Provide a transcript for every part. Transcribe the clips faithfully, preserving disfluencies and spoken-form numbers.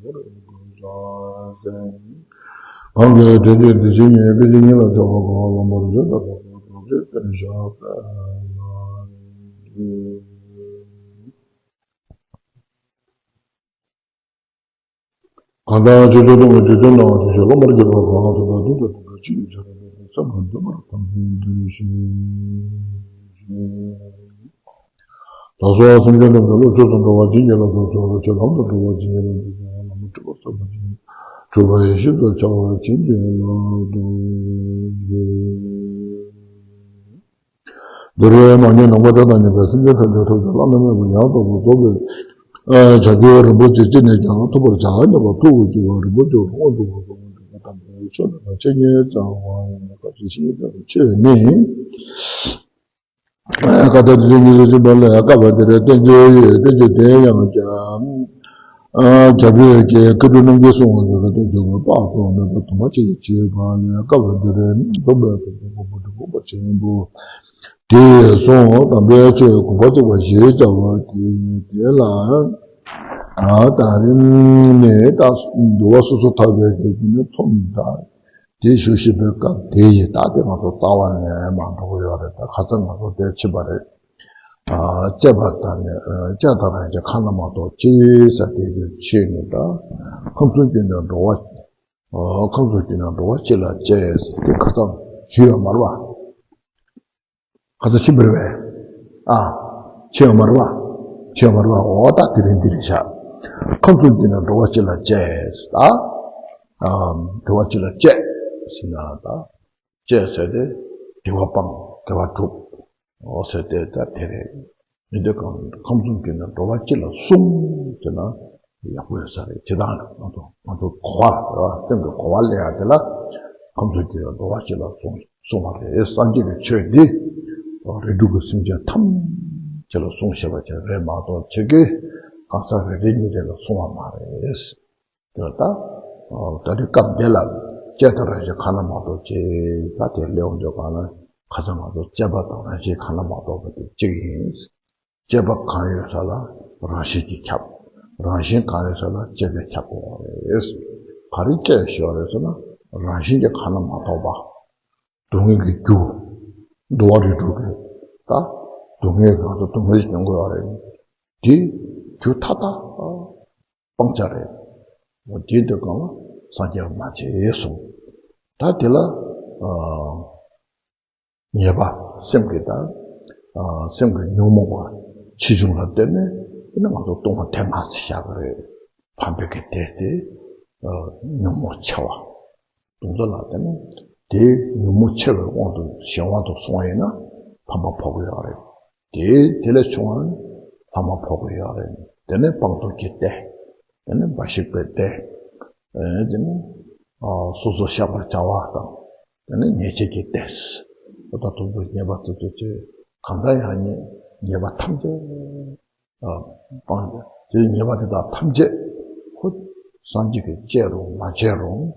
གང་གིས་དྲིན་གྱིས་འདི་ཕྱི་གཉིས། སྐད་ཅིག་ཉིད་ལ་ཆགས་པ་གང་། ལམ་པར་འཛེགས་པ་གང་། ཐམས་ཅད་བརྟེན་བཞག་པས་ན། གང་དག་ཆོས་སྤྱོད་སྡོམ་པའི་རྒྱུ་མཐུན་སྣང་བ་དེ་བཞིན་ལོག་པར་གྱུར་པ་གང་། སུ་དག་དོན་དུ་སྡོམ་པའི་ཆོས་ཡིན་ཕྱིར་རོ། བསམ་པ་འདུན་པར་ཐམས་ཅད་འདུན་ཞིང་། ད་སོ་སེམས་ཅན་ཐམས་ཅད་བློ་ཆོས་སུ་འགྲོ་བ་ཇི་སྙེད་པ་དང་། ཆོས་ལམ་དུ་འགྲོ་བ་ཇི་སྙེད་པ་དང་། ལམ་འཁྲུལ་པ་བསལ་བ་ཇི་སྙེད་པ། འཁྲུལ་པ་ཡེ་ཤེས་སུ་འཆར་བ་ཇི་སྙེད་པ་དང་། འདི་རུ་མ་རྙེད་ནམ་མཁའ་དང་མཉམ་པའི་སེམས་ཅན་ཐམས་ཅད་ཐོབ་ཀྱང་བླ་ན་མེད་པ་ཡང་དག་པར་རྫོགས་པའི་བྱང་ཆུབ་རིན་པོ་ཆེ་ཅི་ནས་ཀྱང་ཐོབ་པར་བྱ། སྙམ་པ་ཐུགས་ཀྱི་དགོངས་པ་རིན་པོ་ཆེ་དབང་དུ་བབས་པ་དམ་པའི་ཆོས་རྣམས་ལ་ཆེས་ཉེར་བཅངས་པ་ཡིན། སྐབས་སུ་ཤེས་པའི་ཆོས་ནི། བཀའ་གདམས་དེ་ཉིད་དུ་ཞུགས་པ་ལས། བསྐལ་པ་འདིར་བསྟན་བཅོས་ཡོད། བསྟན་བཅོས་དེ་ཡང་བསྐྱར། ཨ། རྒྱ་བོད་ཀྱི་མཁས་གྲུབ་རྣམས་ཀྱིས་གསུངས་པ་ལས། བསྟན་བཅོས་དཔག་ཏུ་མེད་པ་དུ་མ་ཅིག་བྱས་པ་ལས། བསྐལ་པ་འདིར་སྟོན་པའི་དགོངས་པ་ཆེན་པོ་དེ་གསུངས། དམ་པའི་ཆོས་གོ་འཕང་ཐོབ་པ་ཞེས་བྱ་བ་དེ་ལ། ཨ། ད་རིང་ནས་ད་འདུལ་བ་སོ་སོར་ཐར་པའི་གི་དེ་ནི་ཚོམས་དང་། དེ་ཞུ་ཤེས་པའི་སྐབས་དེ་ཡིན། ད་དེ་ང་ཚོ་རྩ་བ་ནས་མ་འགྲོ་གི་ཡོད་རེད། ད་ཁ་སང་ང་ཚོ་དེ་ཕྱིན་པ་རེད། ཨ། སྤྱད་པ་དང་ནི། ཨ། སྤྱད་དང་རང་བཞིན་གང་ལ་མ་གཏོགས་སྤྱད་ཟེར་དེ་དུས་ཕྱིན་ནས། ད་ཁམས་གསུམ་གྱི་ནི་འགྲོ་བ། ཨ། ཁམས་གསུམ་གྱི་ནི་འགྲོ་བ་སྤྱད་ལ་སྤྱད་ཟེར་དེ་ཁ་སང་ཞུས་ཡོད་མ་རེད་པ། ཁ་སང་ཕྱིན་པ་རེད་པས། ཨ། ཕྱིན་ཡོད་མ་རེད་པ། ཕྱིན་ཡོད་མ་རེད་པ། འོ་ད་དེ་རིང་འདི་རེད་ཤག་ཁམས་གསུམ་གྱི་ནི་འགྲོ་བ་སྤྱད་ལ་སྤྱད་ཟེར། ད། ཨ། འགྲོ་བ་སྤྱད་ལ་སྤྱད་ཟེར་ན་ད། སྤྱད་ཟེར་ཏེ་དགེ་བ་སྤང་། དགེ་བ་སྒྲུབ། འོ་ཟེར་ཏེ་ད་དེ་རེད། མི་འདོད་གང་ཁམས་གསུམ་གྱི་ནང་འགྲོ་བ་སྤྱི་ལ་སྲུང་ཟེར་ན་ཡག་པོ་ཡོད་ས་རེད། ཇི་ལྟར་ང་ཚོ་ང་ཚོ་གོ་བ་ལ་རེད་བ། སེམས་ཀྱི་གོ་བ་ལེན་ཡ་དེ་ལ་ཁམས་གསུམ་གྱི་འགྲོ་བ་སྤྱི་ལ་སྲུང་སྲུང་བ་རེད། སངས་རྒྱས་ཀྱི་ཆོས་འདི་རིགས་དྲུག་གི་སེམས་ཅན་ཐམས་ཅད་ལ་སྲུང་ཞེས་པ་ཅིག་རེད་མ་གཏོགས་ཁྱེད་ཀྱི་གང་ཟག་རེ་རེ་གཉིས་རེ་ལ་སྲུང་བ་མ་རེད། དེ་ལ་ད། ད་རེས་སྐབས་འདི་ལ་སྤྱད་དང་རང་བཞིན་གང་ལ་མ་གཏོགས་སྤྱད། ད་དེ་སླེབས་འོང་དུས་གང་ལ་ཁ་སང་ང་ཚོ་སྤྱད་པ་དང་རང་བཞིན་གང་ལ་མ་གཏོགས་པ་དེ་གཅིག་ཡིན། སྤྱད་པ་གང་ཡོད་ས་ལ་རང་བཞིན་གྱིས་ཁྱབ། རང་བཞིན་གང་ཡོད་ས་ལ་སྤྱད་པས་ཁྱབ་དགོས་པ་རེད། ག་རེ་སྤྱད་ཞེས་པ་རེད་ཟེར་ན། རང་བཞིན་གྱིས་གང་ལ་མ་གཏོགས་པ། སྡུག་བསྔལ་གྱི་རྒྱུ། འགྲོ་བ་རིགས་དྲུག་གི། ད། སྡུག་བསྔལ་ང་ཚོ་སྡུག་བསྔལ་ཞིག་མྱོང་དགོས་པ་རེད། དེ་རྒྱུ་མཐའ་དག་སྤང་བྱ་རེད། འོ་དེ་འདོད་གང་ལ་སངས་རྒྱས་མ་བྱེད་གསུངས། ད་དེ་ལ། ཨ། ཉེས་པ་སེམས་ཀྱི་ད། ཨ། སེམས་ཀྱི་ཉོན་མོངས་པ་ཆེ་ཆུང་ལ་བརྟེན་ནས་དེ་ནི་ང་ཚོ་ལྟུང་བ་དེ་མ་ཟེར་བཞག་གི་རེད། ཕམ་པའི་གི་དེ་དེ། ཨ། ཉོན་མོངས་ཆེ་བ། དུང་ཚོ་ལ་བརྟེན་ནས་དེའི་ཉོན་མོངས་ཆེ་བའི་དབང་དུ་གཞན་དབང་དུ་སོང་བ་ཡིན་ན་ཕམ་པ་ཕོག་གི་ཡོད་རེད། དེ་དེ་ལས་བྱུང་བ་ནི་ཕམ་པ་ཕོག་གི་ཡོད་རེད། དེ་ནས་སྤང་བསྟོར་གྱི་སྡེ། དེ་ནས་འབའ་ཞིག་པའི་སྡེ། ཨེ། དེ་ནས། ཨ། སོ་སོ་བཤགས་པར་བྱ་བ་དང་། དེ་ནས་ཉེས་བྱས་ཀྱི་སྡེ། འོ་ད་དུང་ཚོ་ཉེས་པ་དེ་ཚོ་ཆེ། གང་ལྟར་ཡང་ཉེས་ཉེས་པ་ཐམས་ཅད། ཨ། སྤང་། དེ་ཉེས་པ་དེ་དག་ཐམས་ཅད་ཁོ་སངས་རྒྱས་ཀྱིས་བཅད་རུང་མ་བཅད་རུང་།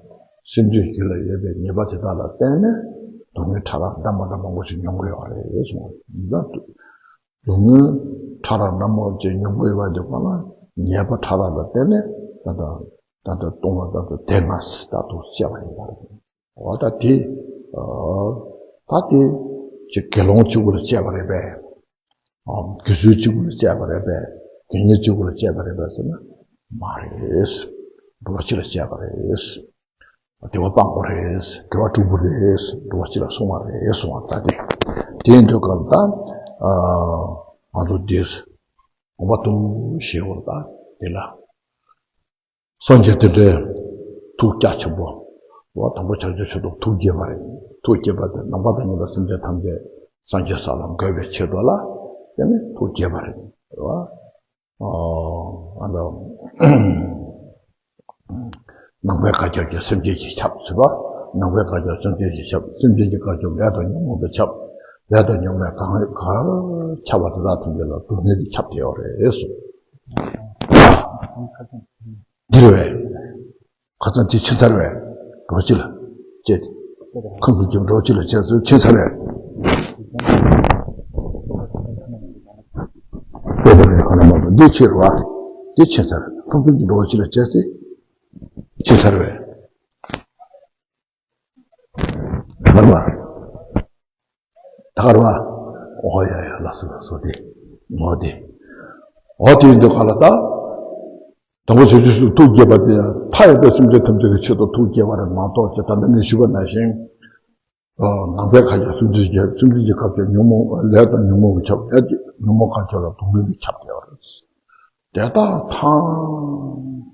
སེམས་ཅན་རྒྱུད་ལ་ཡོད་པའི་ཉེས་པ་དེ་དག་ལ་བརྟེན་ནས་སྡུག་བསྔལ་ཕྲ་རགས་འདྲ་མ་འདྲ་མང་པོ་ཞིག་མྱོང་གི་ཡོད་རེད་གསུངས། ད་སྡུག་བསྔལ་ཕྲ་རགས་འདྲ་མང་པོ་ཞིག་མྱོང་གི་ཡོད་པ་དེ་གང་ལ་ཉེས་པ་ཕྲ་རགས་ལ་བརྟེན་ནས་ད་ལྟ་ད་ལྟ་ལྟུང་བ་ད་ལྟ་དེ་ང་ད་དུང་སྐྱེ་བ་ཡིན་པ་རེད། འོ་ད་དེ། ཨ། ད་དེ་ཅིག་དགེ་སློང་གཅིག་པུ་ལ་སྤྱད་པ་རེད་པས། ཨ། དགེ་ཚུལ་གཅིག་པུ་ལ་སྤྱད་པ་རེད་པས། དགེ་བསྙེན་གཅིག་པུ་ལ་སྤྱད་པ་རེད་པས་ཟེར་ན་མ་རེད། འགྲོ་བ་སྤྱི་ལ་སྤྱད་པ་རེད། བདེ་བ་སྤང་དགོས་རེད། དགེ་བ་སྒྲུབ་དགོས་རེད། འགྲོ་བ་སྤྱི་ལ་སྲུང་བ་རེད་གསུང་བ་ད་དེ། དེ་ཡིན་དུས་སྐབས་ད། ཨ། ང་ཚོ་འདིར་དགོངས་པ་དུ་བཞེས་འོ་ད་དེ་ལ། སངས་རྒྱས་བསྟན་འགྲོའི་ཐུགས་རྒྱ་ཆེན་པོ། འོ་དང་པོ་བྱང་ཆུབ་མཆོག་ཏུ་ཐུགས་བསྐྱེད་པ་རེད། ཐུགས་བསྐྱེད་པ་དེ་ནམ་མཁའ་དང་མཉམ་པའི་སེམས་ཅན་ཐམས་ཅད་སངས་རྒྱས་ས་ལ་འགོད་པའི་ཆེད་དུ་ལ་དེ་ནི་ཐུགས་བསྐྱེད་པ་རེད། རེད་བ། ཨ། ཨ་ད། ནང་པའི་བཀའ་ཁྱབ་ཀྱིས་སེམས་ཅན་གྱི་ཁྱབ་ཟེར་བ། ནང་པའི་བཀའ་ཁྱབ་སེམས་ཅན་གྱི་ཁྱབ། སེམས་ཅན་གྱི་བཀའ་ཁྱབ་ལས་དང་ཉོན་མོངས་པའི་ཁྱབ། ལས་དང་ཉོན་མོངས་གང་ག་ཁྱབ་པ་དེ་དག་ཐམས་ཅད་ལ་སྡུག་བསྔལ་གྱིས་ཁྱབ་བསྡད་ཡོད་རེད་གསུངས། འདི་རེད་བས། ཁ་སང་དེ་ཕྱིན་ཚར་བས། འགྲོ་ཕྱི་ལ་སྐྱེས་ཏེ། ཁམས་གསུམ་གྱི་འགྲོ་ཕྱི་ལ་སྐྱེས་ཏེ་ཕྱིན་ཚར་བས། ལྟོས་པ་རེད་ག་ན་མ་གཏོགས་འདི་ཕྱིར་བ། འདི་ཕྱིན་ཚར། ཁམས་གསུམ་གྱི་འགྲོ་ཕྱི་ལ་སྐྱེས་ཏེ། ཅི་ཚར་བས། ད་ག་རེད་བ། ད་ག་རེད་བ། ཨོ་ཡ་ཡ། ལགས་སོ་ལགས་སོ། དེ་ངོ་དེ། ཨོ་དེ་ཡིན་དུས་ག་ལ་ད། དང་པོ་བྱང་ཆུབ་ཏུ་ཐུགས་བསྐྱེད་པ་དེ་མཐའ་ཡས་པའི་སེམས་ཅན་ཐམས་ཅད་ཀྱི་ཆེད་དུ་ཐུགས་བསྐྱེད་པ་རེད་མ་གཏོགས་ཀྱི། ད་ལྟ་ངས་ཞུས་པ་ནང་བཞིན། ནང་པའི་ཁ་ཆེ་སེམས་ཅན་གྱི་སེམས་ཅན་གྱི་ཁ་ཆེ་ཉོན་མོངས་ལས་དང་ཉོན་མོངས་ཀྱིས་ཁྱབ། ལས་ཀྱི་ཉོན་མོངས་ཁ་ཆེ་ལ་སྡུག་བསྔལ་གྱིས་ཁྱབ་བསྡད་པ་རེད། དེ་དག་ཐམས་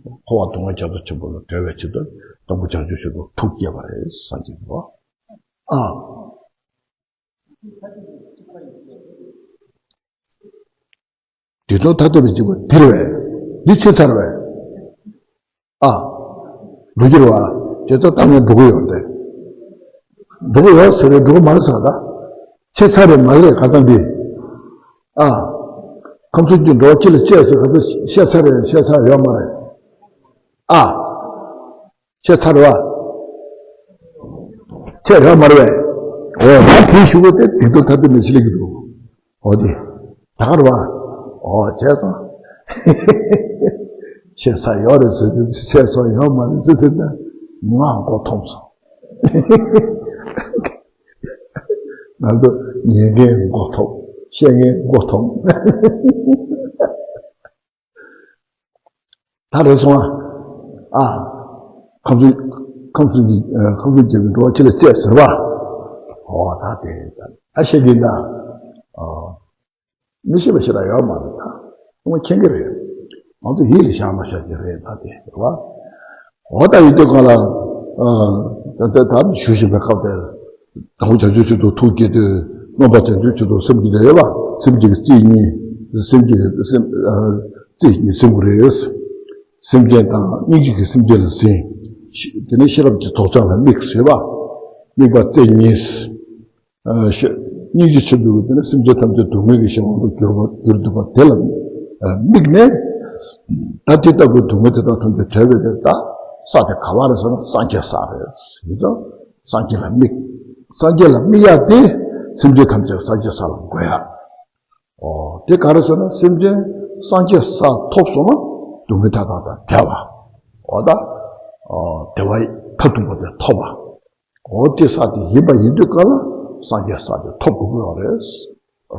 ཅད་འཁོར་བ་སྡུག་བསྔལ་རྒྱ་མཚོ་ཆེན་པོ་ལས་སྒྲོལ་བའི་ཆེད་དུ་དང་པོ་བྱང་ཆུབ་ཆེད་དུ་ཐུགས་བསྐྱེད་པ་རེད། སངས་རྒྱས་པ། ཨ། དེ་དོན་ཐ་དད་པའི་འཇིགས་པ་འདིར་བས། འདི་ཕྱི་ཚར་བས། ཨ། འགྲོ་རྒྱུར་བ། ཇི་ལྟར་བཏང་ནས་འགྲོ་གི་ཡོད་རེད། འགྲོ་གི་ཡོད་ཟེར་རེད། འགྲོ་གི་མ་རེད་ཟེར་བ་ད། ཕྱི་ཚར་རེད་མ་རེད། ཁ་སང་འདི། ཨ། ཁམས་གསུམ་གྱི་འགྲོ་བ་སྤྱི་ལ་བཅས་ཟེར་ག་ཚོད་བཤད་ཚར་རེད། བཤད་ཚར་ཡོད་མ་རེད། ཨ། བཤད་ཚར་བ། བཤད་ཡོད་མ་རེད་པས། འོ་ད་དེ་ཞུ་བ་དེ་སྡིག་ཏོ་ཐ་དད་མི་ཆེ་ལེགས་ཀྱི་འདུག་འོ་དེ། ད་ག་རེད་བ། འོ་བྱས་ཙང་། བཤད་ས་ཡོད་རེད་ཟེར་དུས། བཤད་ས་ཡོད་མ་རེད་ཟེར་དུས་ན། ང་མགོ་འཐོམས་སོང་། ང་ཚོ་ཉན་མཁན་མགོ་འཐོམས། བཤད་མཁན་མགོ་འཐོམས། ད་རེད་སོང་ཨ། ཨ། ཁམས་གསུམ། ཁམས་གསུམ་གྱི། ཨ། ཁམས་གསུམ་རྒྱལ་པོའི་འགྲོ་བ་སྤྱི་ལ་བཅས་ཟེར་བ། འོ་ད་དེ། ཨ། བཤད་ཀྱིན་ད། ཨ། མི་ཤེས་པ་ཞེ་དྲག་ཡོད་མ་རེད་ད། ཚང་མ་མཁྱེན་གྱི་རེད། ང་ཚོ་ཡིད་ལ་བཞག་མ་བཞག་ཅིག་རེད་ད་དེ། རེད་བ། འོ་ད་ཡིན་དུས་གང་ལ། ཨ། ད་ད་ད་ཞུ་བཞིན་པའི་སྐབས་དེར། དང་པོ་བྱང་ཆུབ་ཆེད་དུ་ཐུགས་བསྐྱེད་དུས། མངོན་པར་བྱང་ཆུབ་ཆེད་དུ་སེམས་བསྐྱེད་ཡོད་པ། སེམས་བསྐྱེད་ཀྱི་རྩིས་གཉིས། སེམས་བསྐྱེད་སེམས། ཨ། རྩིས་གཉིས་སེམས་བསྐྱེད་རེད། སེམས་ཅན་དང་སྙིང་རྗེ་གི་སེམས་ཅན་ལ་ཟིན། ཤེས། དེ་ནས་ཤེས་རབ་ཀྱི་རྫོགས་བྱང་ལ་དམིགས་ཟེར་བ། དམིགས་པ་རྩེ་གཉིས། ཨ། ཤེས། སྙིང་རྗེ་ཆེན་པོས་དེ་ནས་སེམས་ཅན་ཐམས་ཅད་སྡུག་བསྔལ་གྱི་གཞན་དབང་དུ་གྱུར་པ་གྱུར་འདུག་པ་དེ་ལ། ཨ། དམིགས་ནས། ད་དེ་ལྟ་བུའི་སྡུག་བསྔལ་དེ་དག་ཐམས་ཅད་བྲལ་བའི་དེ། ད་ས་དེ་ག་བ་རེད་ཟེར་ན་སངས་རྒྱས་ས་རེད། ཡིན་ཙང་སངས་རྒྱས་ལ་དམིགས། སངས་རྒྱས་ལ་དམིགས་ཡ་དེ། སེམས་ཅན་ཐམས་ཅད་སངས་རྒྱས་ས་ལ་འགོད་ཡ། ཨོ། དེ་ག་རེ་ཟེར་ན། སེམས་ཅན་སངས་རྒྱས་ས་ཐོབ་སོང་ན་སྡུག་བསྔལ་དག་དང་བྲལ་བ། འོ་ད། ཨོ། བདེ་བ་མཐར་ཐུག་པ་དེ་ཐོབ་པ། འོ་དེ་ས་དེ་ཡིན་པ་ཡིན་དུས་ག་ལ་སངས་རྒྱས་ས་དེ་ཐོབ་དགོས་ཀྱི་ཡོད་རེད།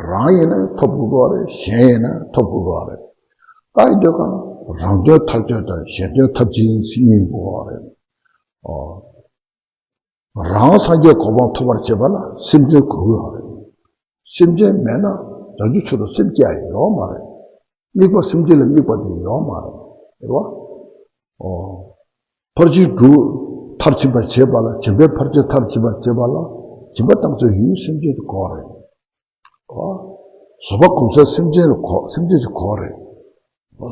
རང་ཡིན་ན་ཐོབ་དགོས་ཀྱི་ཡོད་རེད། གཞན་ཡིན་ན་ཐོབ་དགོས་ཀྱི་ཡོད་རེད། ད་ཡིན་དུས་ག་ལ་རང་དོན་མཐར་ཕྱིན་དང་གཞན་དོན་མཐར་ཕྱིན་གཉིས་དགོས་ཀྱི་ཡོད་རེད། ཨོ། རང་སངས་རྒྱས་གོ་འཕང་ཐོབ་པར་བྱེད་པ་ལ་སེམས་ཅན་དགོས་ཀྱི་ཡོད་རེད། སེམས་ཅན་མེད་ན་བྱང་ཆུབ་མཆོག་ཏུ་སེམས་བསྐྱེད་ཡ་ཡོད་མ་རེད། དམིགས་པ་སེམས་ཅན་ལ་དམིགས་པ་དེ་ཡོད་མ་རེད། རེད་བ། ཨོ། ཕར་ཕྱིན་དྲུག་མཐར་ཕྱིན་པར་བྱེད་པ་ལ། སྦྱིན་པའི་ཕར་ཕྱིན་མཐར་ཕྱིན་པར་བྱེད་པ་ལ། སྦྱིན་པ་བཏང་ཚུལ་ཡུལ་སེམས་ཅན་དུ་གོ་རེད། ཨོ། བཟོད་པ་སྒོམ་ཚུལ་སེམས་ཅན་ལ་གོ། སེམས་ཅན་གྱི་གོ་རེད།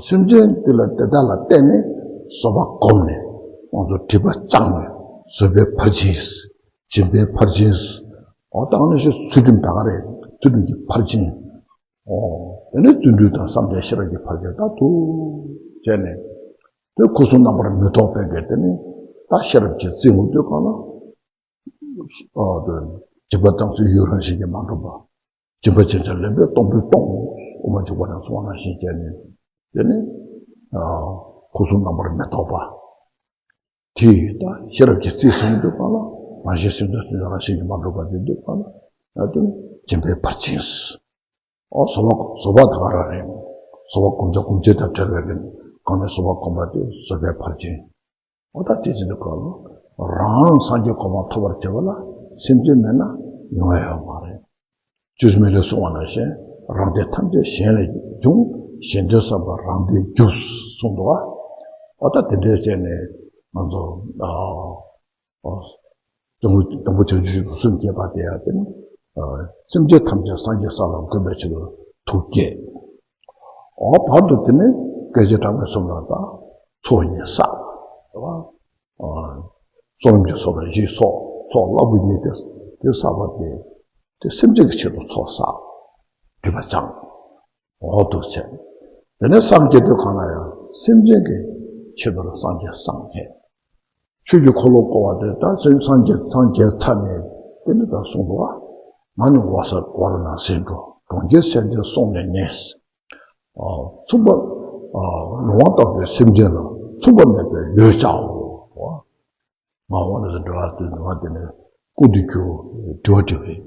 སེམས་ཅན་དེ་ལ། དེ་དག་ལ་བརྟེན་ནས་བཟོད་པ་བསྒོམས་ནས། ང་ཚོ་སྒྲིབ་པ་སྦྱངས་ནས། བཟོད་པའི་ཕར་ཕྱིན། སྦྱིན་པའི་ཕར་ཕྱིན། འོ་ད་ནི་ཚུལ་ཁྲིམས་ད་ག་རེད། ཚུལ་ཁྲིམས་ཀྱི་ཕར་ཕྱིན། འོ། དེ་ནས་བརྩོན་འགྲུས་དང་བསམ་གཏན་ཤེས་རབ་ཀྱི་ཕར་ཕྱིན་ད་དུ་བྱས་ནས། དེ་སྐུ་གསུམ་རྣམ་པར་མི་རྟོག་པའི་གི་དེ་ནི་ད་ཤེས་རབ་ཀྱི་རྩིས་ངོ་སྤྲོད་གང་ལ། ཨ། དེ་སྦྱིན་པ་བཏང་ཚུལ་ཡུལ་རང་བཞིན་གྱིས་མ་གྲུབ་པ། སྦྱིན་པ་བྱས་ཙང་ལེན་པས་སྟོང་པས་སྟོང་། དབུ་མ་འཇུག་པ་ནས་གསུངས་པ་ནང་བཞིན་བྱས་ནས། དེ་ནི། ཨ། སྐུ་གསུམ་རྣམ་པར་མི་རྟོག་པ། དེ་ཡི་ད་ཤེས་རབ་ཀྱི་རྩིས་ཟིན་དུས་གང་ལ། རང་བཞིན་སེམས་ཙམ་སེམས་ཙམ་རང་བཞིན་གྱིས་མ་གྲུབ་པ་དེ་དུས་གང་ལ། ཨ། དེ་ནི་སྦྱིན་པའི་ཕར་ཕྱིན། ཨོ། བཟོད་པ། བཟོད་པ་ད་ག་རང་རེད། བཟོད་པ་སྒོམ་བྱ་སྒོམ་བྱེད་དང་བྲལ་བའི་རིང་། གང་ནས་བཟོད་པ་བསྒོམས་པ་དེ་བཟོད་པའི་ཕར་ཕྱིན། ཨོ་ད་དེ་བྱེད་དུས་གང་ལ། རང་སངས་རྒྱས་གོ་འཕང་ཐོབ་པར་བྱེད་པ་ལ་སེམས་ཅན་མེད་ན་ཡོང་ཡ་ཡོད་མ་རེད། ཆོས་མེད་ལས་གསུངས་པ་ནང་བཞིན། རང་སྡེ་ཐམས་ཅད་གཞན་ལས་བྱུང་། གཞན་དོན་བསམ་པ་རང་སྡེའི་རྒྱུ། གསུངས་འདུག་བ། ཨོ་ད་དེ་འདྲས་བྱས་ནས་ང་ཚོ། ཨ། དང་པོ། དང་པོ་བྱང་ཆུབ་ཏུ་སེམས་བསྐྱེད་པ་དེ་ཡང་དེ་ནི། ཨ། སེམས་ཅན་ཐམས་ཅད་སངས་རྒྱས་ས་ལ་འགོད་པའི་ཕྱིར་དུ་ཐུགས་བསྐྱེད། ཨོ། བར་དུ་དེ་ནི་སྐད་ཅིག་གྲངས་མེད་གསུམ་ལ་ད་ཚོགས་གཉིས་བསགས། རེད་བ། ཨ། བསོད་ནམས་ཀྱི་ཚོགས་དང་བཞིའི་ཚོགས། ཚོགས་རླབས་པོ་གཉིས་དེ། དེ་བསགས་པ་དེ། དེ་སེམས་ཅན་གྱི་ཆེད་དུ་ཚོགས་བསགས། སྒྲིབ་པ་སྦྱངས། འོ་འདུག་བྱས། དེ་ནས་སངས་རྒྱས་དུས་གང་ལ་ཡང་སེམས་ཅན་གྱི་ཆེད་དུ་ལ་སངས་རྒྱས་སངས་རྒྱས། ཆོས་ཀྱི་འཁོར་ལོ་བསྐོར་བ་དེ་ད་སེམས། སངས་རྒྱས། སངས་རྒྱས་ཚར་ནས་དེ་ནི་ད་གསུངས་འདུག་བ། ང་ནི་འོད་གསལ་འོད་ལྔ་ཟིན་འགྲོ། གྲོང་ཁྱེར་སེམས་ཅན་སོང་ནས་ནི། ཨ། མཚུངས་པ། ཨ། ལོང་བ་ལྟ་བུའི་སེམས་ཅན་ལ། མཚུངས་པ་མེད་པའི་ཡོན་བསྐྱར་འོང་ ང་འོ་ན་ཟེར་འགྲོ་བ་དེ་འགྲོ་བ་དེ་ནས་སྐུ་དུ་གྱུར་འདྲི་བ་དྲི་བས།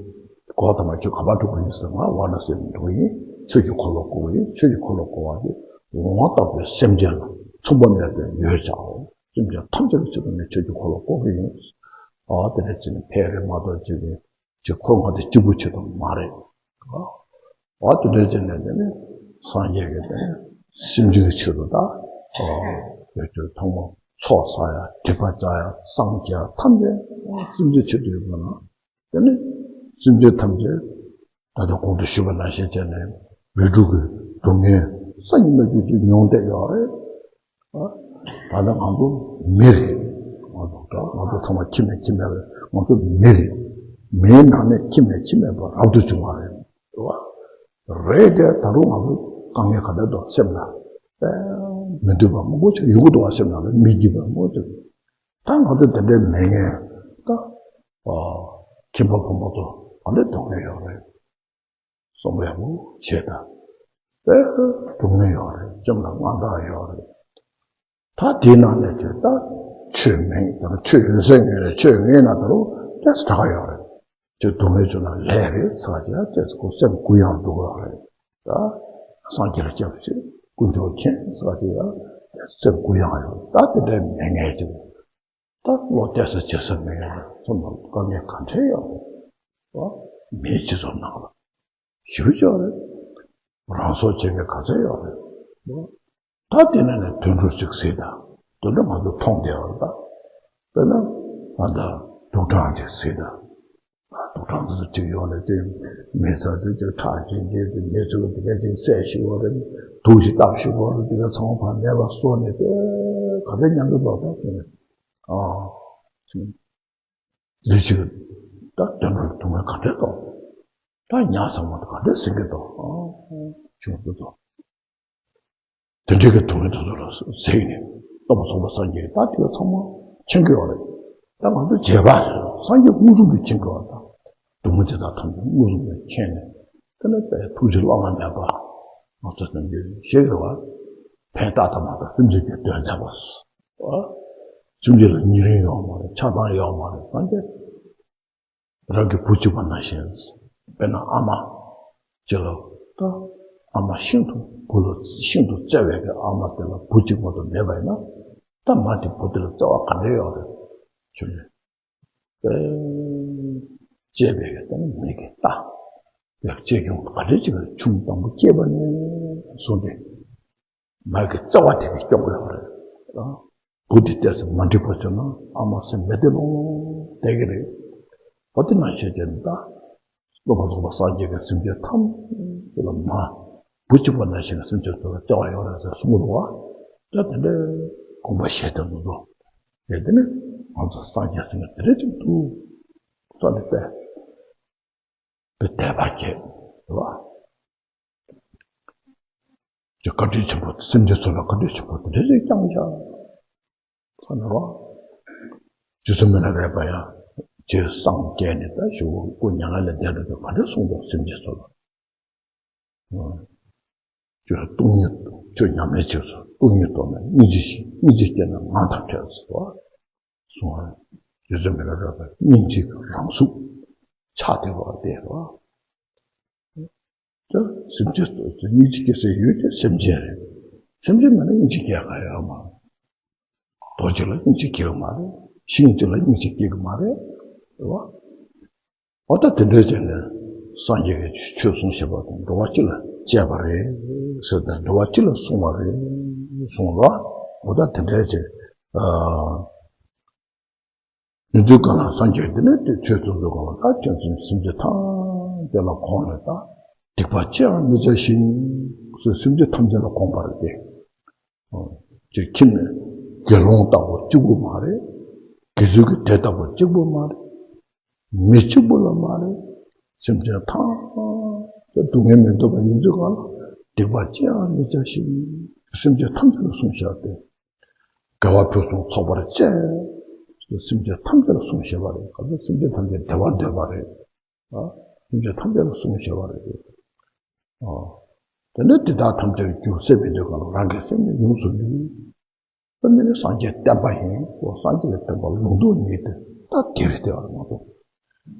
གོ་ད་མ་ཁྱོད་ག་པར་འགྲོ་གི་ཡིན་ཟེར། ང་འོ་ན་ཟེར་འགྲོ་གི་ཡིན། ཆོས་ཀྱི་འཁོར་ལོ་བསྐོར་གི་ཡིན། ཆོས་ཀྱི་འཁོར་ལོ་བསྐོར་བ་དེ་འོང་བ་ལྟ་བུའི་སེམས་ཅན་ལ་མཚུངས་པ་མེད་པའི་ཡོད་བྱའོ། སེམས་ཅན་ཐམས་ཅད་ལ་ཆེད་དུ་ནས་ཆོས་ཀྱི་འཁོར་ལོ་བསྐོར་གི་ཡིན། ཨ་དེ་འདྲ་བྱས་ནས་ཕལ་རེ་མ་གཏོགས་ཅིག་གིས་ཅིག་འཁོར་ང་དང་གཅིག་པུ་ཆེད་དུ་མ་རེད། འོ་དེ་འདྲ་བྱས་ནས་དེ་ནི་སངས་རྒྱས་ཀྱི་དེ་ནི་སེམས་ཅན་གྱི་ཆེད་དུ་ད་འོ་ཡོད་ཚུལ་ཐོག་མ་ཚོགས་བསགས་ཡ། སྒྲིབ་པ་བྱ་ཡ། སངས་རྒྱས་ཐམས་ཅད་སེམས་ཅན་ཆེད་དུ་ཡོད་པ་ན། དེ་ནི་སེམས་ཅན་ཐམས་ཅད་ད་ལྟ་གོང་དུ་ཞུས་པ་ནང་བཞིན་བྱས་ནས་རིགས་དྲུག་གི་སྡུག་བསྔལ་སང་ཉིན་མ་གྱུར་ཅིག་མྱོང་བསྡད་ཡོད་རེད། ད་ལྟ་ང་ཚོ་མི་རེད། ང་ཚོ་ད་ང་ཚོ་ཚང་མ་ཁྱིམ་ནས་ཁྱིམ་མེད་པ་རེད། ང་ཚོ་མི་རེད། མིའི་ནང་ནས་ཁྱིམ་ནས་ཁྱིམ་མེད་པ་རབ་ཏུ་བྱུང་བ་རེད། རེད་བ། རེད་དེ་ད་རུང་ང་ཚོ་དཀའ་ངལ་ག་འདྲ་འདུག་སེམས་ལ། ཨེ། མི་འདོད་པ་མང་པོ་ཅིག་ཡོང་གི་འདུག་བ། སེམས་ནང་ལ་མི་སྐྱིད་པ་མང་པོ་ཅིག་ད་ང་ཚོ་དེ་འདྲའི་མེད་མཁན་ད། ཨ། ཁྱིམ་པ་ཕོ་མོ་ཚོ་ག་འདྲ་སྡུག་བསྔལ་ཡོད་རེད། བསམ་བློ་ཡག་པོ་བྱས་དང་། ཨེ། སྡུག་བསྔལ་ཡོད་རེད། སེམས་ལ་དངངས་སྐྲག་ཡོད་རེད། ད་དེའི་ནང་ནས་ཁྱོད་ད་ཆོས་མེད་ད་ཆོས་ཡོད་སའི་ངོས་ནས་ཆོས་མེད་ན་ད་རུང་ཏོག་ཙམ་དྲག་ཡོད་རེད། ཁྱོད་སྡུག་བསྔལ་བྱུང་ན་ལས་རེད་ཟེར་བ་ཅིག་ཡང་ཏོག་ཙམ་ཁོ་སེམས་གུ་ཡངས་འགྲོ་གི་ཡོད་རེད། ད་སངས་རྒྱས་ལ་སྐྱབས་ཞེས་དཀོན་མཆོག་མཁྱེན་ཟེར་བ་ཅིག་ཡང་སེམས་གུ་ཡངས་ཡོད་རེད། ད་དེ་འདྲའི་མེད་མཁན་ཅིག་ད་བློ་གཏད་ས་བྱེད་ས་མེད་ཡ་རེད། སེམས་ལ་དཀའ་ངལ་ག་འདྲ་ཡོད་རེད། མིའི་སྤྱི་ཚོགས་ནང་ལ་ཞེ་པོ་ཅིག་ཡོད་རེད། རང་སྲོག་བཅད་མཁན་ག་ཚོད་ཡོད་རེད། ད་དེ་ནས་ནས་དུད་འགྲོ་ཅིག་གཟིགས་དང་། དུད་འགྲོ་ང་ཚོ་མཐོང་བསྡད་ཡོད་རེད་ད། དཔེར་ན་ང་ད་དུག་སྦྲང་ཅིག་གཟིགས་དང་། དུག་སྦྲང་དེ་ཚོ་ཅིག་ཡོད་རེད་དེ། མི་ཚ་དེ་ཅིག་ཁྲག་ཅིག་འཇིབ་དེ་མི་ཚོས་དེ་ག་ཅིག་བསད་ཤི་བ་རེད། དུག་ཅིག་བཏབ་ཤི་བ་རེད། དེ་ག་ཚང་མ་ཕར་མེད་པ་བཟོས་ནས་དེ་ག་ཚོད་མྱང་གི་འདུག་ད་དེ་ནས། ཨ། ལུས་གཅིག་ད་དོན་དུ་སྡུག་བསྔལ་ག་འདྲས་འདུག་ད་ཉ་ཚང་མ་ག་འདྲས་ཟིན་གྱི་འདུག་ཨ། ཆུང་དུ་འདུག་དེ་འདྲས་ཀྱི་སྡུག་བསྔལ་དེ་ཚོ་ལ་གཟིགས་ནས་སྟོན་པ་ཚོགས་པ་སངས་རྒྱས་ཀྱིས་ད་དེ་ཚང་མ་མཁྱེན་གྱི་ཡོད་རེད། ད་ང་ཚོ་རྗེས་དཔག་རེད། སངས་རྒྱས་མངོན་སུམ་དུ་མཁྱེན་གྱི་ཡོད་རེད། ད་སྡུག་བསྔལ་དེ་དག་ཐམས་ཅད་མངོན་སུམ་དུ་མཁྱེན་ནས་དེ་ནས་དཔེ་ཐུགས་རྗེ་བླ་ན་མེད་པ་ང་ཚོ་དོན་གྱི་ཞེས་པ་ཕན་བཏགས་དང་མ་བཏགས་སེམས་ཅན་གྱི་དོན་མཛད་པ། སེམས་ཅན་ལ་ཉེ་རིང་ཡོད་མ་རེད། ཆགས་སྡང་ཡོད་མ་རེད། སངས་རྒྱས་རང་གི་བུ་གཅིག་པ་ནང་བཞིན། དཔེར་ན་ཨ་མ་གཅིག་ལ་ད་ཨ་མ་ཤིན་ཏུ་བུ་ལ་ཤིན་ཏུ་བརྩེ་བའི་གི་ཨ་མ་དེ་ལ་བུ་གཅིག་མ་གཏོགས་མེད་པ་ཡིན་ན། ད་མ་དེ་བུ་དེ་ལ་བརྩེ་བ་ག་འདྲ་ཡོད་རེད་ཞུ་ནས། ཨེ། བཅད་པའི་གི་ད་ནི་མིག་གིས་ལྟ། ཡང་གཅེས་སྐྱོང་ག་འདྲ་ཅིག་ལ་ཆུང་དང་པོ་སྐྱེས་པ་ནས་བཟུང་སྟེ། མ་གི་བརྩེ་བ་དེ་གིས་སྐྱོང་དགོས་པ་རེད། བུ་དེ་ཏོག་ཙམ་མ་འགྲིག་པ་བྱུང་ན་ཨ་མ་སེམས་མེད་དེ་ལོང་བསྡད་ཀྱི་རེད། འོ་དེ་ནང་བཞིན་དེ་ནི་ད་སློབ་པ་རྫོགས་པ་སངས་རྒྱས་ཀྱིས་སེམས་ཅན་ཐམས་ཅད་ལ་མ་བུ་གཅིག་པ་ནང་བཞིན་སེམས་ཅན་ཚོ་ལ་བརྩེ་བ་ཡོད་རེད་ཟེར་གསུངས་འདུག་བ། ད་དེ་འདྲའི་དགོངས་པ་བཞེས་དོན་དུ་འདུག་དེ་དེ་ནི་ང་ཚོ་སངས་རྒྱས་ཟེར་མཁན་དེ་འདྲ་ཅིག་འདུག་བསམ་ནས་བལྟས། པའི་དད་པ་སྐྱེས། རེད་བ། ཅེས་བཀའ་དྲིན་ཆེན་པོ་སེམས་ཅན་ཚོ་ལ་བཀའ་དྲིན་ཆེན་པོ་དེ་འདྲ་ཞིག་བསྐྱངས་བཞག་ཁོ་ན་རོ། རྗེ་བཙུན་མི་ལ་རས་པ་ཡང་རྗེས་སངས་རྒྱས་ནས་ད་ཞུ་སྐུ་མྱ་ངན་ལས་འདས་འགྲོ་དུས་ག་འདྲ་གསུངས་འདུག་སེམས་ཅན་ཚོ་ལ། ཁྱོད་སྟོང་ཉིད་ཁྱོད་ཉམས་ལེན་བྱས་སོ། སྟོང་ཉིད་རྟོགས་ན་སྙིང་རྗེ་ཞིག་སྙིང་རྗེ་སྐྱེས་ན་ངང་དང་འཕྲད་སོ། གསུངས་པ། རྗེ་བཙུན་མི་ལ་རས་པ་སྙིང་རྗེ་གི་རང་གཟུགས་ཆགས་བསྡད་པ་དེ་རེད་བ། ད་སེམས་ཅན་སོ་སོ་སྙིང་རྗེ་སྐྱེ་སའི་ཡུལ་དེ་སེམས་ཅན་རེད། སེམས་ཅན་མེད་ན་སྙིང་རྗེ་སྐྱེ་ག་ཡོད་མ་རེད། རྡོ་གཅིག་ལ་སྙིང་རྗེ་སྐྱེ་གི་མ་རེད། ཤིང་གཅིག་ལ་སྙིང་རྗེ་སྐྱེ་གི་མ་རེད། རེད་བ། འོ་ད་དེ་འདྲ་བྱས་ནས་སངས་རྒྱས་ཀྱིས་ཆོས་གསུངས་བཞག་པ་དང་འགྲོ་བ་སྤྱི་ལ་སྤྱད་པ་རེད་ཟེར་ཏེ་འགྲོ་བ་སྤྱི་ལ་གསུངས་པ་རེད་གསུངས་ལ། འོ་ད་དེ་འདྲ་བྱས། ཨ། ཡིན་དུས་གང་ལ་སངས་རྒྱས་འདི་ནི་དེ་ཆོས་ཚོགས་འཛུགས་གང་ལ་ད་ཁྱོད་ཚོས་སེམས་ཅན་ཐམས་ཅད་ལ་དགོངས་ནས་ད་སྡིག་པ་ཅི་ཡང་མི་བྱ་ཞིང་ཟེར་སེམས་ཅན་ཐམས་ཅད་ལ་དགོངས་པ་རེད་དེ། ཅིག་ཁྱིམ་ནས་དགེ་སློང་ལྟ་བུ་གཅིག་པུ་མ་རེད། དགེ་ཚུལ་གྱི་སྡེ་ལྟ་བུ་གཅིག་པུ་མ་རེད། མི་གཅིག་པུ་ལ་མ་རེད། སེམས་ཅན་ཐམས་ཅད་སྡུག་བསྔལ་མི་འདོད་པ་ཡིན་དུས་གང་ལ་སྡིག་པ་ཅི་ཡང་མི་བྱ་ཞིང་སེམས་ཅན་ཐམས་ཅད་ལ་གསུངས་བཞག་སྟེ། དགེ་བ་ཕུན་སུམ་ཚོགས་པར་སྤྱད། སེམས་ཅན་ཐམས་ཅད་ལ་གསུངས་བཞག་པ་རེད། ག་ཚོད་སེམས་ཅན་ཐམས་ཅད་བདེ་བ་འདོད་པ་རེད། ཨ། སེམས་ཅན་ཐམས་ཅད་ལ་གསུངས་བཞག་པ་རེད། ཨ། དེ་ནས་དེ་དག་ཐམས་ཅད་ཀྱི་རྒྱུ་སེམས་མི་འདོད་གང་ལ་རང་གི་སེམས་ནི་ཡོངས་སུ་འདུལ། འདི་ནི་སངས་རྒྱས་བསྟན་པ་ཡིན། སངས་རྒྱས་ཀྱི་བསྟན་པ་ལུང་རྟོགས་གཉིས་དེ་ད་དེ་རེད་དེ། ང་ཚོ་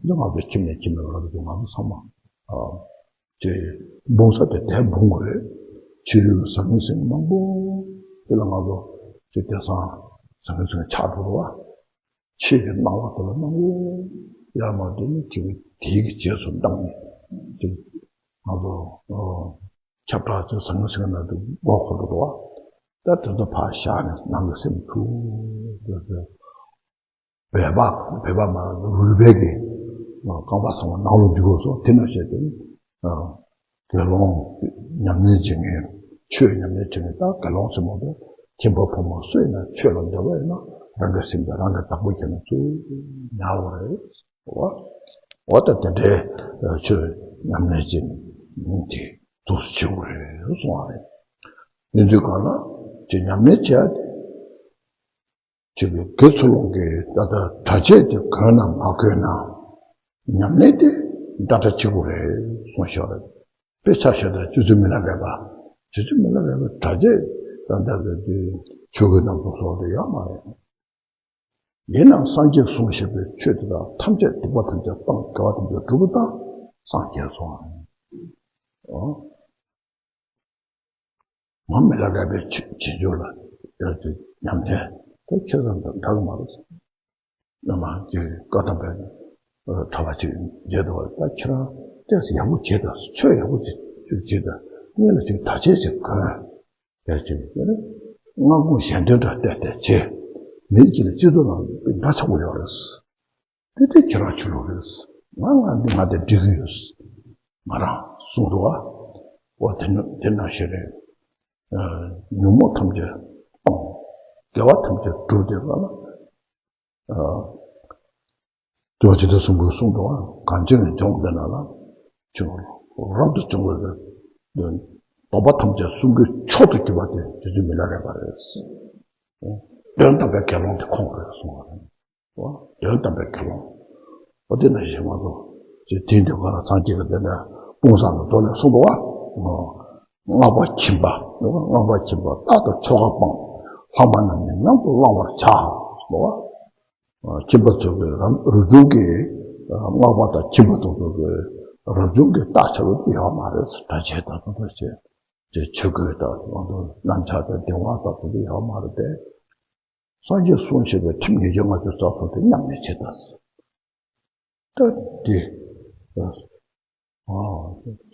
འདི་ང་ཚོ་ཁྱིམ་ནས་ཁྱིམ་ནས་ང་ཚོ་ང་ཚོ་ཚང་མ་ཨ་ཅེ་འབུང་ས་དེ་དེ་འབུང་དགོས་རེད། ཕྱི་རོལ་གྱི་ཟང་ངེ་ཟིང་མང་པོ་དེ་ལ་ང་ཚོ་ཅེ་དེང་སང་ཟང་ངེ་ཟིང་ཆགས་འགྲོ་རོགས། ཆོས་ཀྱི་སྣང་བ་དེ་ལ་སྣང་བ་ཡར་མར་དེ་ནི་ཅིག་དེའི་གི་རྗེས་སུ་འབྲངས་ནས་ཅིག་ང་ཚོ་ཁྱབ་བསྒྲགས་ཅིག་ཟང་ངེ་ཟིང་ན་དུ་མགོ་འཁོར་འགྲོ་རོགས། ད་དེ་ཚོ་ཕར་བཞག་ནས་ནང་གི་སེམས་འཁྲུག་དེ་དེ། སྦལ་པ་སྦལ་པ་མ་རུས་སྦལ་གྱི་རྐང་པ་ཚང་མ་ནང་ལོགས་འཇུག་དགོས་སོ། དེ་ནང་བཞིན་དུ་དགེ་སློང་ཉམས་ལེན་བྱེད་མཁན། ཆོས་ཉམས་ལེན་བྱེད་མཁན་ད་དགེ་སློང་ཟེར་མ་གཏོགས་ཁྱིམ་པ་ཕོ་མོ་སུ་ཡིན་ན་ཆོས་ལ་འདོད་པ་ཡིན་ན་རང་གི་སེམས་དེ་རང་གིས་བདག་པོ་བྱས་ན་ཚུར་ཉར་བ་རེད། འོ་འོ་ད་དེ་འདྲའི་ཆོས་ཉམས་ལེན་བྱེད་མཁན་དེ་འདུག་སེ་བྱེད་དགོས་རེད་གསུངས་པ་རེད། དེ་དུས་གང་ལ་ཅིག་ཉམས་ལེན་བྱེད་ཡ་དེ། ཅིག་གི་དགེ་ཚུལ་སློང་གི་ད་ལྟ་གྲྭ་ཆས་དེ་གོན་ན་མ་གོན་ན་ཉམས་ལེན་དེ་འདྲ་འདྲ་བྱེད་དགོས་རེད་གསུངས་ཤག་རེད། དཔེ་ཆ་བཤད་ན་རྗེ་བཙུན་མི་ལ་རས་པ། རྗེ་བཙུན་མི་ལ་རས་པ་གྲྭ་ཆས་ད་ལྟ་གི་དེ་ཆོས་གོས་རྣམས་སུ་སོགས་དེ་ཡོད་མ་རེད། ཡིན་ནའང་སངས་རྒྱས་གསུངས་བཞག་པའི་ཆོས་དེ་དག་ཐམས་ཅད་སྡིག་པ་ཐམས་ཅད་སྤངས་དགེ་བ་ཐམས་ཅད་སྒྲུབ་པ་དང་སངས་རྒྱས་སོ། ཨོ། ང་མི་ལ་རས་པའི་རྗེས་འཇུག་ལ་ཡང་ཅིག་ཉམས་ལེན་དེ་ཁྱེད་རང་དང་འདྲ་གི་མ་རེད། ཨ་མ་ཅིག་བཀའ་གདམས་པའི་གྲྭ་པ་ཅིག་མཇལ་འདུག་བ། ད་ཁྱེད་རང་ཏོག་ཙམ་ཡག་པོ་བྱེད་དང་། ཆོས་ཡག་པོ་ཅིག་བྱེད་དང་། སྔོན་ལ་ཅིག་གྲྭ་ཆས་ཅིག་གོན། དེ་ཅིག་སྔ་དགོང་གཞན་དོན་དང་བལྟས་བལྟས་བྱེད། མི་གཅིག་ལ་སྤྱི་ཚོགས་ནང་དཔེ་འདྲ་ཆགས་པོ་ཡོད་རེད། དེ་དེ་ཁྱེད་རང་ཆོས་ལུགས་རེད། ང་ང་འདི་ང་དེ་འགྲིག་གི་ཡོད། ང་རང་གསུང་འདུག་བ། འོ་དེ་ནི་དེ་ནང་བཞིན་རེད། ཨ་ཉོན་མོངས་ཐམས་ཅད་སྤངས། དགེ་བ་ཐམས་ཅད་སྒྲུབ་དེ་ག་ལ། ཨ་སྐྱོ་ཇི་ལྟར་གསུང་དགོས་གསུང་འདུག་བ། གང་བྱས་ནས་སྦྱོང་དེ་ན་ལ། ཆོས་རབ་ཏུ་བྱུང་བའི་དོན། དོགས་པ་ཐམས་ཅད་གསུམ་གྱི་མཆོག་ཏུ་གྱུར་པ་དེ་རྗེ་བཙུན་མི་ལ་རས་པ་རེད། དོན་དམ་པའི་དགེ་སློང་དེ་ཁོང་རེད་གསུང་བ་རེད། དོན་དམ་པའི་དགེ་སློང་། འོ་དེ་ནང་བཞིན་ང་ཚོ་ཅིག་དེང་དུས་ང་རང་ཚང་གཅིག་གི་དེ་ནས་དཔུང་བཟང་གི་མདོ་ལས་གསུངས་འདུག་བ། སྔགས་པ་ཁྱིམ་པ། སྔགས་པ་ཁྱིམ་པ་རྟག་ཏུ་ཆོ་ག་སྤངས། ལྷག་མ་རྣམས་ནི་ཉམས་སུ་བླང་བར་བྱ། འདུག་བ། ཁྱིམ་པ་ཚོ་གི་རང་རབ་བྱུང་གི་སྔགས་པ་དང་ཁྱིམ་པ་དེ་ཚོ་གི་རབ་བྱུང་གི་རྟགས་ཆགས་པ་ཡོད་མ་རེད། གྲྭ་ཆས་དང་དེ་ཚོ་བྱས། ཅེས་ཆོས་གོས་དང་དེ་ཚོ་རྣམ་ཆགས་དང་གདིང་བ་དང་དེ་ཚོ་ཡོད་མ་རེད་དེ། སངས་རྒྱས་གསུངས་བཞག་པའི་ཁྲིམས་ཉེས་བྱས་ང་ཚོས་རྩ་ཐོག་ཏུ་ཉམས་ལེན་བྱེད་དང་། ད་འདི་ཨ་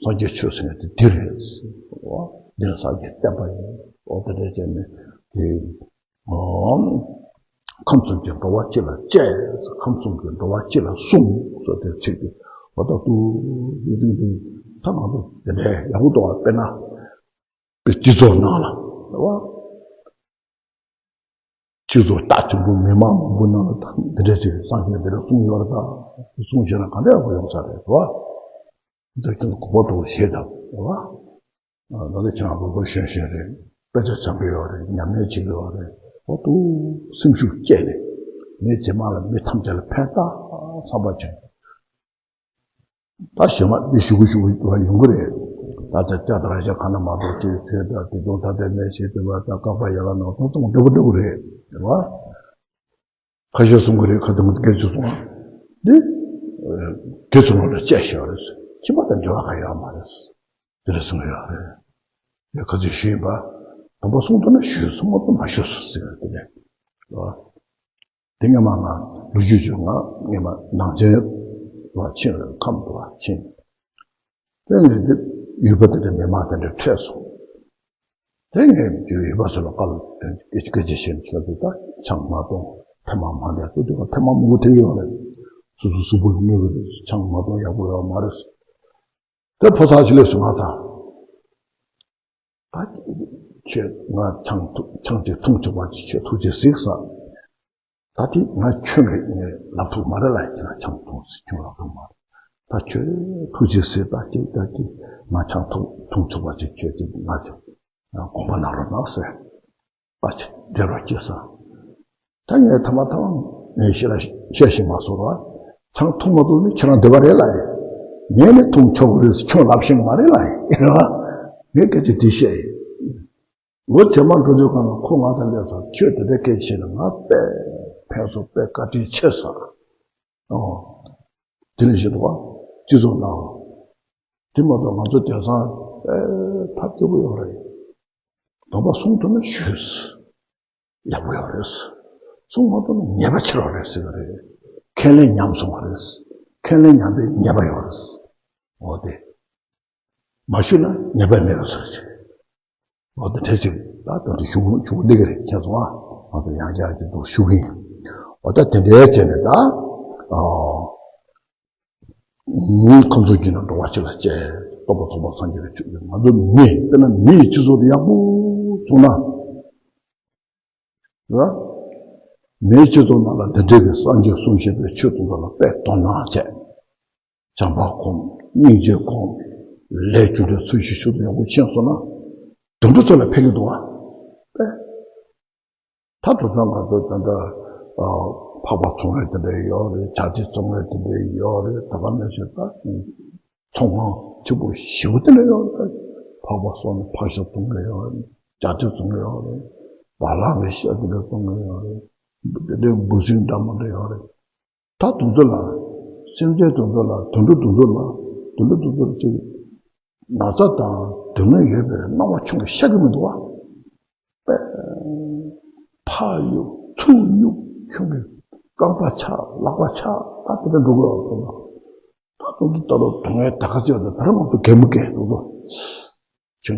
སངས་རྒྱས་ཆོས་ཟེར་ནས་དེ་འདི་རེད། འོ་འདི་ལ་སངས་རྒྱས་བསྟན་པ་ཡིན། འོ་དེ་འདྲ་བྱས་ནས་དེ་ཨ་ཁམས་གསུམ་གྱི་འགྲོ་བ་སྤྱི་ལ་སྤྱད། ཁམས་གསུམ་གྱི་འགྲོ་བ་སྤྱི་ལ་སྲུང་ཟེར་དེ་ཚིག་དེ་འོ་ད་དུ་ཡིན་དུས་ད་ང་ཚོ་དེ་འདྲའི་ཡག་པོ་འདུག་བ། དཔེར་ན་སྤྱི་ཚོགས་ནང་ལ་རེད་བ། སྤྱི་ཚོགས་རྟ་ཆེན་པོ་མི་མང་མང་པོ་ནང་ལ་ད་འདི་འདྲ་ཅིག་སངས་རྒྱས་འདི་འདྲ་གསུངས་ཡོད་རེད། ད་གསུངས་བྱས་ན་ག་འདྲ་ཡག་པོ་ཡོང་ས་རེད་བ། འདི་ཁྱོད་གོ་བ་འདུག་ཞེས་དང་བ། ད་ལྟ་ཁྱེད་རང་གོ་བ་ཤེས་ཤེས་རེད། དཔེ་ཆ་སྦྱང་གི་ཡོད་རེད། ཉམས་ལེན་བྱེད་ཀྱི་ཡོད་རེད། འོ་ཏུ་སེམས་ཤུགས་བསྐྱེད་ནས་ངས་རྗེས་མ་ལ་མི་ཐམས་ཅད་ལ་ཕན་ཐོགས་བསམ་པ་བྱུང་། ད་གཞན་མ་འདི་ཞུ་གི་ཞུ་གི་ཡོང་གི་རེད། ད་ལྟ་ལྕགས་དང་ར་ཤ་ཁ་ན་མ་གཏོགས་ཅིག་ཚོད་ད་དེ་དུང་ད་ལྟའི་གནས་ཤིག་དེ་བ་ད་བཀག་པ་ཡ་ལ་ནང་ཐོང་ཐོང་འདྲ་པོ་འདྲ་པོ་རེད། རེད་བ། ཁ་ཤས་གསུང་གི་རེད། ཁ་ཐུམ་སྐད་ཆ་གསུང་བ་འདི་དགེ་ཚུལ་སློང་ལ་དཔྱད་ཤེས་པ་རེད། ཁྱིམ་པ་དང་འབྲེལ་བ་གང་ཡོད་མ་རེད། དེ་ལ་གསུང་གི་ཡོད་རེད། ཡ་ག་ཚོད་ཞུས་ཡིན་པ། དམ་པ་གསུང་ཐུབ་ན་ཞུས་སོང་། མ་ཐུབ་མ་ཞུས་སོང་ཟེར་གི་རེད། དེ་ནས་རེད་བ། དེ་སྔ་མ་ང་ལོ་རྒྱུས་བྱུང་ང་སྔ་མ་ནང་ཆེན་དུ་བ་ཕྱིན། ཁམས་དུ་བ་ཕྱིན། དེ་ནས་དེ་ཡུལ་པ་དེ་འདྲ་མི་མང་དེ་འདྲ་འཕྲད་སོང་། དེ་ནས་དེ་ཡུལ་པ་ཚོ་ལ་བཀའ་སློབ་སྐད་ཆ་བཤད་ཆོག་དུས་ད་ཆང་མ་འཐུང་། ཐལ་མོ་མ་བསྡད། དུས་དུས་ཐལ་མོ་མང་པོ་ཐེབས་ཡོད་རེད། སོ་སོ་གཟུགས་པོ་ལ་གནོད་གི་རེད། ཆང་མ་འཐུང་ཡག་པོ་ཡོད་མ་རེད། དེ་ཕོ་གསར་ཞིག་སླེབས་སོང་ང་ཚ། ད་ཁྱེད་ང་ཆང་འཐུང་ཆང་ཅིག་འཐུང་ཆོག་པ་ཅིག་ཁྱེད་ཐུགས་རྗེས་གཟིགས་ས། ད་དེ་ང་ཁྱོད་ཀྱིས་ངས་ལབ་ཐུབ་མ་རེད་ལ། ཁྱེད་ལ་ཆང་འཐུང་ཟེར་ཁྱོད་ལབ་ཐུབ་མ་རེད། ད་ཁྱོད་ཐུགས་རྗེས་གཟིགས། ད་ཁྱེད་ད་ཁྱེད་ང་ཆང་འཐུང་འཐུང་ཆོག་པ་ཅིག་ཁྱོད་ཅིག་ང་ཅིག་དགོངས་པ་གནང་རོགས་གནང་ཟེར། ད་ཅིག་བདེ་རོགས་སྐྱེས་ས། ད་ངས་ཐ་མ་ཐ་མ་ངས་ཤེས་ལ་བཤད་ཤེས་མ་སོང་ར། ཆང་འཐུང་མ་འཐུང་ནི་ཁྱེད་རང་འདོད་པ་རེད་ལ། ངས་ནི་འཐུང་ཆོག་གི་རེད་ཟེར་ཁྱོད་ལབ་ཤེས་མ་རེད་ལ། རེད་བ། ངས་སྐད་ཆ་དེ་བཤད་ཡིན། ལོ་རྗེས་མ་འགྲོ་དུས་གང་ལ་ཁོ་ང་ཚོ་སླེབས་ཚར། ཁྱོད་དེ་འདྲའི་སྐད་ཆ་བཤད་ན་ང་དཔེ་ཕན་སོང་། དཔེ་བཀའ་དྲིན་ཆེ་ས། ཨོ། དེ་ནས་བཤད་འདུག་བ། སྤྱི་ཚོགས་ནང་། དེ་མ་གཏོགས་ང་ཚོ་དེང་སང་དཔེ་ཐབས་སྐྱོ་པོ་ཡོད་རེད། སྡོམ་པ་སྲུང་ཐུབ་ན་ཞུས། ཡག་པོ་ཡོད་རེད། སྲུང་མ་ཐུབ་ན་ཉེས་པ་ཆེ་རུ་རེད་ཟེར་གི་རེད། ཁས་ལེན་ཉམས་སོང་བ་རེད། ཁས་ལེན་ཉམས་པའི་ཉེས་པ་ཡོད་རེད། འོ་དེ། མ་ཞུས་ན་ཉེས་པ་མེད་པ་ཟེར་ཅིག་འོ་དེ་འདྲ་ཅིག་ད་དོན་དུ་ཞུ་ཞུ་བསྡད་ཀྱི་རེད། ཁྱེད་ཚོ་ཨ། ང་ཚོ་ཡང་བསྐྱར་གྱི་འདུག་ཞུ་གི་ཡིན། འོ་ད་དེ་འདྲའི་བྱས་ནས་ད། ཨ། ཁམས་གསུམ་གྱི་ནང་འགྲོ་བ་སྤྱི་ལ་སྤྱད། སྟོན་པ་ཚོགས་པ་སངས་རྒྱས་ཀྱི་ཆོས་ཀྱི་ང་ཚོ་མི་དཔེར་ན་མི་ཡི་སྤྱི་ཚོགས་དེ་ཡག་པོ་བྱུང་ན། ར། མིའི་སྤྱི་ཚོགས་ནང་ལ་འདི་འདྲའི་གི་སངས་རྒྱས་གསུང་བཞིན་པའི་ཆོས་དེ་ཚོ་ལ་དཔེ་དོ་སྣང་བྱས། བྱམས་པ་སྒོམ། སྙིང་རྗེ་སྒོམ། ལས་རྒྱུ་འབྲས་ཚུལ་བཞིན་ཞུ་དུ་ཡག་པོ་ཤེས་སོང་ན། དུད་འགྲོ་ཚོ་ལ་ཕན་གྱི་འདུག་བ། དཔེ། ད་དེང་སང་ང་ཚོ་དེ་འདྲ། ཨ། ཕག་པ་བཙོང་བའི་དེ་འདྲ་ཡོད་རེད། བྱ་དེ་བཙོང་བའི་དེ་འདྲ་ཡོད་རེད། ད་ག་ནང་བཞིན་ད། ཚོང་ཁང་ཆེན་པོ་ཞེ་པོ་དེ་འདྲ་ཡོད་རེད། ཕག་པ་སོགས་ནས་ཕག་ཤ་བཙོང་གི་ཡོད་རེད། བྱ་དེ་བཙོང་གི་ཡོད་རེད། བ་ལང་གི་ཤ་དེ་འདྲ་བཙོང་གི་ཡོད་རེད། དེ་འདྲའི་འབུ་སྲིན་འདྲ་མི་འདྲ་ཡོད་རེད། ད་དུང་ཚོད་ལ། སེམས་ཅན་དུང་ཚོད་ལ། དུད་འགྲོ་དུང་ཚོད་ལ། དུད་འགྲོ་དུང་ཚོད་ལ་ཅིག་ན་ཚ་དང་སྡུག་བསྔལ་ཡོད་པའི་སྣང་བ་ཆུང་བ་ཤར་གྱི་མི་འདུག་བ། པས། ཕར་གཡུག་ཚུར་གཡུག་ཁྱོད་ཀྱི་རྐང་པ་ཆག་ལག་པ་ཆག་ད་དེ་འདྲ་འགྲོ་དགོས་པ་ཁོ་ན། ད་དུང་དུ་ལྟ་ལོ་དུང་ངའི་ད་ག་ཚོད་དུ་ད་ར་མ་གཏོགས་གད་མོ་བགད་འདུག་གོ། ཁྱོད་ཀྱི་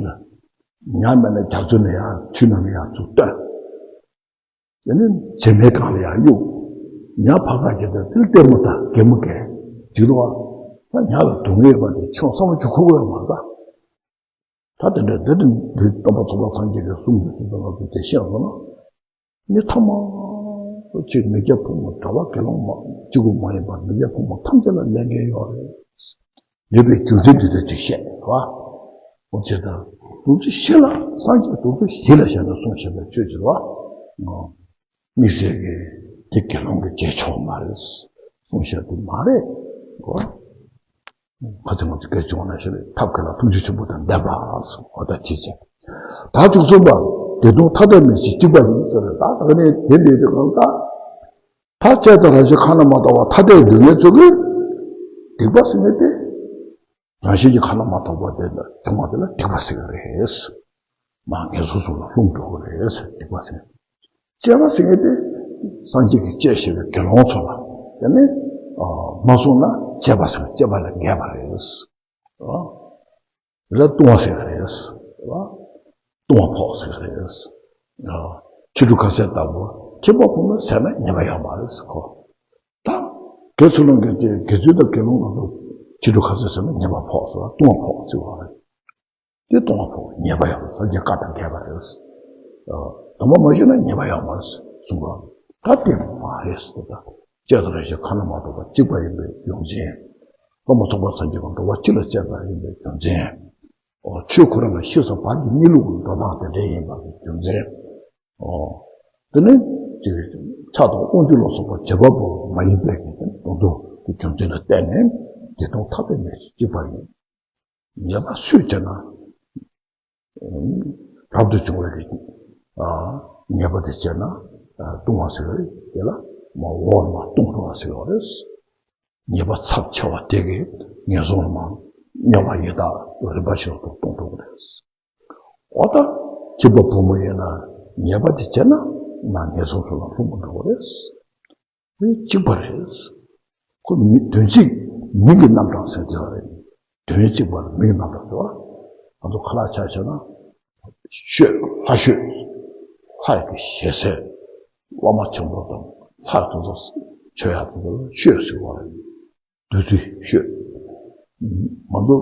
ཉ་མེད་ན་རྒྱ་མཚོ་ནས་ཡང་ཆུ་ནང་ནས་ཡང་ཚུར་བཏོན། དེ་ནས་བྱེ་མའི་སྒང་ལ་ཡང་གཡུག་ཉ་ཕར་ཚག་གི་དེ་དེར་ལྟད་མོ་ལྟ་གད་མོ་བགད་འགྲིག་འདུག་བ། ད་ཉ་ལ་སྡུག་བསྔལ་ཡོད་པ་དེ་ཁྱོད་བསམ་བློ་ཅིག་འཁོར་དགོས་ཡོད་མ་རེད་ད། ད་དེ་འདྲ་དེ་དེ་འདྲའི་སྟོན་པ་ཚོགས་པ་སངས་རྒྱས་ཀྱི་གསུང་གི་དེ་ཚོ་ང་ཚོ་དེ་ཤེས་དགོས་ན། མི་ཚང་མ་གཅིག་མི་སྐྱ་ཕོ་མོ་གྲྭ་པ་དགེ་སློང་མ་གཅིག་པུ་མ་ཡིན་པར་མི་སྐྱ་ཕོ་མོ་ཐམས་ཅད་ལ་ལས་འགན་ཡོད་རེད། ཡོད་པའི་རྒྱུ་མཚན་འདི་འདྲ་ཅིག་བཤད་རེད་བ། འོ་ཅེ་ད། དུང་ཚོད་བཞི་ལ་སངས་རྒྱས་དུང་ཚོད་བཞི་ལ་བཞག་ནས་གསུངས་བཞག་པའི་ཆོས་ཅིག་རེད་བ། དམིགས་བསལ་གྱི་དེ་དགེ་སློང་གི་རྗེས་ཆོག་མ་རེད། གསུངས་བཞག་དེ་མ་རེད་བ། ཁ་ཚིག་ང་ཚོ་སྐད་བྱུང་བ་ན་ཞེ་རེད། ཐབས་མཁས་ལ་ཐུགས་རྗེ་ཆེན་པོ་དང་ལྡན་པ་གསུངས། འོ་ད་ཅི་བྱེད། ད་བཅུ་གསུམ་པ། བདེ་སྟོང་ཐ་དད་མེད་ཅིང་གཅིག་པ་ཡིན་ཟེར་རེད། ད་ད་ནི་དེ་འདྲའི་དུས་གང་ལྟར། ད་བྱས་ཙང་རང་བཞིན་ཁ་ན་མ་ཐོ་བ་ཐ་དད་སྡུག་བསྔལ་ཚོ་གི་སྡིག་པ་ཟེར་མཁན་དེ། རང་བཞིན་གྱིས་ཁ་ན་མ་ཐོ་བ་དེ་ལ་བྱུང་བ་དེ་ལ་སྡིག་པ་ཟེར་གི་རེད། མར་ངན་སོང་གསུམ་ལ་ལྷུང་འགྲོ་གི་རེད་ཟེར། སྡིག་པ་ཟེར། སྤྱད་པ་ཟེར་མཁན་དེ་སངས་རྒྱས་ཀྱིས་སྤྱད་བཞག་པའི་དགེ་སློང་ཚོ་ལ་དེ་ནི་མ་བསྲུངས་ན་སྤྱད་པ་ཟེར་སྤྱད་པ་ལས་འགལ་བ་རེད། ལ་ལྟུང་བ་ཟེར་གི་རེད། ལྟུང་བ་ཕོག་ཟེར་གི་རེད། ཕྱི་དྲོ་ཁ་ཟས་ལྟ་བུ་ཁྱིམ་པ་ཕོ་མོ་ཟེར་ན་ཉེས་པ་ཡོད་མ་རེད་ཁོ། ད་དགེ་ཚུལ་སློང་གི་དེ་དགེ་ཚུལ་དང་དགེ་སློང་ལ་ལོ་ཕྱི་དྲོ་ཁ་ཟས་ཟེར་ན་ཉེས་པ་ཕོག་ཟེར་བ་ལྟུང་བ་ཕོག་ཟེར་བ་རེད། དེ་ལྟུང་བ་ཕོག་ཉེས་པ་ཡོད་རེད། སངས་རྒྱས་བཀའ་དང་འགལ་བ་རེད། དམ་པ་མ་ཞུས་ན་ཉེས་པ་ཡོད་མ་རེད་གསུངས་པ། ད་དེ་མ་རེད་ཟེར། ད་སྤྱད་པ་རང་བཞིན་ཁ་ན་མ་ཐོ་བ་གཅིག་པ་ཡིན་པའི་རྒྱུ་མཚན། སྟོན་པ་ཚོགས་པ་སངས་རྒྱས་ཀྱི་འགྲོ་བ་སྤྱི་ལ་སྤྱད་པ་ཡིན་པའི་རྒྱུ་མཚན། ཆོས་ཁོ་རང་ལ་ཤེས་སོ་བར་གྱི་གནས་ལུགས་ཀྱི་འགྲོ་སྟངས་དེ་འདྲ་ཡིན་པ་གི་རྒྱུ་མཚན། དེ་ནས་ཅིག་ཕྱག་དང་དབང་ཕྱུག་ལ་སོགས་པ་བྱེད་པ་པོ་མ་ཡིན་པའི་གི་དོན་དུ་གི་རྒྱུ་མཚན་ལ་བརྟེན་ནས་བདེ་སྟོང་ཐ་དད་མེད་ཅིང་གཅིག་པ་ཡིན། ཉེས་པ་སུས་བྱས་ན། རབ་ཏུ་བྱུང་བའི་གི་ཉེས་པ་དེ་བྱས་ན་ལྟུང་བ་ཟེར་བའི་དེ་ལ་མ་འོག་མ་ལྟུང་འགྲོ་བ་ཟེར་བ་རེད། ཉེས་པ་ཚབས་ཆེ་བ་དེ་གིས་ངན་སོང་ལ་མ་སྨྱོ་བ་ཡི་དྭགས་རིམ་པ་བཞིན་དུ་ལྟུང་འགྲོ་གི་རེད། འོ་ད་ཁྱིམ་པ་བུ་མོ་ཡིན་ན་ཉེས་པ་དེ་བྱས་ན་མ་ངན་སོང་ལ་ལྷུང་འགྲོ་གི་རེད། དེ་གཅིག་པ་རེད། ཁོ་མི་དོན་གཅིག་མིང་གི་རྣམ་གྲངས་ཟེར་དེ་རེད། དོན་གཅིག་པ་ལ་མིང་གི་རྣམ་གྲངས་ཟེར་བ། ང་ཚོ་ཁ་ལག་ཆ་བཞག་ན། ཤོད་ལྷ་ཤོད། ལྷ་ཡི་གི་ཞལ་ཟས། བླ་མ་ཆེན་པོ་དང་ལྷ་དེ་ཚོ་མཆོད་ཡག་དེ་ཚོ་ལ་ཤོད་ཟེར་བ་རེད། བདུད་རྩི་ཤོད། ང་ཚོ་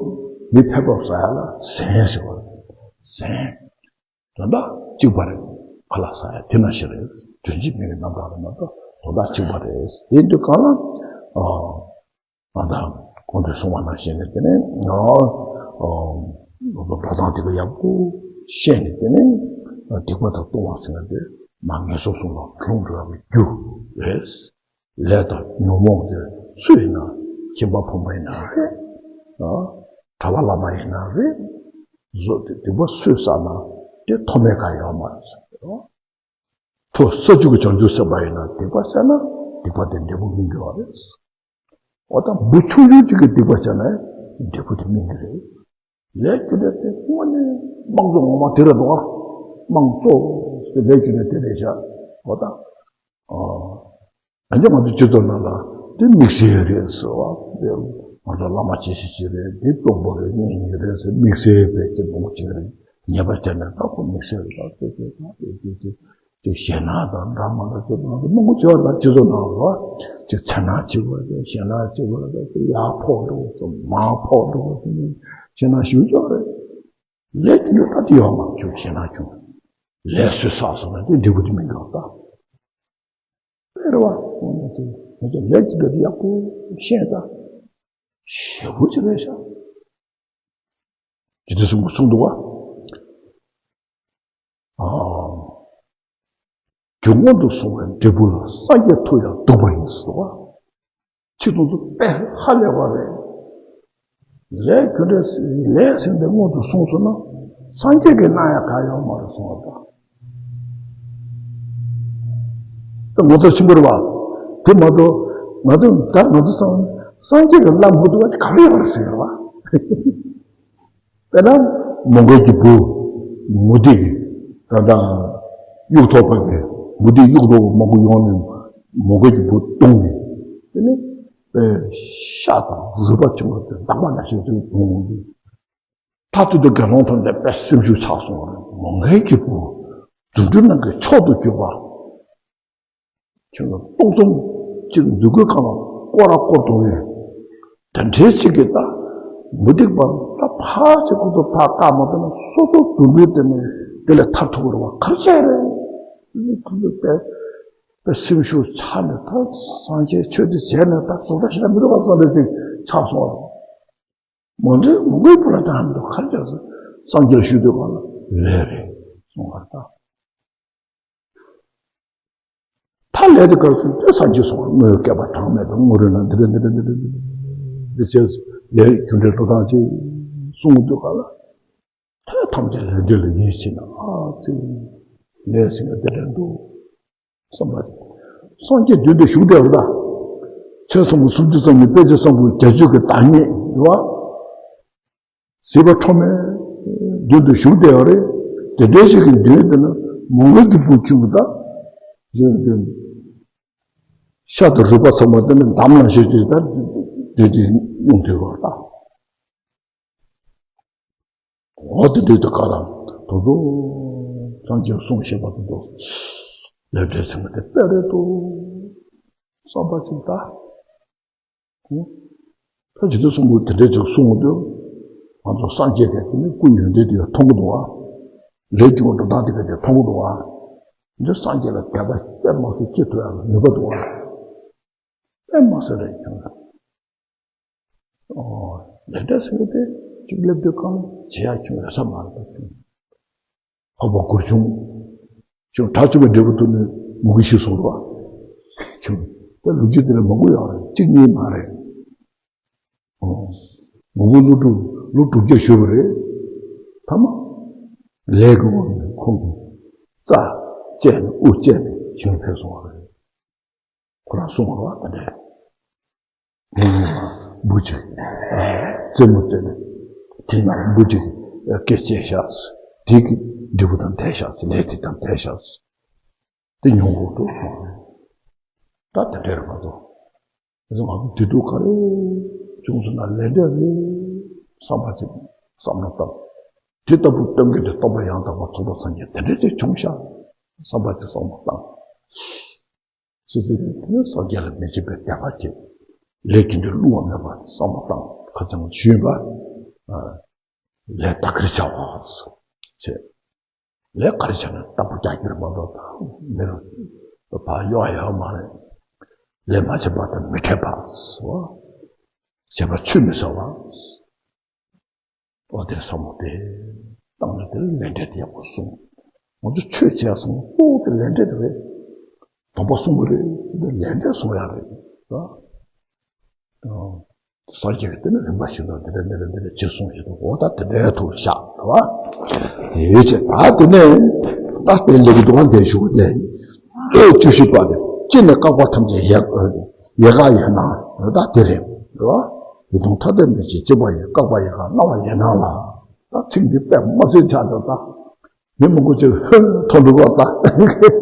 མི་ཕལ་པ་ཟ་ཡག་ལ་ཟན་ཟེར་བ་རེད། ཟན། དོན་དག་གཅིག་པ་རེད། ཁ་ལག་ཟ་ཡག་དེ་ནང་བཞིན་རེད། དོན་གཅིག་མིང་གི་རྣམ་གྲངས་རེད་མ་གཏོགས་དོན་དག་གཅིག་པ་རེད། དེ་དུས་གང་ལ། ཨ། ང་དང་གོང་དུ་གསུངས་པ་ནང་བཞིན་ནས་དེ་ནས་ང་། ཨ། འགྲོ་སྟངས་དེ་ག་ཡག་པོ་ཤེས་ནས་དེ་ནས་སྡིག་པ་དང་ལྟུང་བ་ཟེར་ན་དེ་མ་ངན་སོང་གསུམ་ལ་ལྷུང་འགྲོ་བའི་རྒྱུ་རེད། ལས་དང་ཉོན་མོངས་དེ་སུ་ཡིན་ན་ཁྱིམ་པ་བུ་མོ་ཡིན་ན་རེད། ཨ། གྲྭ་པ་བླ་མ་ཡིན་ན་རེད། བཟོ་དེ་སྡིག་པ་སུས་བསགས་ན་ ཐོགས་མེད་གང་ཡོད་མ་རེད་ཟེར། ཐོག་ས་བཅུ་གི་བྱང་ཆུབ་སེམས་དཔའ་ཡིན་ན་སྡིག་པ་བཤགས་ན་སྡིག་པ་དེ་འབྲས་བུ་སྨིན་གྱི་ཡོད་རེད། འོ་ད་འབུ་ཆུང་ཆུང་གཅིག་གིས་སྡིག་པ་བཤགས་ན་འབྲས་བུ་དེ་སྨིན་གྱི་རེད། ལས་རྒྱུ་འབྲས་དེ་དངོས་གནས་དམངས་གཙོ་ངོ་མ་དེ་རེད་འདུག་ཨ། དམངས་གཙོ་ཟེར་ལས་རྒྱུ་འབྲས་དེ་རེད་ཤག་འོ་ད། ཨ་ནི་ང་ཚོ་སྤྱི་ཚོགས་ནང་ལ་དེ་དམིགས་བསལ་རེད་ཟེར་བ། དེ་ང་ཚོ་བླ་མ་ཆེ་ཤོས་ཅིག་རེད། དེ་སྟོན་པ་རེད། གཉེན་ཉེ་རེད་ཟེར་དམིགས་བསལ་བས་ཅིག་མང་པོ་ཅིག་རེད། ཉེས་པ་བྱས་ནས་ད་ཁོ་དམིགས་བསལ་རེད། ད་དེ་དེ་དེ་དེ་དེ་ཅིག་ཞེད་སྣང་དང་འདྲ་མ་འདྲ་ཅིག་ང་ཚོ་མང་པོ་བྱས་པ་ད་སྤྱི་ཚོགས་ནང་ལ་ཅིག་འཚེར་སྣང་ཆེ་བ་དང་ཞེད་སྣང་ཆེ་བ་དང་ཅིག་ཡར་འཕོ་འགྲོ་བ་དང་མར་འཕོ་འགྲོ་བ་དེ་ནི་ཞེད་སྣང་ཞེ་པོ་ཅིག་རེད། ལས་དེ་འདྲ་ད་དེ་ཡོང་མ་བྱུང་། ཞེད་སྣང་བྱུང་། ལས་བཟོས་བསགས་སོང་ན་དེ་འབྲས་བུ་དེ་སྨིན་གྱི་ཡོད་ད། དཔེར་བ་ང་ཚོ་ལས་ཀྱི་འབྲས་བུ་ཡག་པོ་ཤེས་ད། ཞེ་པོ་ཅིག་རེད་ཤག་རྗེ་བཙུན་གསུངས་འདུག་བ། ཨ། རྒྱུ་སྔོན་དུ་སོང་བའི་འབྲས་བུ་ལ་སངས་རྒྱས་མཐོ་ཡང་སྡུག་པ་ཡིན་ཟེར་བ། ཁྱེད་ཚོ་ཚོ་དཔེ་ཧ་ལས་པ་རེད། ལས་རྒྱུ་འབྲས་ལས་ཟིན་པའི་སྔོན་དུ་སོང་སོང་ན་སངས་རྒྱས་ཀྱིས་གནང་ཡ་གང་ཡོད་མ་རེད་གསུངས་པ་དང་། དེ་ངོ་མཚར་ཆེན་པོ་རེད་བ། དེ་མ་གཏོགས་ང་ཚོ་ད་ང་ཚོ་ཚང་མ་སངས་རྒྱས་ཀྱིས་གནང་མི་ཐུབ་པ་དེ་ག་རེ་ཡོད་རེད་ཟེར་བ། དཔེར་ན་མོའུ་འགལ་གྱི་བུ་མུ་སྟེགས་ཀྱིས་ད་ལྟ་གཡུ་ཐོག་ཕབ་པས་མུ་སྟེགས་གཡུ་ཐོག་མང་པོ་ཡོང་ནས་མོའུ་འགལ་གྱི་བུ་བརྡུངས་ནས་དེ་ནས་ཤ་དང་རུས་པ་ཆུང་བ་དེ་འདག་པ་ནང་བཞིན་དུ་བརྡུངས་ནས་མཐར་ཐུག་ཏུ་དགེ་སློང་ཐམས་ཅད་དཔེ་སེམས་ཤུགས་ཆག་སོང་བ་རེད། མོའུ་འགལ་གྱི་བུ་རྫུ་འཕྲུལ་ནང་གི་མཆོག་ཏུ་གྱུར་པ། ཁྱོད་ལ་སྟོང་གསུམ་གཅིག་མཛུབ་གུའི་སྒང་ལ་སྐོར་ར་སྐོར་འདུག་ནས། དེ་འདྲའི་གཅིག་གིས་ད་མུ་སྟེགས་པ་ད་ཕར་ཅིག་ཁོ་ཚོ་ཕར་བཀག་མ་ཐུབ་ན་སོ་སོ་རྫུ་འཕྲུལ་དེ་ནས་དེ་ལས་ཐར་ཐུབ་ཀྱི་རེད་བ། ག་རེ་བྱས་རེད། ཁོ་ཚོ་དཔེ་དཔེ་སེམས་ཤུགས་ཆག་ནས་ད་སངས་རྒྱས་ཆོས་འདི་བྱས་ནས་ད་བཟོ་ལྟ་ཞིག་མི་འདུག་བ་བསམ་པའི་ཅིག་ཆགས་སོང་བ། མོ་འདྲའི་མོ་གོས་པོ་ལ་དང་འདུག་ག་རེ་བྱས་སོང་། སངས་རྒྱས་ལ་ཞུ་འདོད་པ་ལ་ལས་རེད་གསུངས་པ་ད། ད་ལས་དེ་ག་རེ་ཟེར་དུས་སངས་རྒྱས་གསུངས་པ། སྔོན་སྐལ་པ་གྲངས་མེད་པའི་སྔོན་རོལ་ན་འདི་འདྲ་འདི་འདྲ་འདི་འདྲ་འདི་འདྲ་བྱས་ལས་རྒྱུ་འབྲས་འགྲོ་སྟངས་ཅིག་གསུངས་འདུག་ག་ལ། ད་ཐམས་ཅད་ལས་འབྲས་ལ་ཡིད་ཆེས་ན་ཨ་ཙི་ལས་ཟིན་པ་འདི་འདྲ་འདུག་བསམ་པ། སངས་རྒྱས་མདུན་དུ་བཞུགས་བསྡད་པ་ད། མཚན་བཟང་པོ་སུམ་ཅུ་རྩ་གཉིས། དཔེ་བྱད་བཟང་པོ་བརྒྱད་ཅུ་གི་བདག་ཉིད་འདུག་བ། བྱིས་པ་ཁྲོ་མོའི་མདུན་དུ་བཞུགས་བསྡད་པ་རེད། དེ་འདྲའི་ཞིག་གི་མདུན་དེ་ན་མོའུ་འགལ་གྱི་བུ་ཆུང་ངུ་དག་ཡོད་དེ། ཤ་དང་རུས་པ་ཚང་མ་དེ་ནི་འདམ་ནང་བཞིན་ཅིག་ད་དེ་དེ་སྙུང་དུས་བར་དང་། འོ་དེ་དུས་དུ་ཁ་རང་དུ་དུ་སངས་རྒྱས་གསུངས་བཞིན་པ་དུ་དུ་ལས་འབྲས་ཟིན་པ་དེ་དཔེ་རེད་དོ་བསམ་པ་ཅིག་ད། ད་ཇི་ལྟར་གསུང་དགོས་དེ་འདྲའི་ཅིག་གསུང་དུས། ང་ཚོ་སངས་རྒྱས་དེ་དེ་ནི་སྐུ་ཡོན་ཏན་དེ་མཐོང་གི་འདུག་བ། ལས་རྒྱུ་འགྲོ་སྟངས་དེ་ག་དེ་མཐོང་གི་འདུག་བ། འདི་སངས་རྒྱས་ལ་དད་པ་དཔེ་མ་སྲིད་ཅི་ཐུབ་ཡག་ལ་ནུས་པ་འདུག་བ། དཔེ་མ་སྲིད་རེད་ཁྱོད། ཨོ། ལས་འབྲས་ཟེར་གི་དེ་གཅིག་སླེབས་དུས་གང་བྱེད་ཡག་ཁྱོད་ཡོད་ས་མ་རེད་ད་ཁྱོད། འཕགས་པ་གུར་ཆུང་། ཁྱོད་དགྲ་བཅོམ་པའི་འབྲས་བུ་ཐོབ་ནས་མུ་གེ་ཞིག་སོང་རོགས། ཁྱོད་དེ་ལོ་རྒྱུས་དེ་ལ་མང་པོ་ཡོད་རེད། གཅིག་གཉིས་མ་རེད། ཨོ། མུ་གེ་ལོ་དྲུག་ལོ་དྲུག་བརྒྱ་བཞུགས་པ་རེད། ཐ་མ་ལས་ཀྱི་དབང་གིས་ཁོང་གི་རྩ་བཅད་ནས་དབུ་བཅད་ནས་ཁྱོད་ཕེབས་སོང་བ་རེད། ཁོ་རང་གསུངས་པ་རེད་བ་ད་ནས། ངའི་སྙིང་ལ་འབུ་གཅིག་རྩེད་མོ་རྩེ་ནས་དེ་ནང་འབུ་གཅིག་སྐེ་བཅད་བཞག་དེ་གི་འབྲས་བུ་དང་ལྡན་བཞག་ལས་དེ་དང་ལྡན་བཞག་དེ་མྱོང་དགོས་འདུག་ད་དེ་འདྲ་རེད་མ་གཏོགས། ང་ཚོ་དུས་དུས་ག་རེ་བྱུང་སོང་ན་ལས་འབྲས་རེད་བསམ་པ་ཅིག་བསམ་བློ་བཏང་། དེ་ལྟ་བུ་སྟོན་གྱི་དེ་རྟོགས་པ་ཡང་དག་པར་རྫོགས་པར་སངས་རྒྱས་དེ་འདྲ་ཅིག་བྱུང་ཤག་བསམ་པ་ཅིག་བསམ་བློ་བཏང་། སྲིད་དེ་རིང་དེ་ནི་སངས་རྒྱས་ལ་མི་ཕྱིན་པའི་དད་པ་བསྐྱེད། ལས་ཀྱི་འདི་བསླུ་བ་མེད་པར་བསམ་བློ་བཏང་ཁ་ཚང་ཞུས་པ། ལས་དག་གིར་བྱ་བ་ཟེར། ལས་ག་རེ་བྱས་ན་རྟག་པར་རྒྱག་རྒྱུར་མ་གཏོགས་མི་རུ་ཕར་གཡོ་ཡོད་མ་རེད། ལས་མ་བྱས་པ་དང་མི་འཕྲད་པ་ཟེར། བྱས་པ་ཆུད་མི་ཟ་བ། འོ་དེ་བསམ་བློ་དེ་བཏང་ནས་དེ་ལ་ལས་འབྲས་དེ་ཡག་པོ་གསུངས། ང་ཚོ་ཆོས་བྱས་སོང་ལྟོས་དེ་ལས་འབྲས་དེ་རེད། དམ་པ་གསུངས་པ་རེད། དེ་ལས་འབྲས་གསུང་ཡག་རེད། ཨ། སངས་རྒྱས་ཀྱིས་དེ་ནས་རིམ་པ་བཞིན་དུ་འདི་འདྲ་འདི་འདྲ་འདི་འདྲ་བྱེད་གསུངས་བཞིན་དུ། འོ་ད་དེ་འདྲའི་ཐོག་བཞག་རེད་བ། དེའི་ཕྱིར་ད་དེ་ནས་ད་དཔེ་ལེགས་འདུག་ག་འདས་ཞུ་བ་དེ། ཨེ་བཅུ་བཞི་པ་དེ། ཅི་ནས་བཀག་པ་ཐམས་ཅད་ཡལ་ཡལ་ག་ཡལ་སྣང་། འོ་ད་དེ་རེད་རེད་བ། ཡིད་གདུང་ཐ་དད་མེད་ཅིང་གཅིག་པ་ཡི། བཀག་པ་ཡལ་ག་སྣང་བ་ཡལ་སྣང་ལ། ད་ཚིག་འདི་དཔེ་མ་ཟིན་ཆགས་འདུག་ད། མི་མང་པོ་ཅིག་ཧོན་ཐོར་འགྲོ་གི་ད།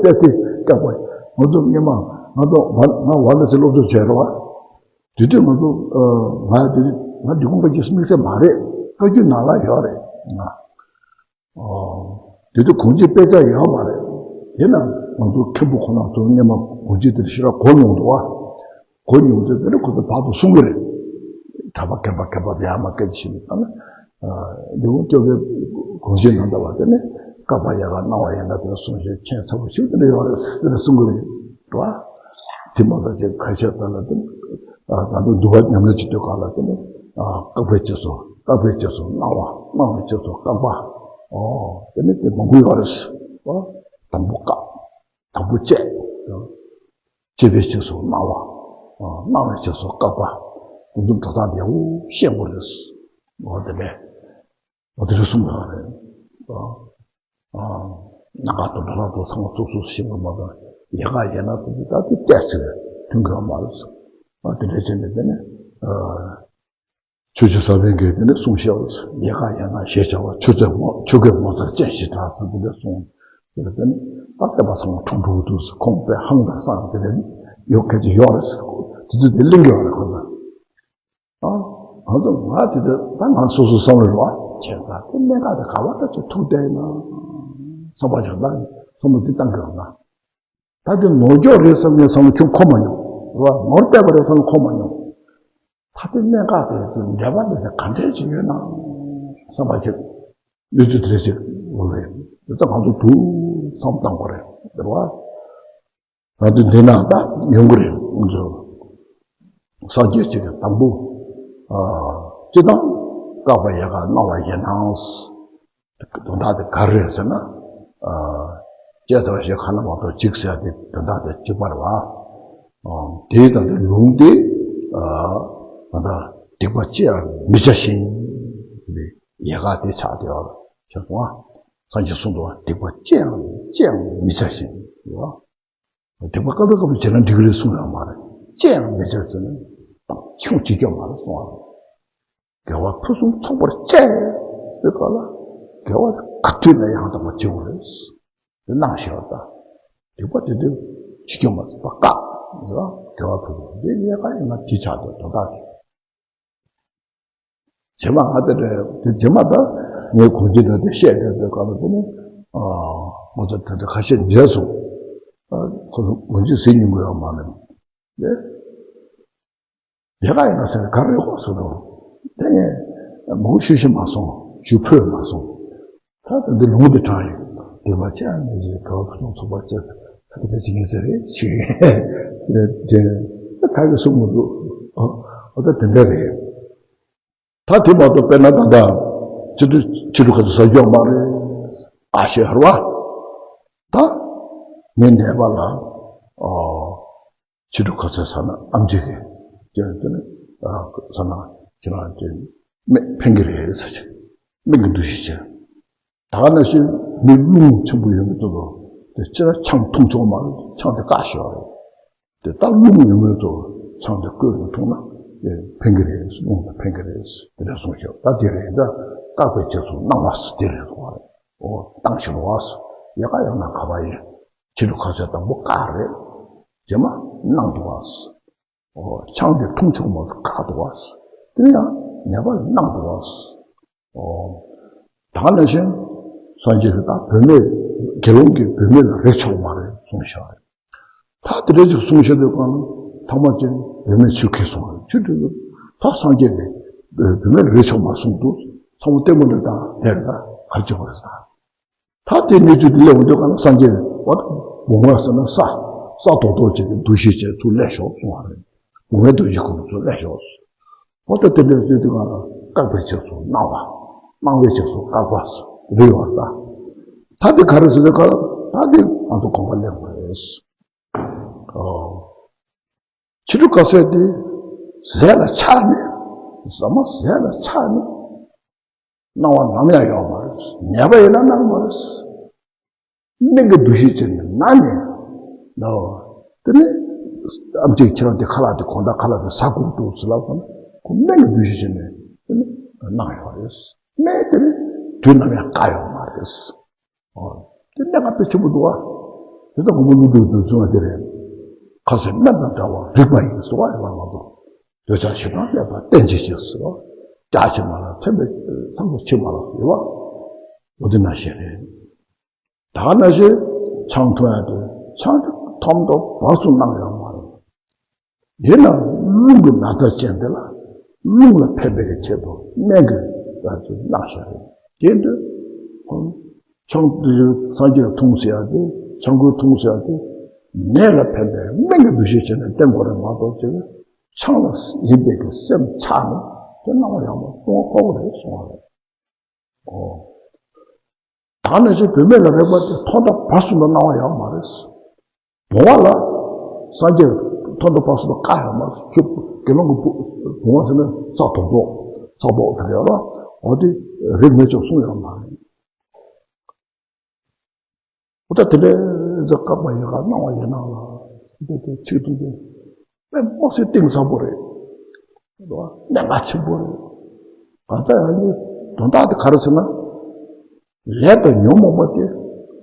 དེ་དེ་སྐབས་པ་ང་ཚོ་སྔོན་མ་ང་ཚོ་ཝ་ང་ཝ་ལ་སི་སློབ་ཕྲུག་བྱས་རེད་བ། དེ་དུས་ང་ཚོ་ཨ་ང་དེ་དུས་ང་འབྲི་གུང་བཀའ་བརྒྱུད་དམིགས་བསལ་མ་རེད། བཀའ་བརྒྱུད་ནང་ལ་ཡོད་རེད་ང་། ཨ་དེ་དུས་གོང་ཆེན་དཔེ་ཆ་ཡོད་མ་རེད། དེ་ན་ང་ཚོ་མཁན་པོ་ཁོ་རང་ཚོ་སྔོན་མ་གོང་ཆེན་དེར་ཞེ་དྲག་གོ་མྱོང་འདུག་བ། གོ་མྱོང་དུས་དེ་ནི་ཁོ་ཚོ་བར་དུ་གསུང་གི་རེད། གྲྭ་པ་མཁས་པ་མཁས་པ་ཡར་མར་སྐད་ཆ་བཤད་ནས་ད་ནི། ཨ་འདི་འོང་སྐྱོ་བའི་གོང་ཆེན་ནང་ལྟ་བ་དེ་ནི་བཀག་པ་ཡལ་ག་སྣང་བ་ཡལ་སྣང་དེ་ལ་གསུང་བཤད་མཁན་ཚ་པོ་ཞིག་དེ་འདྲ་ཡོད་རེད་ཟེར་ནས་གསུང་གི་རེད་བ། དེ་མ་ཐག་ཅིག་ཁ་ཤས་ཙམ་ལ་དེ་ནི་ཨ་ང་ཚོ་འདུལ་བ་ཉམས་ལེན་བྱེད་དུས་སྒང་ལ་དེ་ནི་ཨ་བཀག་པའི་རྗེས་སུ་བཀག་པའི་རྗེས་སུ་སྣང་བ། སྣང་བའི་རྗེས་སུ་བཀག་པ། ཨོ་དེ་ནི་དེ་མང་པོ་ཡོད་རེད་བ། དང་པོ་བཀག་དང་པོ་བཅད། བཅད་པའི་རྗེས་སུ་སྣང་བ། སྣང་བའི་རྗེས་སུ་བཀག་པ། ཀུན་རྫོབ་སྒྲོ་བཏགས་འདི་འོ་ཤེས་དགོས་རེད། འོ་དེ་ནས་འོ་དེ་རེད་གསུངས་པ་རེད། སྣང་ག་དང་སྒྲོ་བཏགས་དང་ཚང་མ་ཚུགས་ཚུགས་ཤེས་དགོས་མ་གཏོགས་ཡལ་ག་ཡལ་སྣང་ཟེར་དུས་ད་དེ་བལྟས་ཚེ་མཐུན་གི་ཡོད་མ་རེད། འོ་དེ་འདྲ་བྱས་ནས་དེ་ནས་ཆོས་རྗེ་ས་པཎ་གྱིས་དེ་ནས་གསུངས་བཞག་པ། ཡལ་ག་ཡལ་སྣང་ཞེས་བྱ་བ། ཆོས་ཐོས་ངོ་ཆོས་གོས་ངོ་མཚར་ཅན་ཞེས་གྲགས་ཟེར་དེ་འདྲ་གསུངས། དེ་ལ་བརྟེན་ནས་ད་བསྟན་པ་ཚང་མ་འཁྲུག་འགྲོ་གི་འདུག་ཟེར་ཁོང་དཔེ་ཧང་དང་སང་དེ་ལས་ཡོད་སྐད་ཆ་ཡོད་རེད་ཟེར། དེ་དུས་དེ་གླེང་གི་ཡོད་རེད་ཁོ་ཚོ། ཨ་ང་ཚོ་ང་དེ་དུས་ད་ང་སོ་སོའི་བསམ་བློ་རེད་བ། བྱས་ཙང་དེ་གནད་འགག་དེ་ག་བ་ད་ཅིག་ཐུག་བསྡད་ཡིན་ན་བསམ་པ་ཅིག་ད་བསམ་བློ་དེ་བཏང་གི་ཡོད་ན། ད་དེ་ནོར་འཁྱོག་རེད་བསམ་ངས་བསམ་བློ་ཁྱོན་འཁོར་མ་མྱོང་། རེད་བ། ནོར་བསྡད་པ་རེད་བསམ་བློ་འཁོར་མ་མྱོང་། ད་ལྟའི་གནད་འགག་དེ་ཚོ་འགལ་བ་འདི་ཚོ་ག་འདྲས་ཅིག་ཡོད་ན་བསམ་པ་ཅིག་གནས་ཚུལ་དེ་འདྲ་ཅིག་འོང་བས། དེ་ལྟ་ང་ཚོ་ཐུགས་བསམ་བཏང་དགོས་རེད། རེད་བ། ང་ཚོ་འདི་ན་ད་ཡོང་གི་རེད། ང་ཚོ་སངས་རྒྱས་ཅིག་གི་དང་པོ་ཨ་སྤྱིར་བཏང་བཀག་པ་ཡལ་ག་སྣང་བ་ཡལ་སྣང་། དོན་དག་དེ་ག་རེ་རེད་ཟེར་ན། ཨ་ལྕེ་ལྟ་བ་ཞིག་ཁ་ན་མ་ཐོ་གཅིག་ཟེར་དེ་དོན་དག་དེ་གཅིག་པ་རེད་བ། ཨ་དེའི་ད་དེ་ལུང་དེ་ཨ་ད་ལྟ་སྡིག་པ་ཅི་ཡང་མི་བྱ་ཞིང་། ཡལ་ག་དེ་ཆགས་བསྡད་ཡོད་རེད་ཟེར་སོང་བ། སངས་རྒྱས་གསུངས་འདུག་བ། སྡིག་པ་ཅི་ཡང་ཅི་ཡང་མི་བྱ་ཞིང་། རེད་བ། སྡིག་པ་སྐབས་རེ་སྐབས་རེ་བྱས་ན་འགྲིག་གི་རེད་གསུངས་ཡོད་མ་རེད། ཅི་ཡང་མི་བྱ་ཟེར་ན་ཆུང་བྱེད་རྒྱུ་མ་རེད་གསུངས་པ་རེད། དགེ་བ་ཕུན་སུམ་ཚོགས་པར་སྤྱད་ཟེར་སྐབས་ལ་དགེ་བ་ག་དུས་ནས་ཡང་དག་པར་བྱེད་དགོས་རེད། དེ་གནང་ཞེས་པ་དང་། སྡིག་པ་དེ་དུས་བྱེད་རྒྱུ་མ་ཚད་པ་བཀག་ཟེར་བ། དགེ་བ་ཕུན་སུམ་དེ་ཡལ་ག་ཡལ་སྣང་དེ་ཆགས་དེ་དོན་དག་དེ། རྗེས་མ་ང་དེ་རེད་དེ་རྗེས་མ་ད་ངས་གོང་ཆེན་དང་དེ་བཤད་བསྡད་དུས་སྐབས་ལ་དེ་ནི་ཨ་ང་ཚོ་དེ་འདྲ་ཁ་ཤས་མཇལ་སོང་། ཨ་ཁོ་ཚོ་ངོ་ཅིག་ཟིན་མྱོང་གི་ཡོད་མ་རེད། དེ་ཡལ་ག་ཡལ་སྣང་ཟེར་ནས་ག་རེ་ཡོད་ཟེར་དུས་དེ་ངས་མང་པོ་ཞུ་ཤེས་མ་སོང་། ཞུ་ཕོད་མ་སོང་། ད་དེ་འདི་ལུང་དེ་དྲངས་ཡོད། སྡིག་པ་ཅི་ཡང་མི་བྱེད། དགེ་བ་ཕུན་སུམ་ཚོགས་པར་སྤྱད་ཟེར། ད་དེ་འདྲ་བྱེད་ངེས་ཟེར་རེད་ཞུས། དེ་ད་ག་གི་གསུང་མི་འདུག་ཨོ་ད་དེ་འདྲ་རེད། ད་དེ་མ་གཏོགས་དཔེར་ན་ད་ལྟ་ཕྱི་དྲོ་ཕྱི་དྲོ་ཁ་ཚོ་ཟ་རྒྱུ་མ་རེད། ཨ་ཤེ་ཧར་བ། ད་ངའི་ནད་པ་ལ་ཨོ་ཕྱི་དྲོ་ཁ་ཚོད་ཟ་ན་ཨམ་ཆི་གི་ཅན་དེ་ནི་ཟ་ན་ཁྱེད་རང་ཅན་སྨན་ཕན་གི་རེད་ཟེར་ཅིག་སྨན་གི་འདུ་ཤེས་ཅན། ད་ག་ནང་བཞིན་མི་རླུང་ཆེན་པོ་ཡོད་མི་ཚོ་དེ་ཕྱིར་ཆང་འཐུང་ཆོག་མ་རེད། ཆང་དེ་བཀག་ཤོག་རེད། དེ་ད་རླུང་ཡོད་མི་ཚོ་ཆང་དེ་བསྐོལ་ནས་འཐུང་ན་དེ་ཕན་གི་རེད། རླུང་དེ་ཕན་གི་རེད། དེ་འདྲ་གསུངས་ཤོག་ད་དེ་རེད། ད་བཀག་པའི་རྗེས་སུ་གནང་བ་ཟེར་དེ་རེད་བ། འོ་བཏང་ཞིག་ལོ་བ་ཟེར། ཡལ་ག་ཡལ་སྣང་ག་བ་ཡིན། ཕྱི་དྲོ་ཁ་ཚོད་དང་པོ་བཀག་རེད། རྗེས་མ་གནང་འདུག་བ་ཟེར། ཨོ། ཆང་དེ་འཐུང་ཆོག་མ་ཟེར་བཀག་འདུག་བ། དེ་ཡང་ནད་པ་ལ་གནང་འདུག་བ། ཨོ། ད་ག་ནང་བཞིན་སངས་རྒྱས་ཀྱིས་ད་བུད་མེད་དགེ་སློང་གིས་བུད་མེད་ལ་རེག་ཆོག་མ་རེད་གསུངས་བཞག་རེད། ད་དེ་འདྲ་ཅིག་གསུངས་བཞག་དུས་གང་ཐ་མ་ཅན་བུད་མེད་ཆུ་ཁྱེར་སོང་རེད། ཆུ་ཁྱེར་དུས་ད་སངས་རྒྱས་ཀྱིས་བུད་མེད་ལ་རེག་ཆོག་མ་གསུངས་འདུག་ཚང་མ་ལྟད་མོ་འདྲ་དང་དེ་རེད། ད་ག་རེ་བྱེད་དགོས་རེད་ཟེར། ད་དེ་གནས་ཚུལ་དེ་སླེབས་འོང་དུས་གང་ན་སངས་རྒྱས་པ་བུང་བ་ཟེར་ན་ས་ས་རྡོག་རྡོག་ཅིག་གི་འདུ་ཤེས་བྱས་ཚུར་སླེབས་ཤོག་གསུང་བ་རེད། བུང་བའི་འདུ་ཤེས་ཁོ་ཚུར་སླེབས་ཤོག་འོ་ད་དེ་འདྲ་ཟེར་དུས་གང་ལ་བཀག་པའི་རྗེས་སུ་གནང་བ། གནང་བའི་རྗེས་སུ་བཀག་པ་རེད་ཡོད་ད། ད་དེ་ག་རེ་ཟེར་དུས་གང་ལ་ད་དེ་ང་ཚོ་དགོངས་པ་ལེན་དགོས་རེད། ཨོ། ཕྱི་དྲོ་ཁ་ཟས་དེ་ཟས་ལ་ཆགས་ནས་ ཟ་མ་ཟས་ལ་ཆགས་ནས་སྣང་བ་ནམ་ཡང་ཡོད་མ་རེད། ཉལ་བ་ཡིན་ན་སྣང་མ་རེད། སྨན་གྱི་འདུ་ཤེས་བྱས་ནས་ན་ནས་ལ། དེ་ནས་ཨམ་ཆིས་ཁྱེད་རང་དེ་ཁ་ལག་དེ་གོང་ད་ཁ་ལག་དེ་ཟ་དགོས་འདུག་ཟེར་ལབ་སོང་ན་ཁོ་སྨན་གྱི་འདུ་ཤེས་བྱས་ནས་དེ་ནས་སྣང་ཡོད་རེད། སྨན་དེ་ནི་དུས་ནམ་ཡང་བཀག་ཡོད་མ་རེད། ཨོ། དེ་གནད་འགག་དཔེ་ཆེན་པོ་འདུག་ཨ། དེ་ལྟར་མགོན་པོ་ཀླུ་སྒྲུབ་ཀྱིས་གསུངས་པ་དེ་རེད། ཁ་ཟས་སྨན་དང་བྲལ་བ་རིག་པ་ཡིན་ཟེར་བ་ཡོད་པ་མ་གཏོགས། འདོད་ཆགས་ཞེ་སྡང་མེད་པར་བསྟེན་བྱེད་ཅེས་ཟེར་བ། རྒྱ་ཆེ་མ་ལགས་ཚན་པའི་ལྷག་པ་ཆེ་མ་ལགས་ཟེར་བ། འོ་དེ་ནང་བཞིན་རེད། ད་ག་ནང་བཞིན་ཆང་འཐུང་ཡ་དེ་ཆང་དེ་ཐོག་མ་དང་བར་དུ་གནང་ཡོད་མ་རེད། ཡིན་ནའང་རླུང་གི་ན་ཚ་ཅན་དེ་ལ་རླུང་ལ་ཕན་པའི་གི་ཆེད་དུ་སྨན་གྱི་ལ་ཅིག་གནང་བཞག་རེད། དེ་དུས་ཁོང་ཆང་དེ་སངས་རྒྱས་འཐུང་ཟེར་ཡ་དེ་ཆང་ཁོལ་འཐུང་ཟེར་ཡ་དེ་ནད་ལ་ཕན་པའི་སྨན་གྱི་འདུ་ཤེས་བྱས་ནས་བསྟེན་དགོས་རེད་མ་གཏོགས་ཅིག་ཆང་ལ་ཡིན་པའི་གི་སེམས་ཆགས་ནས་དེ་སྣང་བ་ཡོད་མ་རེད། ལྟུང་བ་ཁོག་པོ་རེད་གསུང་བ་རེད། ཨོ། ད་ནས་ཅིག་བུད་མེད་ལ་རེག་པ་དེ་ཐོག་མཐའ་བར་གསུམ་དུ་སྣང་བ་ཡོད་མ་རེད། བུང་བ་ལ་སངས་རྒྱས་ཐོག་མཐའ་བར་གསུམ་དུ་བཀག་ཡོད་མ་རེད། ཁྱོད་དགེ་སློང་གི་བུ་བུང་བ་ཟེར་ན་ས་དོག་དོག་ས་དོག་དེ་རེད་རོ། འོ་དེ་རེག་མི་ཆོག་གསུངས་ཡོད་མ་རེད། འོ་ད་དེ་འདྲའི་ཟེར་བཀག་པ་ཡི་ག་སྣང་བ་ཡིན་ནའང་ལ་དེ་དེ་ཚིག་དུ་དེ་དཔེ་མི་སྲིད་གཏིང་ཟབ་པོ་རེད། གནད་འགག་ཆེན་པོ་རེད། ད་ལྟ་ཡང་ནི་དོན་དག་དེ་ག་རེ་ཟེར་ན། ལས་དང་ཉོན་མོངས་པ་དེ་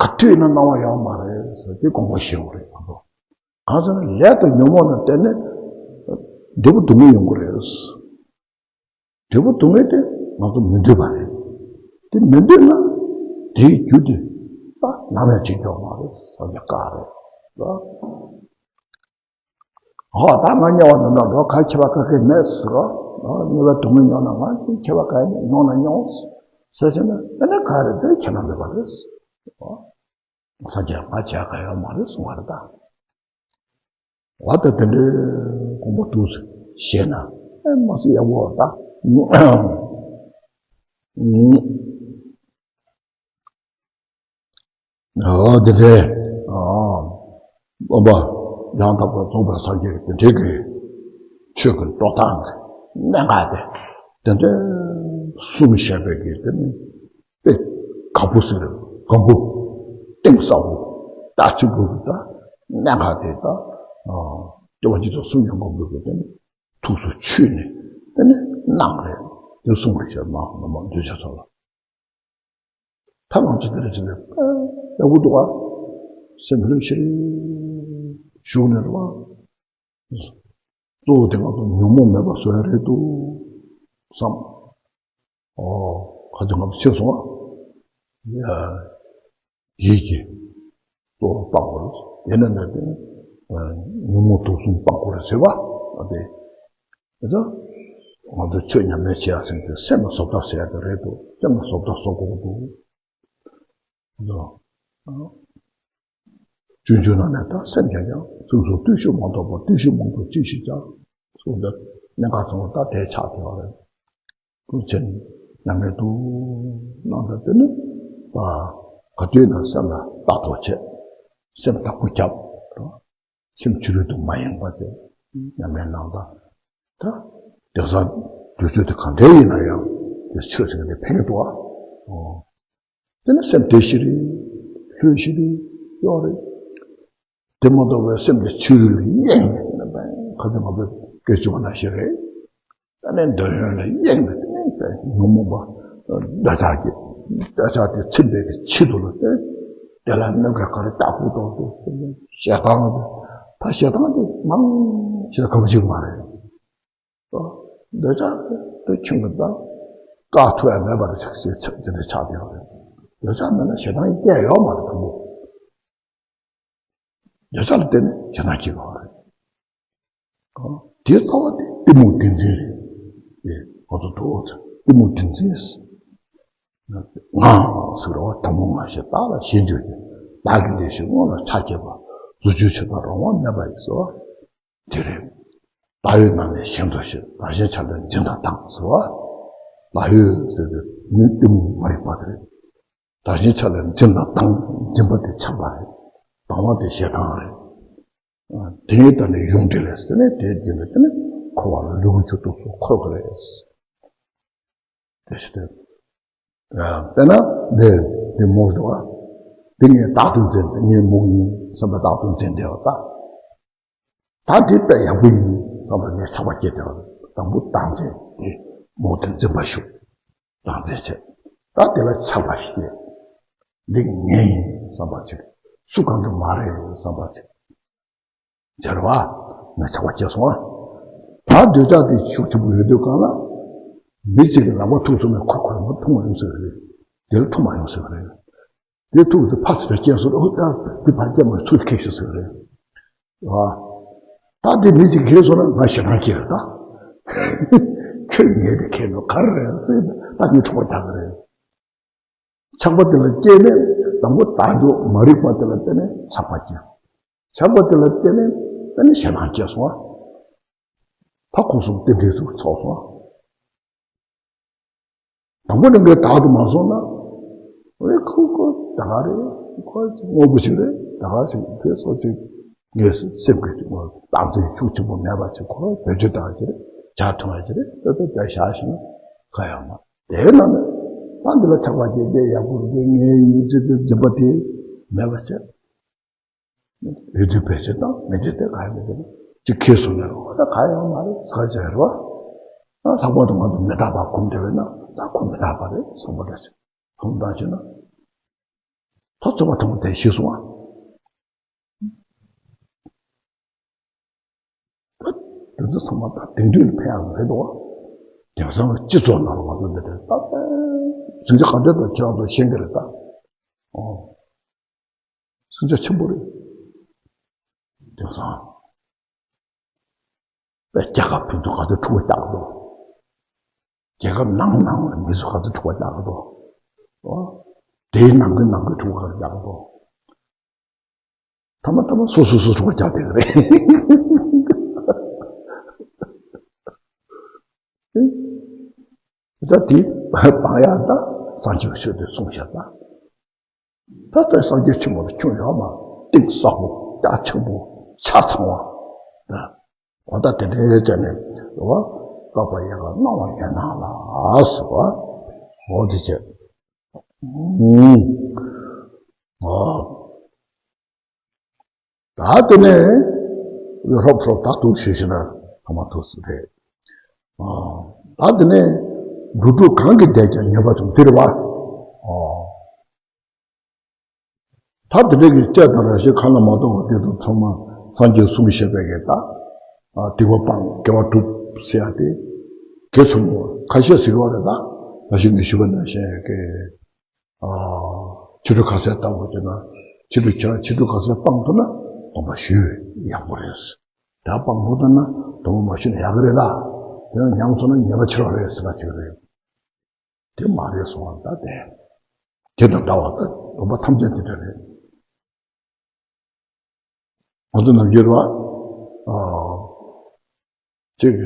ག་དུས་ཡིན་ན་སྣང་བ་ཡོད་མ་རེད་ཟེར་དེ་དགོངས་པ་བཞེས་དགོས་རེད། གང་ཟེར་ན་ལས་དང་ཉོན་མོངས་ལ་བརྟེན་ནས་འབྲས་བུ་སྡུག་བསྔལ་ཡོང་གི་རེད། འབྲས་བུ་སྡུག་བསྔལ་དེ་ང་ཚོ་མི་འདོད་པ་རེད། དེ་མི་འདོད་ན་དེའི་རྒྱུ་དེ་ད་ནམ་ཡང་བྱེད་ཀྱི་ཡོད་མ་རེད། ས་ཆ་བཀག་རེད། ཨོ་ད་ང་དམྱལ་བ་ནང་ན་འགྲོ་ག་ཁྱད་པར་ག་གེ་མེད་ཟེར་རོ། ཨོ་དམྱལ་བའི་སྡུག་བསྔལ་མྱོང་ན་ང་དེ་ཁྱད་པར་ག་ཡང་མེད། མྱོང་ན་མྱོང་ཟེར་ཟེར་ན་ཨ་ནི་ག་རེ་དེ་ཁྱད་པར་མེད་པ་རེད། ཨོ་ས་ཆ་ང་བྱ་ག་ཡོད་མ་རེད་གསུང་བ་རེད་ད། འོ་ད་དེ་འདྲའི་དགོངས་པ་འདུག་ཟེར་ཞེ་ན་ཨེ་མ་སྲིད་ཡག་པོ་ད། ཨོ་དེ་འདྲའི་ཨོ་པ་ཡང་དག་པར་རྫོགས་པའི་སངས་རྒྱས་ཀྱི་དེ་འདྲའི་གི་ཆོས་ཀྱི་རྟོགས་སྟངས་ཀྱི་གནད་འགག་དེ་དེ་འདྲའི་གསུངས་བཞག་པའི་གི་དེ་ནི་དཔེ་དགའ་པོ་ཟེར་དགའ་པོ་གཏིང་ཟབ་པོ་ད་ཆུ་བུ་གི་ད་གནད་འགག་དེ་ད་ཨོ་སྐྱེ་བ་སྤྱི་ཚོགས་གསུམ་ཡོང་དགོས་པའི་གི་དེ་ནི་ཐུགས་སུ་ཆུད་ནས་དེ་ནི་གནང་རེད། དེ་གསུངས་པའི་ཕྱིར་མ་ནོར་མ་འདུས་བྱས་ཚོགས་ལ། ཐབས་ལམ་ཅི་ལྟར་བྱས་ནས་ཡག་པོ་འདུག་ག་སེམས་ལྷོད་ཤིག་བཞུགས་ནས་རེད་བ། གཙོ་བོ་དེ་ང་ཚོ་ཉོན་མོངས་མེད་པ་བཟོ་ཡ་རེད་འདུག་བསམ། ཨོ་ཁ་ཅིག་ང་ཚོ་ཤེས་སོང་ཨ། ཡིད་ཀྱི་གཙོ་བོ་སྤང་དགོས་རེད། དེ་ནས་ནས་དེ་ཉོན་མོངས་དུག་གསུམ་སྤང་དགོས་རེད་ཟེར་བ་དེ། དེ་ཚོ་ང་ཚོ་ཆོས་ཉམས་ལེན་བྱེད་ཡག་ཟེར་དུས་སེམས་ལ་བཟོ་ལྟ་ཟེར་ཡག་དེ་རེད་འདུག་སེམས་ལ་བཟོ་ལྟ་བཟོ་དགོས་འདུག་ཨ། སྤྱོད་འཇུག་ནང་ནས་ད་སེམས་ཀྱང་ཀྱང་ཕུན་སུམ་བརྟུལ་ཞུགས་མ་གཏོགས་པ་བརྟུལ་ཞུགས་མང་པོ་ཅི་ཞིག་ཀྱང་གསུངས་ཏེ་གནད་འགག་ཚང་མ་ད་དེ་ཆགས་ཀྱི་ཡོད་རེད། ཀུན་མཁྱེན་ཉམས་ལེན་དུ་གནང་སྟེ་དེ་ནི་ད་ག་དུས་ན་སེམས་ལ་ལྟ་རྟོག་བྱེད། སེམས་དྲག་པོ་རྒྱབ། སེམས་ཕྱི་རོལ་དུ་མ་ཡེངས་པ་དེ་ཉམས་ལེན་གནང་སྟངས། ད་དེང་སང་དུས་ཚོད་དེ་གང་འདྲ་ཡིན་ན་ཡང་དེ་ཆོས་ཟེར་མཁན་དེ་ཕན་གྱི་འདུག་ཨ། ཨོ། དེ་ནི་སེམས་བདེ་ཞིག་རེད། ལྷོད་ཞིག་རེད། གཡོག་རེད། དེ་མ་གཏོགས་པའི་སེམས་དེ་ཕྱི་རོལ་ལ་གཡེངས་ནས་ཁ་སང་ང་ཚོ་སྐད་ཆ་བ་ན་ཞིག་རེད། ད་ནི་འདོད་ཡོན་ལ་གཡེངས་ནས་དེ་ནི་ཉོན་མོངས་པ་འདོད་ཆགས་ཀྱི་འདོད་ཆགས་དེ་ཚིམ་པའི་གི་ཆེད་དུ་ལ་དེ་དེ་ལ་གནོད་སྐྱེལ་ག་རེ་ལྟ་བུ་དང་དེ་ཞེ་སྡང་དེ་ད་ཞེ་སྡང་དེ་མང་ཞེ་ན་གང་ཞིག་མ་རེད། འདོད་ཆགས་དེ་ཁྱོད་ཀྱི་ད་བཀག་ཐུབ་ཡ་མེད་པ་རེད་ཆགས་ཆགས་ཆགས་དེ་འདྲ་ཆགས་དེ་རེད། འདོད་ཆགས་མེད་ན་ཞེ་སྡང་སྐྱེ་ཡོད་མ་རེད་དང་པོ། འདོད་ཆགས་ལ་བརྟེན་ནས་ཞེ་སྡང་སྐྱེ་དགོས་པ་རེད། དེའི་རྩ་བ་དེ་གཏི་མུག་བདེན་འཛིན་རེད། ཨེ་ང་ཚོ་འདུག་ཚེ་གཏི་མུག་བདེན་འཛིན། ང་ཟེར་བ་དང་པོ་ང་ཞེས་བདག་ལ་ཞེན་གྱུར་ཏེ། བདག་གི་ལས་བཞིན་དངོས་ལ་ཆགས་བསྐྱེད་པ། རྫུ་འཕྲུལ་ཆེ་དང་རང་དབང་མེད་པ་ཡིན་ཟེར་བ། དེ་རེད། བག་ཡོད་རྣམས་ནི་གཞན་དུ་ཤོད། བདག་གཞན་ཆགས་ལས་འཛིན་དང་སྡང་ཟེར་བ། བག་ཡོད་ཟེར་དུས་མི་གཏི་མུག་མ་རིག་པ་དེ་རེད། བདག་གཞན་ཆགས་ལས་འཛིན་དང་སྡང་། འཛིན་པ་དེ་ཆགས་པ་རེད། སྡང་བ་དེ་ཞེ་སྡང་རེད། དེ་ཡི་ད་ནི་ཡུམ་དེ་ལས་ཟེར་ནས་དེའི་རྒྱུད་ལ་དེ་ནི་འཁོར་བ་ལ་ལུས་ཀྱི་དུག་སོགས་འཁོར་གི་རེད། དེ་ཞིག་དེ། དཔེར་ན་འདི་འདི་མོ་འདུག་བ། འདི་ངས་བདག་ཏུ་འཛིན་ཏེ་ངའི་མོ་ཡིན་བསམ་པ་བདག་ཏུ་འཛིན་བསྡད་པ་ད། ད་འདི་དཔེ་ཡག་པོ་ཡིན་བསམ་པ་ངས་ཆགས་པ་སྐྱེས་བསྡད་པ། དང་པོ་བདག་འཛིན་དེ་མོ་དེ་འཛིན་པ་ཞུགས། བདག་འཛིན་བྱས། ད་དེ་ལ་ཆགས་པ་ཞིག་སྐྱེས། འདི་ངའི་ཡིན་བསམ་པ་ཅིག་སུ་གང་གི་མ་རེད་བསམ་པ་ཅིག་བྱས་པ། ངས་ཆགས་པ་སྐྱེས་སོང་ཨ། ད་འདོད་ཆགས་དེ་ཤུགས་ཆེན་པོ་ཡོད་དུས་གང་ལ། མི་གཅིག་གིས་ལག་པ་ཐུག་སོང་ན་ཁོ་ཁོ་མ་འཐུང་བ་ཡོང་ཟེར་བ་རེད། དེ་ལ་འཐུང་མ་ཡོང་ཟེར་བ་རེད། དེ་ཐུག་དུས་ཕར་ཚུར་སྐྱེས་སོང་ཨོ་ད་དེ་ཕར་སྐྱེས་མ་ཚུར་ཁེགས་ཤིག་ཟེར་བ་རེད། ཨ། ད་དེ་མི་གཅིག་ཁེགས་སོང་ན་ང་ཞེ་སྡང་སྐྱེ་རེད་ད། ཁྱོད་ངས་དེ་ཁེགས་ནོ་ག་རེ་རེད་ཟེར་ད་ངས་འཕྲོག་པ་རྒྱག་གི་རེད། ཆགས་པ་དེ་ལ་སྐྱེས་ནས་དང་པོ་བདག་འདོད་མ་རིག་པ་དེ་ལ་བརྟེན་ནས་ཆགས་པ་སྐྱེས། ཆགས་པ་དེ་ལ་བརྟེན་ནས་ཨ་ནི་ཞེ་སྡང་སྐྱེས་སོང་ཨ། ད་ཁོ་གསུམ་རྟེན་འབྲེལ་ཚུར་ཚོགས་སོང་ཨ། དང་པོ་ནས་ངས་བདག་ཏུ་མ་བཟུང་ན། ཨེ་ཁོ་ཁོ་ད་ག་རེད། ཁོ་དངོས་པོ་ཞིག་རེད། ད་ག་ཞིག་དེ་སོགས་ཅིག་ངས་སེམས་ཀྱི་བདག་འཛིན་ཤུགས་ཆེན་པོ་མེད་པ་ཅིག་ཁོ་བེད་སྤྱོད་བཏང་ཡ་ཅིག་རེད། ཇ་འཐུང་ཡ་ཅིག་རེད། ཙག་ཙག་བྱས་བཞག་ཤེ་ན་ག་ཡོད་མ་རེད། དེའི་ནང་ནས་ད་འདི་ལ་ཆགས་པ་སྐྱེས་ཏེ་ཡག་པོ་རེད་ངའི་ཡིན་ཟེར་ཏེ་འཛིན་པ་དེ་མེད་པ་བྱས། ཡོད་དུས་བེད་སྤྱོད་དང་མེད་དུས་དེ་ག་ཡང་མེད་དུས་ཅིག་ཁེགས་སོང་ན་རོ་ད་ག་ཡང་མ་རེད་ཟེར་བྱས་རོ། ལྷག་པར་དུ་ང་ཚོ་མི་རྟག་པ་སྒོམ་བསྡད་པས་ན་ད་ཁོ་མི་རྟག་པ་རེད་བསམ་པ་རེད། མཐོང་དང་བྱས་ན། ད་རྩོད་པ་དང་པོ་དེ་ཤེས་སོང་ཨ། དེ་ཚོ་ཚང་མ་ད་དེང་དུས་ལ་ཕན་ཡག་མེད་འདུག་བ། དེང་སང་སྤྱི་ཚོགས་ནང་ལ་ང་ཚོ་འདི་འདྲ་ད་ཟིང་ཆ་ག་འདྲ་དང་ཁྱེད་རང་ཚོ་ཤེས་ཀྱི་རེད་ད། ཨོ། ཟིང་ཆ་ཆེན་པོ་རེད། དེང་སང་། པའི་རྒྱལ་ཁབ་དེ་ཚོ་ག་ཚོད་འཁྲུག་པ་རྒྱག་གི་འདུག་རྒྱལ་ཁབ་ནང་ནང་ལ་མི་ཚོ་ག་ཚོད་འཁྲུག་པ་རྒྱག་གི་འདུག་ཨོ། དེའི་ནང་གི་ནང་གི་འཁྲུག་པ་ག་ཚོད་རྒྱག་གི་འདུག་ཐ་མ་ཐ་མ་སོ་སོ་སོ་འཁྲུག་པ་རྒྱག་བསྡད་ཀྱི་རེད། ད་དེ་སྤང་ཡག་ད་སངས་རྒྱས་ཀྱི་ཆོས་དེ་གསུངས་བཞག་ད། ད་ལྟ་སངས་རྒྱས་ཆེན་པོ་ལ་ཁྱོན་ཡོད་མ། གཏིང་ཟབ་པོ་རྒྱ་ཆེན་པོ་ཆ་ཚང་བ། འོ་ད་དེ་འདྲའི་བྱས་ནས་བ། བཀག་པ་ཡལ་ག་སྣང་བ་ཡན་ལག་ལ་ཟེར་བ། འོ་དེ་བྱས། ཨུམ། ཨོ། ད་དེ་ནས་ཧྲོབ་ཧྲོབ་ད་ཐུགས་ཞུས་ཤེ་ན་ཐོག་མ་ཐུགས་སུ་རེད། ཨོ། ད་དེ་ནས་འགྲོ་དྲུག་གང་གིས་བདེ་ཀྱང་ཉེས་པ་བྱུང་དེ་རེད་བ། ཨོ། ད་དེ་འདྲ་གི་བཅས་དང་རང་བཞིན་གང་ལ་མ་རྟོགས་པ་དེ་དང་ཚང་མ་སངས་རྒྱས་གསུང་བཤད་པའི་གི་ད། སྡིག་པ་སྤང་དགེ་བ་སྒྲུབ་ཟེར་ཡ་དེ། དགེ་ཚོམ་ཁ་ཤས་ཟེར་གི་བ་རེད་ད། ད་གཞི་ངས་ཞུས་པ་ནང་བཞིན་གི་ཕྱི་དྲོ་ཁ་ཟས་ལྟ་བུ་དེ་ན། ཕྱི་དྲོ་ཁྱེད་རང་ཕྱི་དྲོ་ཁ་ཟས་སྤང་ཐུབ་ན་སྡོམ་པ་ཞུས་ཡག་པོ་རེད། ད་སྤང་ཐུབ་ན་སྡོམ་པ་མ་ཞུས་ན་ཡག་གི་རེད་ད། དེ་ཡང་ཉམས་སོང་ན་ཉེས་པ་ཆེ་བ་རེད་ཟེར་བ་ཅིག་རེད། དེ་མ་རེད་གསུང་བ་ད་དེ། དེ་དང་འདྲ་བ་ད་སྡོམ་པ་ཐམས་ཅད་དེ་འདྲ་རེད། ང་ཚོ་ནམ་རྒྱུན་རེད་བ། ཨ། གཅིག་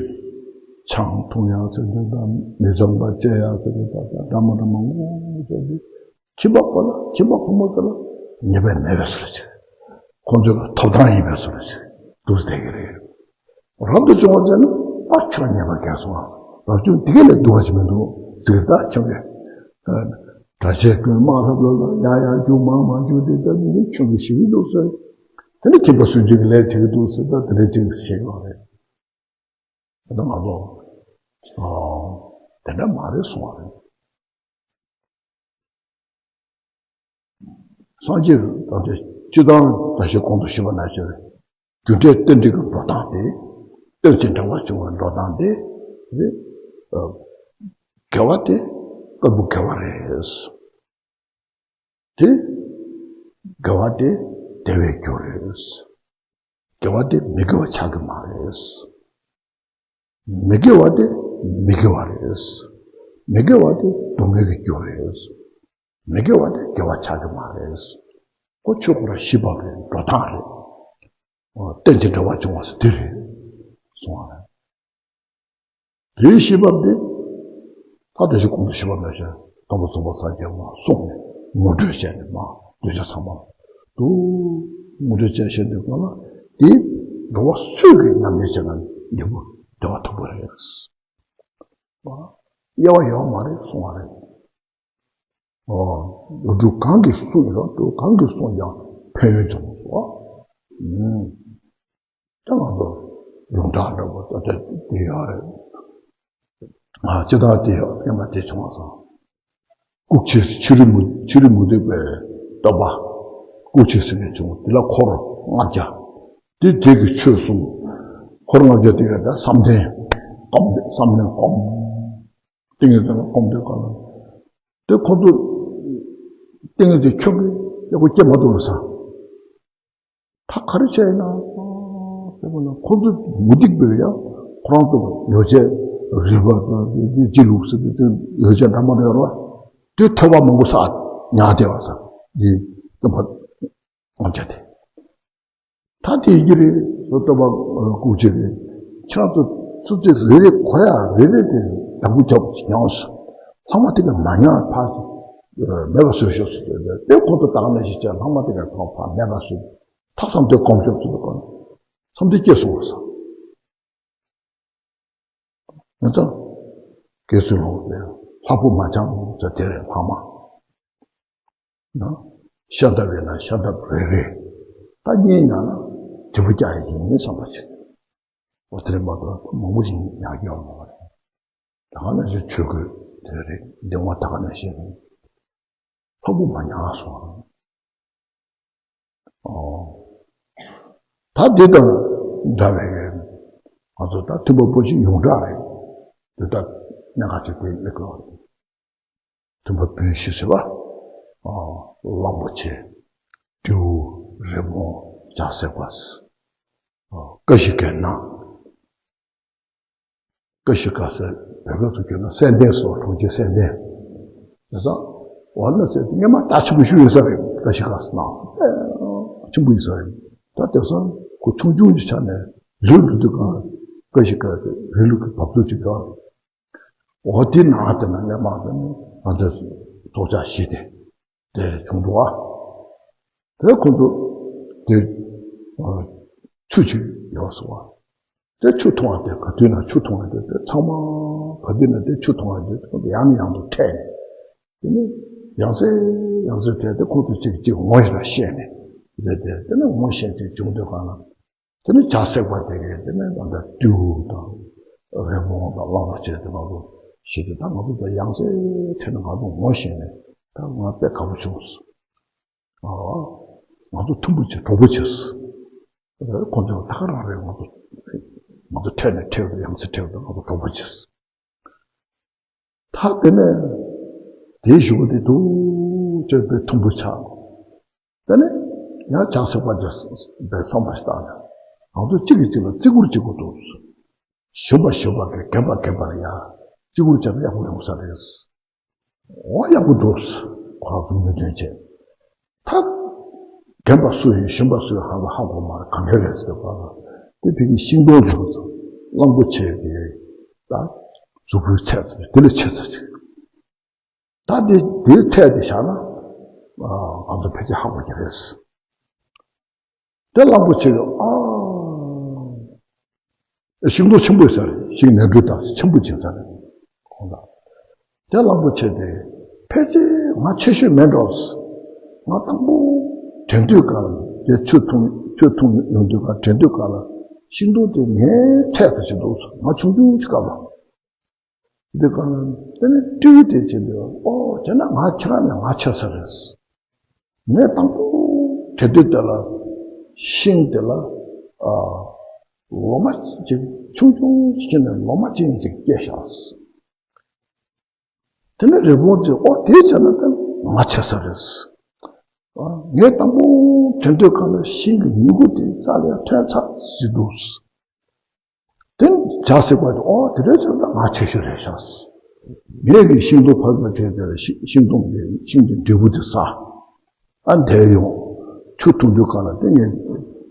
ཆང་འཐུང་ཡག་ཟེར་དེ་དང་མི་གཙང་བ་སྤྱད་ཡག་ཟེར་དེ་དང་འདྲ་མ་འདྲ་མང་པོ་ཟེར་དེ། ཁྱིམ་པ་ཁོ་ལ་ཁྱིམ་པ་ཁོ་མོ་ཚོ་ལ་ཉེས་པ་མེད་པའི་བཟོ་འདྲ་ཅིག་ཁོ་ཚོ་ལ་ཐོབ་ཐང་ཡིན་པའི་བཟོ་འདྲ་ཅིག་འདུག་བསྡད་ཀྱི་རེད། རབ་ཏུ་བྱུང་བ་ཟེར་ན་ད་ཁྱོད་ཉེས་པ་བཀལ་སོང་ང་། རབ་བྱུང་དེ་ག་ལས་སྡུག་པ་ཞིག་མི་འདུག་ཟེར་ད་ཁྱོད་ཀྱིས། གྲྭ་ཆས་གོན་དམག་རབ་ལ་ལ་ཡ་ཡ་རྒྱུག་མང་མང་རྒྱུག་དེ་ད་མི་ནི་ཁྱོད་ཀྱིས་ཞིག་གི་འདུག་ཟེར། དེ་ནི་ཁྱིམ་པ་སུན་འབྱིན་གྱི་ལས་བྱེད་ཀྱི་འདུག་ཟེར་ད་དེ་འདྲ་ཅིག་བཤད་ཀྱི་རེད། དེ་ད་ང་ཚོ་དེ་འདྲ་མ་རེད་གསུང་བ་རེད། སངས་རྒྱས་ཀྱི་ད་ལྟའི་སྤྱི་དང་ད་ཞིག་གོང་དུ་ཞུས་པ་ནང་བཞིན་རྒྱུ་འབྲས་རྟེན་འབྲེལ་གྱི་འགྲོ་སྟངས་དེ། རྟེན་ཅིང་འབྲེལ་བར་འབྱུང་བའི་འགྲོ་སྟངས་དེ། དེ་དགེ་བ་དེ་སྐྱེས་བུ་དགེ་བ་རེད། དེ་དགེ་བ་དེ་བདེ་བའི་རྒྱུ་རེད། དགེ་བ་དེ་མི་དགེ་བ་ཆགས་ཀྱི་མ་རེད། མི་དགེ་བ་དེ་མི་དགེ་བ་རེད། མི་དགེ་བ་དེ་སྡུག་བསྔལ་གྱི་རྒྱུ་རེད། མི་དགེ་བ་དེ་དགེ་བ་ཆགས་ཀྱི་མ་རེད། ཁོ་ཆོས་སྐུ་ར་ཤེས་པ་རེད་འགྲོ་སྟངས་རེད། རྟེན་ཅིང་འབྲེལ་བར་འབྱུང་བ་ཟེར་དེ་རེད། གསུང་བ་རེད། དེའི་ཤེས་པ་འདི། ད་དེ་བཞིན་གོང་དུ་ཞུས་པ་ནང་བཞིན་སྟོན་པ་ཚངས་པ་སངས་རྒྱས་མར་གསུངས་ནས་ངོ་སྤྲོད་བྱས་ནས་མར་གདུལ་བྱ་ཚང་མ་དུ་ངོ་སྤྲོད་བྱས་བཞིན་དུ་གང་ལ་དེ་འགྲོ་བ་སུས་ཀྱིས་ཉམས་ལེན་བྱས་ན་འབྲས་བུ་བདེ་བ་ཐོབ་པ་རེད། དབྱེ་བ་ཡོད་མ་རེད་གསུང་བ་རེད། ཨོ། ལོ་དྲུག་གང་གིས་གསུངས་ཡོད་དུ་གང་གིས་གསུངས་ཀྱང་ཕན་ཡོན་བྱུང་སོ། ཨུམ། ད་ང་ཚོ་ཡོངས་གྲགས་འདྲ་པོ་ད་ལྟ་དེ་ཡོད་རེད། ཨ་ཅི་ད་དེ་ཡོད་སྙམ་པ་དེ་བྱུང་བ་སོང་། སྐུ་མཁྱེན་ཕྱི་རོལ་མུ་ཕྱི་རོལ་མུ་སྟེགས་པའི་བསྟོད་པ། སྐུ་མཁྱེན་ཟེར་ནས་བྱུང་དེ་ལ་འཁོར་ལྔ་བརྒྱ། དེ་དེ་གི་ཆོས་གསུངས། འཁོར་ལྔ་བརྒྱ་དེ་ཡོད་ད་བསམ་གཏན་སྒོམ་བསམ་གཏན་སྒོམ། ཏིང་ངེ་འཛིན་ལ་སྒོམ་དུས་གང་ལ། དེ་ཁོ་ཚོ་ཏིང་ངེ་འཛིན་ཆོས་ཀྱི་ཡག་པོ་སྐྱེ་མ་ཐུབ་ལ་ས། ད་ག་རེ་བྱས་ཡིན་ན། དེ་ཁོ་ན་ཁོ་ཚོ་མུ་སྟེགས་པས་ཡང་ཁོ་རང་ཚོ་ཡོ་བྱད་རིལ་བ་དང་དེ་ཅི་ལུགས་སུ་དེ་ཡོ་བྱད་འདྲ་མ་འདྲ་ཡོད་རེད་བ། དེ་ཐོས་པ་མང་པོ་བསགས་ཉག་བསྡད་པ་ས། དེ་སྟོན་པ་དབང་ཆ་དེ། ད་དེ་ཡི་གེ་རེད་སོ་སྟོན་པ་སྐུ་མཁྱེན་རེད། ཁྱེད་རང་ཚོ་ཚུར་ཚེ་རེ་རེ་གོ་ཡ་རེ་རེ་དེ་བདག་པོ་རྒྱབ་ཀྱི་ཉམས་སུ། ལྷག་མ་དེ་ག་མ་ཉམས་ཕར་མེད་པ་བཟོས་ཤོག་ཟེར་ཏེ་དེ་ཁོ་ཚོ་བདག་ནི་ཞིག་བྱས་ལྷག་མ་དེ་ག་ཚང་ཕར་མེད་པ་བཟོས། ད་བསམ་གཏན་སྒོམ་ཤོག་ཟེར་ཏེ་སྒོམ། བསམ་གཏན་སྐྱེས་སོང་བ་སོང་། ང་ཚོ་དགེ་ཚུལ་སློང་བའི་ལྷག་པོ་མ་འཆང་ཟེར་དེ་རེད་ལྷག་མ། ན། ཤ་འདབ་ཡིན་ན་ཤ་འདབ་རེ་རེ། ད་གཉིས་ཉར་ན་དྲིལ་བུ་བཀྱག་ཡིན་བསམ་པ་བྱེད། འོ་དེ་རིང་མ་གཏོགས་མང་པོ་ཞིག་ཉར་རྒྱུ་ཡོད་མ་རེད། ད་ག་ནང་བཞིན་ཆོས་གོས་དེ་རེད་གདིང་བ་ད་ག་ནང་བཞིན་རེད། ལྷག་པོ་མ་ཉར་སོང་། ཨོ། ད་འདི་དང་འདྲ་བའི་ང་ཚོ་ད་མཐུན་པ་པོ་ཞིག་ཡོངས་གྲགས་རེད། དེ་ད་གནད་འགག་ཅིག་དེ་ལེགས་ལ། མཐུན་པ་པོ་ཞིག་ཟེར་བ། ཨོ། གླང་པོ་ཆེ། སྤྲེའུ། རི་བོང་། བྱ་སྲེག་པ། ཨོ། ཀ་ཤི་ཀའི་ནགས། ཀ་ཤི་ཀ་ཟེར་བོད་སྐད་དུ་བསྒྱུར་ན་སེ་བན་ཟེར་བ་གྲོང་ཁྱེར་སེ་བན། དེ་ཙང་འོ་ན་ཟེར་སྔོན་མ་ད་ཆེན་པོ་ཞིག་ཡིན་ས་རེད། ཀ་ཤི་ཀ་ཟེར་ན་ཆེན་པོ་ཡིན་ས་རེད། ད་དེང་སང་ཁོ་ཆུང་ཆུང་གི་ཆ་ནས་ལུས་འགྲོ་དུས་གང་ཀ་ཤི་ཀ་དེ་རི་ལུག་གི་བབ་ཚུགས་ཅིག་ཡོད་རེད། འོ་དེ་ནང་དེ་ན་སྔོན་མ་དེ་ནི་ང་ཚོས་སྲོག་ཆགས་བཞི་དེ། དེ་བྱུང་འདུག་ཨ། དེ་ཁོ་ཚོ་དེ་ཆུ་ཅིག་ཡོད་སོང་ཨ། དེ་ཆུ་འཐུང་བ་དེ་ག་དུས་ན་ཆུ་འཐུང་བ་དེ་དེ་ཚང་མ་ག་དུས་ན་དེ་ཆུ་འཐུང་བ་དེ་ཁོ་ཚོ་ཡང་ནས་ཡང་དུ་ཐལ་ནས། དེ་ནི་ཡང་སེ་ཡང་སེ་ཐལ་དེ་ཁོ་ཚོ་གཅིག་གཅིག་ངོ་ཡོད་པ་ཤེས་ནས་དེ་དེ་དེ་ནི་ངོ་ཤེས་ཅིག་བྱུང་དུས་གང་ལ། དེ་ནི་བྱ་སྲེག་པ་དེ་གས་དེ་ནི་ད་ལྟ་སྤྲེའུ་དང་རི་བོང་དང་གླང་པོ་ཆེ་དེ་ང་ཚོ་ཞིག་དེ་ད་ང་ཚོ་ད་ཡང་སེ་ཐལ་ནས་ང་ཚོ་ངོ་ཤེས་ནས་ད་ང་དཔེ་དགའ་པོ་བྱུང་སོང་། ཨ། ང་ཚོ་མཐུན་པོ་བྱེད་གྲོགས་པོ་བྱེད། ཁོ་ཚོ་ད་ག་རང་རེད། ང་ཚོ་ང་ཚོ་ཐད་ནས་ཐད་དུ་ཡང་སེ་ཐད་དུ་ང་ཚོ་གྲོགས་པོ་བྱེད། ད་དེ་ནས་དེའི་གཞུག་གུ་དེ་དུ་བཅོས་པའི་མཐུན་པོ་ཆགས། དེ་ནས་ཡང་བྱ་སྲེག་པ་དེ་བའི་བསམ་པ་ཞིག་བཏང་ནས་ང་ཚོ་གཅིག་གིས་གཅིག་ལ་བརྩི་བཀུར་བྱེད་དགོས་འདུག་ཞུམ་པ་ཞུམ་པ་གིས་རྒན་པ་རྒན་པར་ཡང་བརྩི་བཀུར་བྱས་ན་ཡག་པོ་ཡོང་ས་རེད། འོ་ཡག་པོ་འདུག་ཁོ་རང་ཚོ་མོས་མཐུན་བྱས། ད་རྒན་པ་སུ་ཡིན་ཞུམ་པ་སུ་ཡིན་ཧ་ལ་ཧ་གོ་མ་རེད། གང་འདྲ་རེད་ཟེར་བ་ལ་དེ་ཕ་གི་ཤིང་སྡོང་བྱུང་སོང་། གླང་པོ་ཆེ་གི་ད་གཟུགས་པོའི་ཚད་ཙམ་དེ་ལས་ཆེ་ས་ཅིག་ད་དེ་དེའི་ཚད་དེ་བཞག་ན་ང་ཚོ་ཕལ་ཆེར་ཧ་གོ་གི་རེད། དེ་གླང་པོ་ཆེ་གི་ཨ། ཤིང་སྡོང་ཆེན་པོ་ཡིན་ས་རེད། ཤིང་ནས་འབྲུ་དང་ཆེན་པོ་ཅིག་ཡིན་ས་རེད། ཁོང་ལ། དེ་གླང་པོ་ཆེ་དེ་ཕལ་ཆེར་ང་ཆེ་ཤོས་མིན་འགྲོ། ང་དང་པོ་དྲན་དུས་སྐབས་ལ་དེ་ཆུ་འཐུང་ཆུ་འཐུང་ཡོང་དུས་སྐབས་དྲན་དུས་སྐབས་ལ་ཤིང་སྡོང་དེ་ངའི་ཚད་ཙམ་ཞིག་འདུག་ང་ཆུང་ཆུང་ཅིག་སྐབས་ལ། འདི་ག་ལ་དེ་ནི་སྤྲེའུ་དེ་བྱེད་འདོད། ཨོ་བྱས་ན་ང་ཁྱེད་རང་ནས་ང་ཆེ་ས་རེད། ངས་དང་པོ་དྲན་དུས་དེ་ལ་ཤིང་དེ་ལ་ཨ་ལོ་མ་ཅིག་ཆུང་ཆུང་ཅིག་ནས་ལོ་མ་ཅན་ཅིག་སྐྱེས་ཤག་དེ་ནས་རི་བོང་ཅིག་ཨོ་དེ་བྱས་ན་དེ་ང་ཆེ་ས་རེད། ཨ་ངས་དང་པོ་དྲན་དུས་ག་ལ་ཤིང་གི་མྱུ་གུ་དེ་རྩ་ལ་ཐོན་ཚར་ཟིན་འདུག་དེ་བྱ་སྲེག་པ་དེ་ཨོ་དེ་འདྲའི་ཆ་ལ་ང་ཆེ་ཤོས་རེད་ཤག་ངས་ཀྱི་ཤིང་སྡོང་ཕར་ཕར་བྱས་ཏེ་ཤིང་སྡོང་དེ་ཤིང་དེ་འབྲས་བུ་དེ་ཟ། ཨ་འདས་ཡོང་། ཆུ་འཐུང་དུས་གང་ལ་དེ་ངས་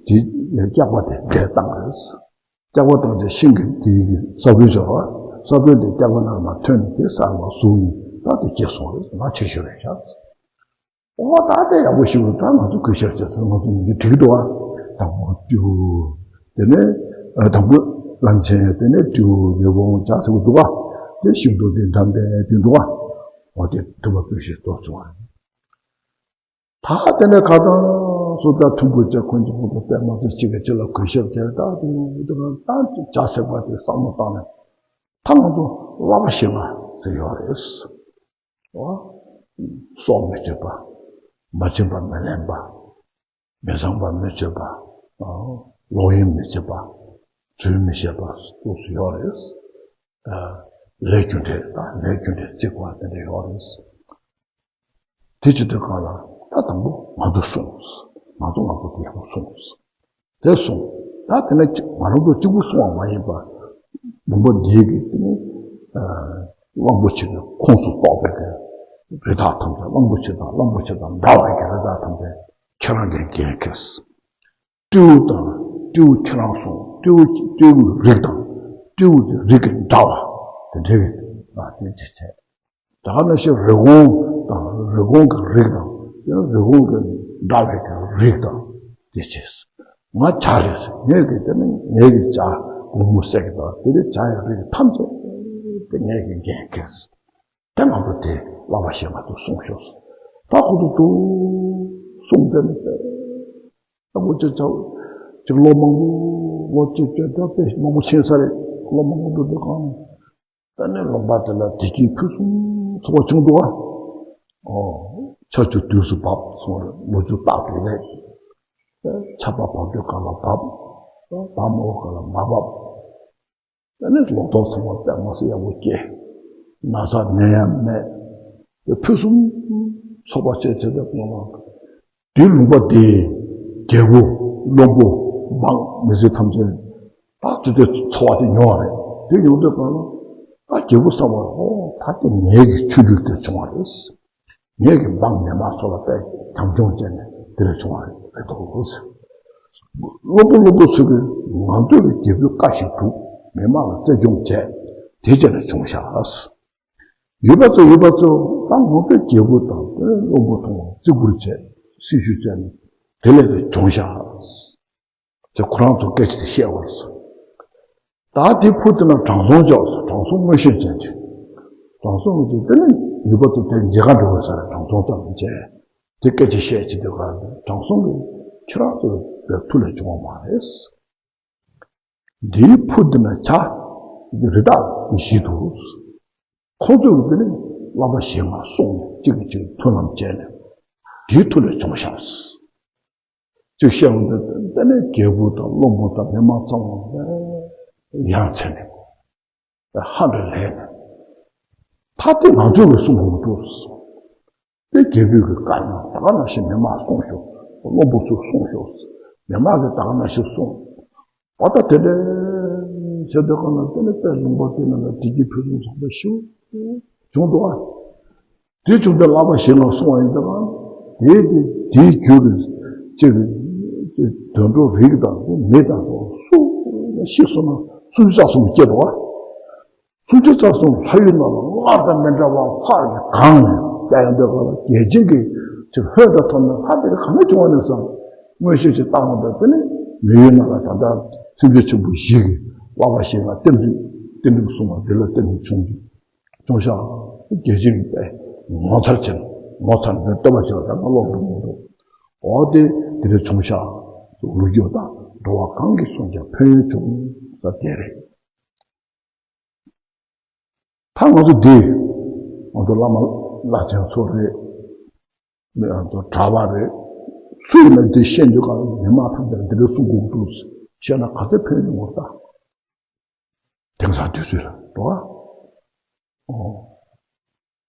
དེ་ངས་སྐྱག་པ་དེ་འདས་བཏང་རེད། སྐྱག་པ་བཏང་རྗེས་ཤིང་གི་དེ་ས་བོན་འབྱོར་བ། ས་བོན་དེ་སྐྱག་པ་ནང་མ་ཐོན་ནས་དེ་ས་ལ་ཟུག་ནས་ད་དེ་སྐྱེས་སོང་རེད། ང་ཆེ་ཤོས་རེད་ཤག་ཨོ་ད་དེ་ཡག་པོ་ཞིག་འདུག་ད་ང་ཚོ་གུས་ཞབས་བྱས་ཚར། ང་ཚོ་མི་འདི་འགྲིག་འདུག་ཨ། དང་པོ་སྤྲེའུ། དེ་ནས་ཨ་དང་པོ་གླང་ཆེན། དེ་ནས་སྤྲེའུ། རི་བོང་། བྱ་ཟེར་གི་འདུག་ཨ། དེ་ཤིང་ཏོག་དེ་འགྲམ་པའི་དེ་འདུག་བ། འོ་དེ་ཐུབ་པ་སྤུན་བཞི་གཏོར་བྱུང་བ། ད་དེ་ནས་ཁ་སང་སུ་ད་ཐུམ་བུ་བཅས་ཁོང་གི་ཁོང་དུ་པད་མ་ཚེ་གཅིག་གི་ཕྱི་ལ་གུས་ཞབས་བྱས། ད་དེ་ནས་དེ་ག་ད་བྱ་ཟེར་བ་དེ་བསམ་བློ་བཏང་ནས། ད་ང་ཚོ་བསླབ་པ་བཞི་ལྔ་ཟེར་ཡོད་རེད། སྲོག་མི་གཅོད་པ། མ་བྱིན་པ་མི་ལེན་པ། མི་ཚངས་པ་མི་སྤྱོད་པ། ལོག་གཡེམ་མི་བྱེད་པ། རྫུན་མི་བཤད་པ་སོགས་སུ་ཡོད་རེད། ལས་རྒྱུ་འབྲས་དང་ལས་རྒྱུ་འབྲས་བརྩི་དགོས་པ་དེ་འདྲ་ཡོད་རེད། དེ་བྱེད་དུས་གང་ལ་ད་དང་པོ་ང་ཚོ་སྲུང་། ང་ཚོ་ང་ཚོ་དེ་ཡག་པོ་སྲུང་། དེ་སོང་། ད་དེ་ནས་ང་རང་ཚོ་གཅིག་པུ་སོང་བ་མ་ཡིན་པར། ལུང་པ་འདིའི་གི་དེ་ནི་གླང་པོ་ཆེ་གི་ཁོངས་སུ་གཏོགས་པའི་གི་རི་དྭགས་ཐམས་ཅད། གླང་པོ་ཆེ་དང་གླང་པོ་ཆེ་དང་འདྲ་བའི་གི་རི་དྭགས་ཐམས་ཅད་ཁྱེད་རང་གིས་འགན་འཁྱེར། སྤྲེའུ་དང་སྤྲེའུ་ཁྱེད་རང་སོང་། སྤྲེའུ་སྤྲེའུ་རིགས་དང་སྤྲེའུ་དེ་རིགས་ཀྱི་འདྲ་བ་དེ་འདྲའི་གི་ཨ་དེ་ཅི་བྱས། ད་ག་ནང་བཞིན་རི་བོང་དང་རི་བོང་གི་རིགས་དང་། ཡང་རི་བོང་གི་འདྲ་བའི་གི་རིགས་དང་། དེ་བྱས། ང་བྱ་རེད། ངས་གི་དེ་ནི་ངས་གི་བྱ་གུང་མོ་སྲེག་གི་དང་དེ་རིགས་བྱ་ཡི་རིགས་ཐམས་ཅད་དེ་ངས་གི་འགན་འཁྱེར། དེ་ང་ཚོ་དེ་བསླབ་པ་བཞི་ལྔ་དེ་སྲུང་ཤོག། ད་ཁོ་ཚོ་དུ་སྲུང་དེ་ནི་དེ། ད་ཁོ་ཚོ་ཅག་ཅིག་ལོ་མང་པོ། ལོ་གཅིག་དེ་ད་དཔེ་མང་པོ་ཕྱིན་ས་རེད། ལོ་མང་པོ་འདུག་གང་། ད་ནི་ལུང་པ་དེ་ལ་བདེ་སྐྱིད་ཕུན་སུམ་ཚོགས་པ་བྱུང་འདུག་ཨ། ཨོ། ཆར་ཆུ་དུས་སུ་བབས་སོང་རེད། ལོ་ཆུ་རྟག་ཏུ་རེད། ཆར་པ་བབས་དུས་གང་ལ་བབས། བབས་མ་འོས་གང་ལ་མ་བབས། ད་ནི་ལོ་ཏོག་ཚང་མ་དཔེ་མ་སྲིད་ཡག་པོ་སྐྱེས། ན་ཚ་ནད་ཡང་མེད། དེ་ཕུན་སུམ་ཚོགས་པ་བྱས་བྱས་ཏེ་སྔོན་མ། དེའི་ལུང་པ་དེའི་རྒྱལ་པོ་བློན་པོ་འབངས་མི་སེར་ཐམས་ཅད་ད་དེ་དེ་འཚོ་བ་དེ་མྱོང་བ་རེད། དེ་ཡོང་དུས་གང་ལ་ད་རྒྱལ་པོ་བསམ་པ། ཨོ་ད་དེ་ངེད་ཀྱི་ཆོས་རྒྱུད་དེ་བྱུང་བ་རེད། ངེད་ཀྱི་འབངས་མི་མང་ཚོ་ལ་དཔེ་བྱམས་སྐྱོང་བྱས་ནས་དེ་ལས་བྱུང་བ་རེད་དོ། བློན་པོ་བློན་པོ་ཚོ་གིས་ང་ཚོ་ལ་རྒྱལ་པོའི་བཀའ་བཞིན་སྒྲུབ། མི་མང་ལ་བརྩི་སྐྱོང་བྱས། དེ་བྱས་ནས་བྱུང་ཤག། ཡུལ་པ་ཚོ་ཡུལ་པ་ཚོ་ད་ང་ཚོའི་རྒྱལ་པོ་དང་དེ་བློན་པོ་མཐོང་བ་བརྩི་བཀུར་བྱས། སྲི་ཞུ་བྱས་ནས་དེ་ལས་དེ་བྱུང་ཤག་ཅེས་ཁོ་རང་ཚོ་སྐད་ཆ་དེ་བཤད་པ་རེད། ད་དེ་ཕུ་དེ་ན་དྲང་སྲོང་ཅོག་ཙེ། དྲང་སྲོང་མངོན་ཤེས་ཅན་ཅིག། དྲང་སྲོང་གི་དེ་ནི་ཡུལ་པ་ཚོ་དེ་མཇལ་ཁ་འགྲོ་བའི་སར་དྲང་སྲོང་ཙམ་མཇལ། དེ་སྐད་ཆ་བཤད་ཅི་དེ་ག་དྲང་སྲོང་གི་ཁྱེད་རང་ཚོ་བའི་ཐུགས་ལས་བྱུང་བ་མ་རེད། འདིའི་ཕུ་འདི་ན་བྱ་རི་དྭགས་འདི་བཞི་འདུག། ཁོ་ཚོས་འདི་ནི་བསླབ་པ་བཞི་ལྔ་སྲུང་ནས་གཅིག་གིས་གཅིག་མཐུན་ལམ་བྱས་ནས་འདིའི་ཐུགས་ལས་བྱུང་ཤག། གཅིག་བཤད་འོང་དུས་དེ་ནས་རྒྱལ་པོ་དང་བློན་པོ་དང་མི་མང་ཚང་མ་ཡ་མཚན་ནས་ཧ་འདྲ་ལས་ནས། ད་དེ་ང་ཚོས་ལ་སྲུང་དགོས་འདུག། དེ་རྒྱལ་པོས་ཀྱི་བཀའ་གནང་། ད་ག་ནང་བཞིན་མི་མང་སྲུང་ཤོག། བློན་པོ་ཚོ་སྲུང་ཤོག། མི་མང་གིས་ད་ག་ནང་བཞིན་སྲུང་། འོ་ད་དེ་འདྲ་བྱས་དུས་གང་ལ་དེ་ནི་དཔེ་ལུང་པ་དེ་ནང་ལ་བདེ་སྐྱིད་ཕུན་སུམ་ཚོགས་པ་ཞིག་བྱུང་འདུག་ཨ། དེ་བྱུང་བའི་བསླབ་པ་བཞི་ལྔ་སྲུང་བ་ཡིན་ད་ག། དེའི་དེ་དེའི་རྒྱུད་ཀྱི་གཅིག་གི་དུད་འགྲོ་རིགས་དང་མི་དང་སོགས་སུ་ཤི་སོང་ན་སུམ་ཅུ་རྩ་གསུམ་སྐྱེ་འདུག་ཨ། སུམ་ཅུ་རྩ་གསུམ་ལྷ་ཡུལ་ནང་ལ་སྔར་དང་མི་འདྲ་བར་ཕར་གྱིས་གང་ནས་བསྡད་ཡོང་དུས་གང་ལ་རྒྱལ་ཆེན་གྱི་ཅིག་ལྷོད་འདྲ་ཐོབ་ནས་ལྷ་དེ་ག་ནས་བྱུང་བ་ནས་བསམ། མངོན་ཤེས་ཅིག་བཏང་བ་དང་དེ་ནས་མི་ཡུལ་ནང་ལ་ད་ལྟ་སེམས་ཅན་ཆེན་པོ་བཞི་གི་བསླབ་པ་བཞི་ལ་རྟེན་འབྲེལ་རྟེན་འབྲེལ་གསུངས་པ་དེ་ལ་བརྟེན་ནས་བྱུང་བྱུང་ཤག། རྒྱལ་ཆེན་གྱི་དཔེ་ངོ་མཚར་ཆེ། ངོ་མཚར་འདི་བསྟོད་པ་བྱས་པ་ད་ང་ཀློག་འགྲོ་མི་འདུག། འོ་དེ་དེ་འདྲ་བྱུང་ཤག། ལོ་རྒྱུས་དང་འགྲོ་བ་གང་གིས་གསུངས་ཀྱང་ཕན་ཡོན་ཆུང་ས་དེ་རེད། ད་ང་ཚོ་འདི་ང་ཚོ་བླ་མ་བླ་ཆེན་ཚོ་རེད། མི་ང་ཚོ་གྲྭ་པ་རེད། སུ་ཡིན་ན་འདི་ཤེས་འདོད་ག་ལ་མི་མང་ཐམས་ཅད་འདི་འདྲ་གསུང་དགོས་འདུག་ཤེས་ན་ག་ཚོད་ཕན་ཡོང་བ་ད། དེང་སང་དུས་ཚོད་ལ་འགྲོ་བ། ཨོ།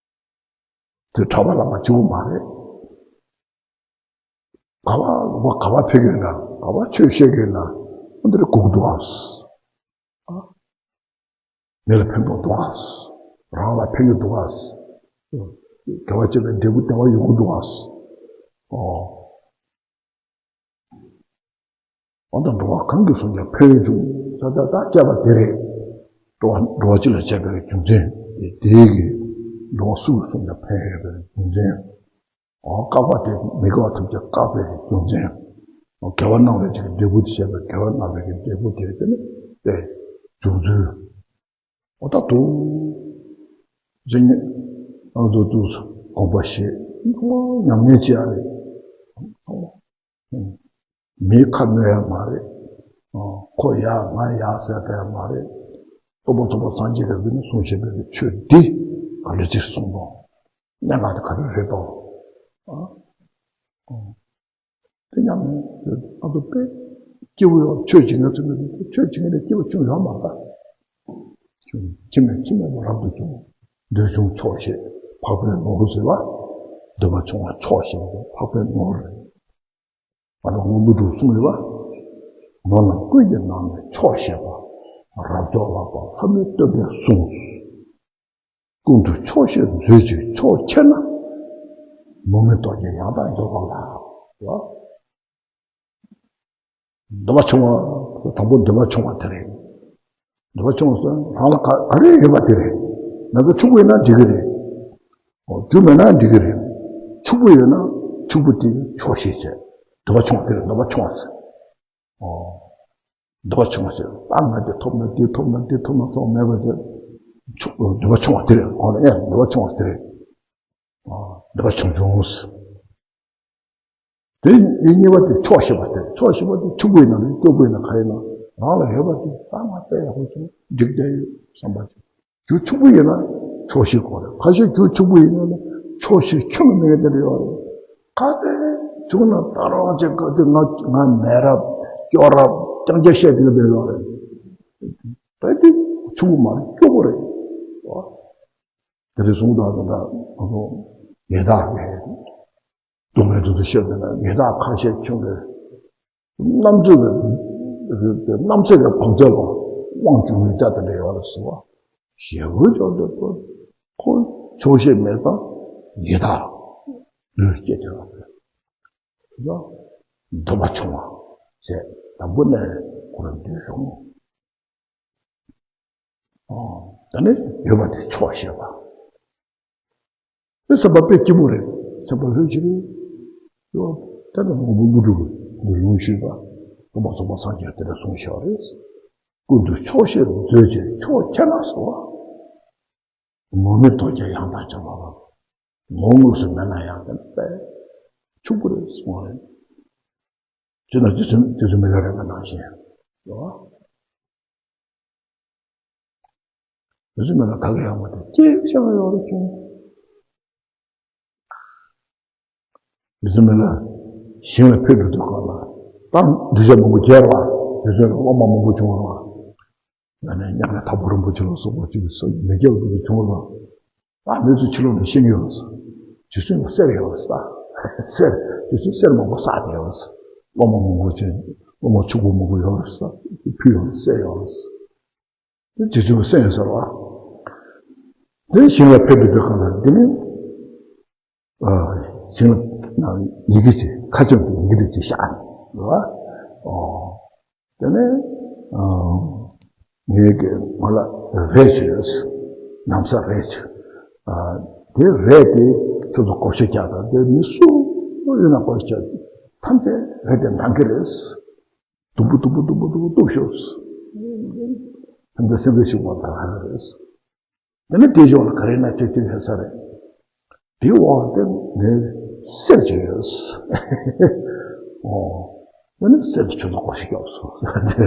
དེ་གྲྭ་པ་བླ་མ་གཅིག་པུ་མ་རེད། ག་བ་ལུང་པ་ག་བ་ཕེབས་ཀྱི་ཡོད་ན། ག་བ་ཆོས་བཤད་ཀྱི་ཡོད་ན། འདི་རེ་སྒུག་འདུག་ཨ། མི་ལ་ཕན་ཐོགས་འདུག་ཨ། རང་ལ་ཕན་གྱི་འདུག་ཨ། དགེ་བ་བྱེད་པའི་འབྲས་བུ་བདེ་བ་ཡོང་གི་འདུག་ཨ། ཨོ། འོ་ད་འགྲོ་བ་གང་གིས་གསུངས་ཀྱང་ཕན་ཡོན་ཆུང་ས་ད་ད་བཅས་པ་དེ་རེད། འགྲོ་བ་འགྲོ་བ་སྤྱི་ལ་བྱས་པའི་རྒྱུ་མཚན་དེ་དེའི་གི་འགྲོ་བ་སུ་གིས་གསུངས་ཀྱང་ཕན་ཡོན་པའི་རྒྱུ་མཚན། འོ་བཀག་པ་དེ་མི་དགེ་བ་ཐམས་ཅད་བཀག་པའི་རྒྱུ་མཚན། འོ་དགེ་བ་གནང་བའི་ཅིག་འབྲས་བུ་དེ་བྱས་པའི་དགེ་བ་གནང་བའི་གི་འབྲས་བུ་དེ་དེ་ནི་དེ་འབྱུང་ཚུལ། འོ་ད་དུང་ རྗེ་ཉིད་ཨ་མདོ་དུས་སུ་དགོངས་པ་བཞེས། ཉམས་ལེན་བྱེད་ཡ་རེད། མིའི་ཁ་གནོན་ཡ་མ་རེད། ཁོ་ཡག་ང་ཡག་ཟེར་བ་ཡ་མ་རེད། རྟོགས་པ་རྫོགས་པ་སངས་རྒྱས་ཀྱིས་འདི་ནི་གསུངས་བཞག་པའི་ཆོས་འདི་ག་འདྲ་ཅིག་གསུངས་པ། གནད་འགག་དེ་ག་རེ་རེད་པ། དེ་ཉམས་ལེན་ཨ་ཏོ་དཔེ་སྐྱིད་པོ་ཡོད། ཆོས་བྱེད་མཁན་ཚོ་ནི་ཆོས་བྱེད་མཁན་ལས་སྐྱིད་པོ་ཅུང་ཡོད་མ་རེད། ཁྱིམ་ནས་ཁྱིམ་མེད་པ་རབ་ཏུ་བྱུང་། འདོད་ཆུང་ཆོག་ཤེས་འཕགས་པའི་ནོར་ཟེར་བ། འདོད་པ་ཆུང་བ་ཆོག་ཤེས་པ་འཕགས་པའི་ནོར་རེད། ང་ཚོ་སྔོན་འགྲོ་གསུངས་ཡོད་པ། ནོར་རྣམས་ཀུན་གྱི་ནང་ནས་ཆོག་ཤེས་པ། རབ་མཆོག་ལགས་པ་ལྷ་མིའི་སྟོན་པས་གསུངས། ཀུན་ཏུ་ཆོག་ཤེས་མཛོད་ཅིག་ཆོག་ཁྱེར་ན། མུ་མེད་རྡོ་རྗེ་ཡང་དག་འབྱོར་པ་ལགས། འདོད་པ་ཆུང་བ། དང་པོ་འདོད་པ་ཆུང་བ་དེ་རེད། འདོད་པ་ཆུང་བ་ཟེར་རང་ལ་ག་ག་རེ་ཡོད་པ་དེ་རེད། ང་ཚོ་ཕྱུག་པོ་ཡིན་ན་འགྲིག་གི་རེད། རྒྱུ་མེད་ན་འགྲིག་གི་རེད། ཕྱུག་པོ་ཡོད་ན་ཕྱུག་པོ་དེ་ཆོག་ཤེས་བྱས། འདོད་པ་ཆུང་བ་དེ་རེད། འདོད་པ་ཆུང་བ་ཟེར། འདོད་པ་ཆུང་བ་ཟེར། ད་ང་འདི་ཐོབ་ན་འདི་ཐོབ་ན་འདི་ཐོབ་ན་སོགས་མེད་པ་ཟེར། ཆུང་འདོད་པ་ཆུང་བ་དེ་རེད། གོང་ལ་ཨེ་འདོད་པ་ཆུང་བ་དེ་རེད། འདོད་པ་ཆུང་ཆུང་ཟེར། དེ་གཉིས་པ་དེ་ཆོག་ཤེས་པ་དེ། ཆོག་ཤེས་པ་དེ་ཕྱུག་པོ་ཡིན་ན་རེད། སྐྱོ་པོ་ཡིན་ན་ག་ཡིན་ན་རང་ལ་ཡོད་པ་དེ་ད་ང་དཔེ་ཡག་པོ་བྱུང་འགྲིག་བསྡད་ཡོད་བསམ་པ་དེ། རྒྱུ་ཕྱུག་པོ་ཡིན་ན་ཆོག་ཤེས་དགོས་རེད། ཁ་ཤས་རྒྱུ་ཕྱུག་པོ་ཡིན་ན་ནི་ཆོག་ཤེས་ཁྱོན་ནས་མེད་དེ་ཡོད་རེད། ག་ཚོད་བྱུང་ན་ད་རང་ཅིག་ག་དུས་ང་ང་མེད་རབས་སྐྱོ་རབས་རྐྱང་རྐྱང་བཤད་དེ་འདྲ་ཡོད་རེད། ད་དེ་ཕྱུག་པོ་མ་རེད། སྐྱོ་པོ་རེད། དེ་རེད་གསུངས་དང་དེ་འདྲ་ང་ཚོ་ཡི་དྭགས་རེད། སྡུག་བསྔལ་དུ་དུ་ཤེས་པས་ན་ཡི་དྭགས་ཁ་ཤས་ཁྱོད་ཀྱི་རྣམ་དཔྱོད་ཀྱི་རྣམ་དཔྱོད་ཀྱི་བང་མཛོད་ལ་དབང་བསྒྱུར་བའི་རྟགས་དེ་འདྲ་ཡོད་རེད་ཟེར་བ། ཞེ་པོ་ཅིག་འདི་ཁོ་ཆོག་ཤེས་མེད་པ་ཡི་དྭགས་ལུས་སྐྱེས་ཏེ་ཡོད་རེད། འདོད་པ་ཆུང་བ་བྱས་དང་པོ་ནས་ཁོ་རང་འདོད་བྱུང་། ཨོ། ད་ནི་ཡོད་པ་དེ་ཆོག་ཤེས་པ། དེ་སེམས་པ་དཔེ་སྐྱིད་པོ་རེད། སེམས་པ་ལྷོད་ཀྱི་རེད། ཡོད། དེ་ནི་མགོན་པོ་ཀླུ་སྒྲུབ་ཀྱིས་ལུང་ཞུས་པ། སྟོན་པ་རྫོགས་པ་སངས་རྒྱས་དེ་འདྲ་གསུངས་བཞག་རེད། ཀུན་ཏུ་ཆོག་ཤེས་མཛོད་ཅིག་ཆོག་ཁྱེར་ན་ཟེར་བ། མུ་མེད་རྡོ་རྗེ་ཡང་དག་འབྱོར་པ་ལགས། ངོ་བོ་དངོས་སུ་མེད་ན་ཡང་དེ་དཔེ་ཕྱུག་པོ་རེད་གསུངས་པ་རེད། སྤྱིར་ན་རྗེ་བཙུན་རྗེ་བཙུན་མི་ལ་རས་པ་ནང་བཞིན་རེད་བ། རྗེ་བཙུན་མི་ལ་ག་གེ་ཡོད་མ་རེད། སྐྱེས་ཤིང་ཡོད་རེད་ཁྱོད། རྗེ་བཙུན་མི་ལ་ཞིང་ལ་ཕེབས་འགྲོ་དུས་སྒང་ལ་ད་གདུལ་བྱ་མང་པོ་མཇལ་བ། རྗེ་བཙུན་ལ་སློབ་མ་མང་པོ་བྱུང་བ། ཡང་ན་མཉམ་ལ་དྭགས་པོ་རིན་པོ་ཆེ་ལ་སོགས་པ་ཅིག་མི་སྐྱ་བོ་དེ་བྱུང་ལ། ད་གནས་ཚུལ་ཕྱི་ལོགས་ནས་ཤེས་ཀྱི་ཡོད་ས། རྗེ་བཙུན་ལ་གསེར་ཡོད་ས། གསེར། རྗེ་བཙུན་གསེར་མང་པོ་བསགས་ཏེ་ཡོད་ས། སློབ་མ་མང་པོ་ཅིག་སློབ་མ་ཕྱུག་པོ་མང་པོ་ཡོད་ས། ཕུལ་ཡོད་ས། གསེར་ཡོད་ས། དེ་རྗེ་བཙུན་གྱི་གསེར་ཡོད་ས་རེད་བ། དེ་ཞིང་ལ་ཕེབས་པའི་དུས་སྒང་ལ་འདི་ནི། ཞིང་ལ་ཡི་གེ་ཅིག་ཁ་བྱང་དུ་ཡི་གེ་རེ་ཅིག་བཞག་ནས་རེད་བ། དེ་ནས་ངའི་གི་ང་ལ་རས་ཅིག་ཡོད། ན་བཟའ་རས་ཅིག་དེ་རས་དེ་ཁྱོད་ཚོ་བགོ་བཤའ་རྒྱག་དང་། དེ་མི་སུ་ཡིན་ན་བགོ་བཤའ་རྒྱག་ཐམས་ཅད་རས་དེ་འདང་གི་རེད། དུམ་བུ་དུམ་བུ་དུམ་བུ་དུམ་བུ་གཏུབ་ཤོག་ཐམས་ཅད་སེམས་པའི་ཤུགས་མ་དང་ཧ་རེད། དེ་ནས་དེའི་འོག་ལ་ག་རེ་ན་ཅིག་ཅིག་ཡོད་ས་རེད། དེའི་འོག་ལ་དེ་ནས་གསེར་ཅིག་ཡོད། ཨོ། དེ་ནས་གསེར་དེ་ཁྱོད་ཚོ་བགོ་བཤའ་རྒྱོབ་སོང་ཟེར་བ་དེ།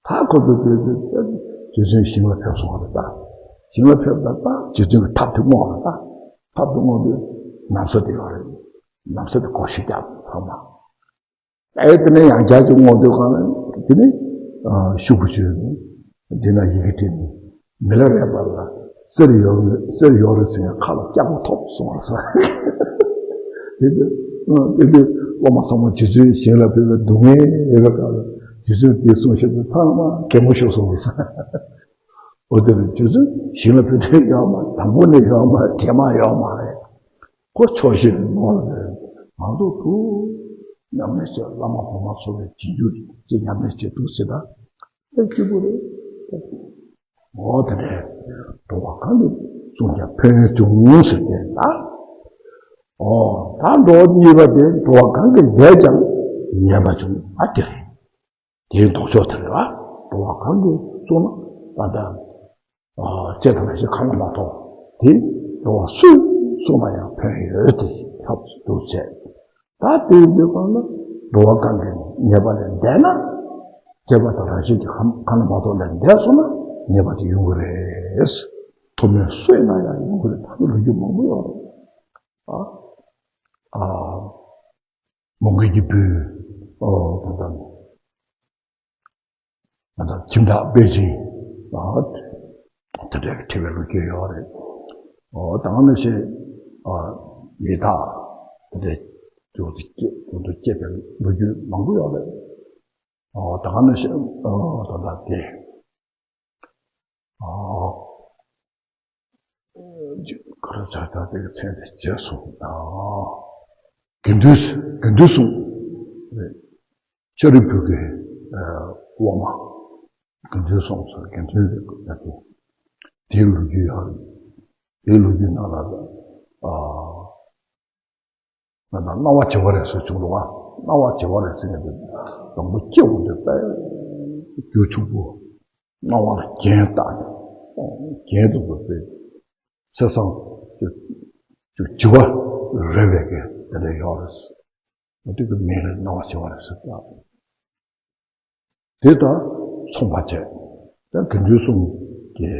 ད་ཁོ་ཚོ་དེ་དེ་དེ་རྗེ་བཙུན་ཞིང་ལ་ཕེབས་སོང་བ་རེད་ད། ཞིང་ལ་ཕེབས་ད་ད་རྗེ་བཙུན་གྱི་ཐབ་དེ་བསྔོགས་རེད་ད། ཐབ་དེ་བསྔོགས་དུས་ན་བཟའ་དེ་ཡོད་རེད། ན་བཟའ་དེ་བགོ་བཤའ་རྒྱབ་ཚང་མ། ཨེ་དེ་ནས་ཡང་བསྐྱར་ཅིག་བསྔོགས་དུས་སྒང་ལ་དེ་ནས་ཤོག་བུ་བྱས་ནས་འདི་ན་ཡི་གེ་བྲིས་ནས་མི་ལ་རས་པ་ལ་གསེར་ཡོད་རེད། གསེར་ཡོད་རེད་ཟེར་ཡང་ཁ་ལ་སྐྱག་པ་ཐོབ་སོང་བ་ཟེར། དེ་དུས་དེ་དུས་སློབ་མ་ཚང་མ་རྗེ་བཙུན་ཞིང་ལ་ཕེབས་པའི་སྡུག་བསྔལ་ཡོད་པའི་སྐབས་ལ་རྗེ་བཙུན་དེ་གསུངས་བཞག་པས་ཚང་མ་གད་མོ་ཤོར་སོང་བ་ཟེར། འོ་དེ་རེད། རྗེ་བཙུན་ཞིང་ལ་ཕེབས་དུས་ཡོད་མ་དང་པོ་ནས་ཡོད་མ་རྗེས་མ་ཡོད་མ་རེད། ཁོ་ཆོག་ཤེས་ནོར་ལ་ང་ཚོ་ཐུགས་ཉམས་ལེན་བྱེད། བླ་མ་གོང་མ་ཚོ་ལ་རྗེས་འཇུག་ཅིག་ཉམས་ལེན་བྱེད་ཐུབ་ཟེར་ད། དེ་སྐྱིད་པོ་རེད། འོ་དེ་རེད། འགྲོ་བ་གང་གིས་བསྲུངས་ཀྱང་ཕན་ཡོན་འབྱུང་ཟེར་ཏེ་ད། འོ་ད་འགྲོ་བ་གཉིས་པ་དེ་འགྲོ་བ་གང་གིས་བསྡད་ཀྱང་ཉེས་པ་འབྱུང་བ་དེ་རེད། དེའི་ལྡོག་ཕྱོགས་དེ་རེད་བ། འགྲོ་བ་གང་གིས་བསྲུངས་ན་ད་ལྟ་ ཨ་ལྕེ་དང་རེག་བྱ་གང་ལ་མ་གཏོགས་དེ་འགྲོ་བ་སུ་སུ་ལ་ཡང་ཕན་ཡོད་དེ་ཐབས་སུ་བྱས། ད་དེའི་དུས་གང་ལ་འགྲོ་བ་གང་གིས་ཉེས་པ་ལས་འདས་ན། ལྕེ་པ་དང་རེག་བྱ་གང་ལ་མ་གཏོགས་ལས་འདས་སོང་ན་ཉེས་པ་དེ་ཡོང་གི་རེད། མཐོ་དམན་སུ་ཡིན་ན་ཡང་ཡོང་གི་རེད། ད་ལོ་རྒྱུས་མང་པོ་ཡོད་རེད། ཨ་ཨ་མོའུ་འགལ་གྱི་བུ། ཨོ་ད་ལྟ་ང་དང་ཁྱིམ་བདག་པེ་ཅིན། ཨ་དེ་འདྲའི་ཁྲི་བའི་ལོ་རྒྱུས་ཡོད་རེད། ཨོ་ད་ག་ནང་བཞིན་ཨ་ཡི་དྭགས་དེ་འདྲའི་དུས་དུ་སྐྱེ་དུས་དུ་སྐྱེས་པའི་ལོ་རྒྱུས་མང་པོ་ཡོད་རེད། ཨོ་ད་ག་ནང་བཞིན་ཨོ་ད་ལྟ་དེ། ཨ་ག་རེ་ཟེར། ད་དེ་གི་མཚན་དེ་བརྗེད་སོང་། ཨ་དགེ་འདུན་དགེ་འདུན་གསུམ་རེད། ཤཱ་རིའི་བུ་གི་ཨ་སློབ་མ་དགེ་འདུན་གསུམ་ཟེར། དགེ་འདུན་རེད་ད་དེ། དེའི་ལོ་རྒྱུས་ཡོད་རེད། དེའི་ལོ་རྒྱུས་ནང་ལ་ཨ། ང་དང་སྣང་བ་བྱེ་བ་རེ་ཟེར་བྱུང་འདུག་ག་སྣང་བ་བྱེ་བ་རེ་ཟེར་མཁན་དེ་དང་པོ་སྐྱེ་བོ་དེ་དཔེ་རྒྱུ་ཕྱུག་པོ། སྣང་བ་ལ་རྒྱན་བཏགས་ནས་རྒྱན་དུ་བཀོད་པའི་སེམས་བཟང་བྱེ་བ་རེ་བའི་གི་དེ་འདྲ་ཡོད་རེད། དེ་གི་མིང་ལ་སྣང་བ་བྱེ་བ་རེ་ཟེར་ད། དེ་དང་མཚུངས་པ་བྱས། ད་དགེ་འདུན་གསུམ་གྱི་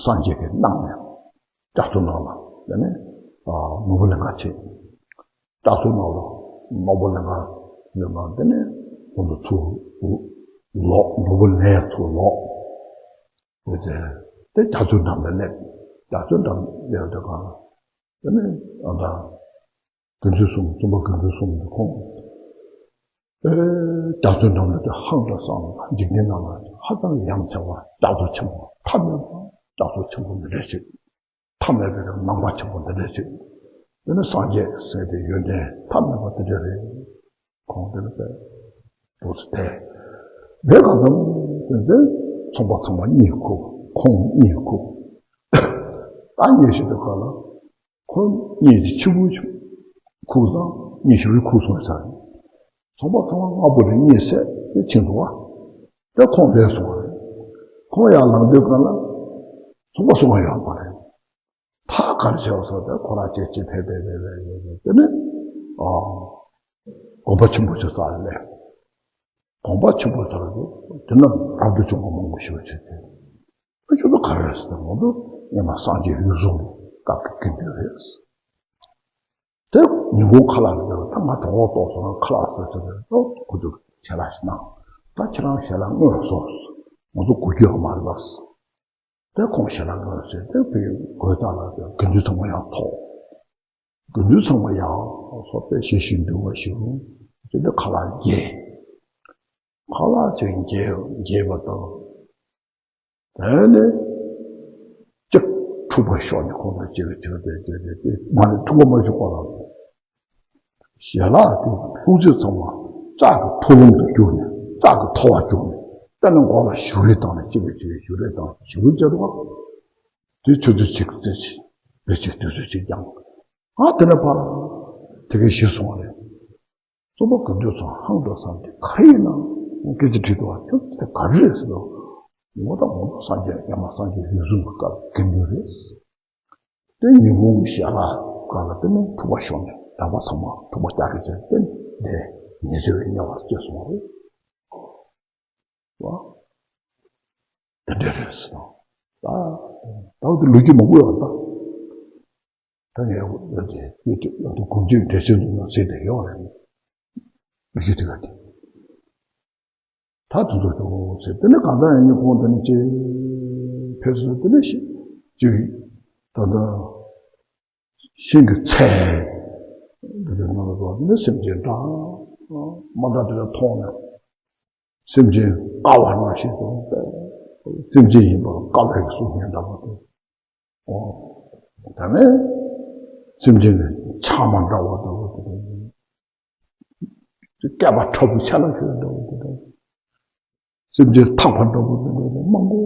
སངས་རྒྱས་ཀྱིས་གནང་ནས་རྒྱ་མཚོ་ནང་ལ་དེ་ནས་ནོར་བུ་ལེན་ག་ཕྱིན། རྒྱ་མཚོ་ནང་ལ་ནོར་བུ་ལེན་ག་ཡོད་ན་དེ་ནས་ཁོང་ཚོ་ཚུར་ལོག་ནོར་བུ་ལེན་ཡ་ཚུར་ལོག་དེ་དེ་རྒྱ་མཚོའི་འགྲམ་ལ་སླེབས། རྒྱ་མཚོའི་འགྲམ་སླེབས་དུས་གང་ལ་དེ་ནས་ཨ་ད། དགེ་འདུན་གསུམ་བཙུན་པ་དགེ་འདུན་གསུམ་གྱི་ཁོངས། ཨེ་རྒྱ་མཚོའི་འགྲམ་ལ་དེ་ཧང་སང་ལ་འཇིག་རྟེན་ནང་ལ་ཧ་ཅང་ཡ་མཚན་པ་རྒྱ་མཚོ་ཆེན་པོ་མཐའ་མེད་པ་རྒྱ་མཚོ་ཆེན་པོ་འདི་འདྲ་ཞིག་མཐའ་མེད་པའི་ནང་པ་ཆེན་པོ་འདི་འདྲ་ཞིག་དེ་ནི་སངས་རྒྱས་ཟེར་ཏེ་ཡོན་ཏན་མཐའ་མེད་པ་འདི་འདྲ་རེད། ཁོང་དེ་ལ་དཔེ་འདུག་སེ་བལྟས། དེ་ག་དང་དེ་ཚེ་ཚོང་པ་ཚང་མ་གཉིད་ཁུག་ཁོང་གཉིད་ཁུག་ད་གཉིད་ཤི་དུས་ག་ལ། ཁོ་གཉིད་དེ་ཕྱི་པོ་ཁུག་དང་གཉིད་ཞབས་ཕྱི་ཁུག་སོང་ཚར། ཚོང་པ་ཚང་མ་སྔ་པོ་ནས་གཉིད་སད་དེ་ཕྱིན་འདུག་བ། དེ་ཁོང་ལས་སོང་བ་རེད། ཁོང་ཡར་ལངས་དུས་གང་ལ་ཚོང་པ་སོང་བ་ཡོད་མ་རེད། ད་ག་རེ་བྱས་པ་སོགས་དེ་ཁོ་རང་ཅེས་ཅེས་ཕེབས་ཕེབས་ཕེབས་ཕེབས་དེ་ནི་ཨ་དགོན་པ་ཆེན་པོ་ཅིག་བསགས་ལས། དགོན་པ་ཆེན་པོ་ལྟར་དུ་དེ་ན་རབ་ཏུ་བྱུང་བ་མང་པོ་ཞིག་བྱས་ཏེ། ཁྱོད་ཚོ་ག་རེ་རེད་ཟེར་ན་ང་ཚོ་སྔོན་མ་སངས་རྒྱས་འོད་སྲུང་གི་སྐབས་ཀྱི་དགེ་འདུན་རེད། དེ་ཉིན་གུང་ཁ་ལག་རེད། ད་ང་གྲོགས་པོ་ཏོག་སོང་ཁ་ལག་ཟ་ཟེར་ཏེ་ཁོ་ཚོ་ཞལ་ལག་ཞིག་གནང་། ད་ཁྱེད་རང་ཞལ་ལག་དངོས་སུ་ང་ཚོ་དགོས་རྒྱུ་ཡོད་མ་རེད་པ། དེ་ཁོང་ཞལ་ལག་དངོས་སུ་དེ་བུའི་གོས་ཚང་ལ་དགེ་འདུན་ཚང་མ་ཡང་ཐོགས། དགེ་འདུན་ཚང་མ་ཡང་སོ་པའི་ཞེ་ཞིང་འདུལ་བ་ཞིག་རུང་ཅི་འདི་ཁ་ལག་རྒྱས། ཁ་ལག་ཅིག་རྒྱས་རྒྱས་པ་དང་། དེ་ནས་གཅིག་འཁྲུག་པ་ཤོར་ནས་ཁོང་དང་གཅིག་གཅིག་དེ་དེ་དེ་དེ་མ་ནས་འཁྲུག་པ་མ་ཤོར་བ་ལ། ཞལ་ལག་དེ་ལྷུང་བྱེད་ཚང་མ་ལྕགས་ཀྱི་ཐོ་ལུང་དུ་གྱུར་ནས་ལྕགས་ཀྱི་ཐོ་བ་གྱུར་ནས་དེ་ནས་མགོ་ལ་བཞུགས་རེས་བཏང་ནས་གཅིག་གིས་གཅིག་བཞུགས་རེས་བཏང་བཞུགས་རེས་བྱས་འདུག་བ། དེ་ཆུ་ཚོད་གཅིག་ཙམ་ཅིག་བེ་གཅིག་དུས་ཚོད་གཅིག་ཀྱང་ཨ་དེ་ནས་ཕར་དེ་གའི་ཞིག་སོང་བ་རེད། གཙོ་བོ་དགེ་འདུན་ཚོ་ཧང་འགྲོ་བསམ་གྱི་ག་རེ་ཡིན་ན་སྐད་ཆ་དྲིས་འདུག་བ། ཁྱོད་དེ་ག་རེ་རེད་ཟེར་དུས་ངོ་ཐག་ངོ་ཐག་སངས་རྒྱས་ཡ་མ་སངས་རྒྱས་འོད་སྲུང་གི་སྐབས་དགེ་འདུན་རེད། དེ་ཉིན་གུང་གི་ཞལ་ལག་སྒང་ལ་དེ་ནས་འཁྲུག་པ་ཤོར་ནས་དག་པ་ཚང་མ་འཁྲུག་པ་རྒྱག་གི་བྱས་ཏེ་དེ་ཉེས་སྤྱོད་ཀྱི་དམྱལ་བར་སྐྱེས་སོང་བ་རེད། བ། དེ་འདྲ་རེད་ཟེར་དང་། ད་ད་དེ་ལོ་རྒྱུས་མང་པོ་ཡོད་རེད་ད། ད་ངས་ཡོད་དེ་ཡོད་དེ་ཡོད་དེ་གོམས་གཅིག་འགྲེལ་བཤད་འདུག་ན་ཟེར་དེ་ཡོད་རེད། ཡོད་དེ་ག་དེ། ད་དུ་དུ་དུ་ཟེར་དེ་ནི་གང་ལྟར་ཡང་ཉིན་གུང་དེ་ནི་ཅི་ཕེབས་སོང་། དེ་ནི་ཤི་ཅི་ད་ལྟ་ཤིང་གི་ཚལ་འདི་དེ་ནང་ལ་འགྲོ་དེ་ནི་སེམས་ཅན་འདྲ་མ་འདྲ་དེ་ལ་མཐོང་ནས། སེམས་ཅན་དཀའ་བ་ནང་བཞིན་དུ་སེམས་ཅན་ཡིན་པར་དཀའ་བའི་གཟུགས་བརྙན་འདྲ་བ་དང་། ཨོ། ད་ནི་སེམས་ཅན་གྱི་ཕྱགས་མ་འདྲ་བ་འདྲ་བ་དང་། སྐེད་པ་ཕྲ་བུ་ཆ་ལ་ཤོད་འདྲ་བ་དང་། སེམས་ཅན་ཐག་པ་འདྲ་བ་དང་མང་པོ་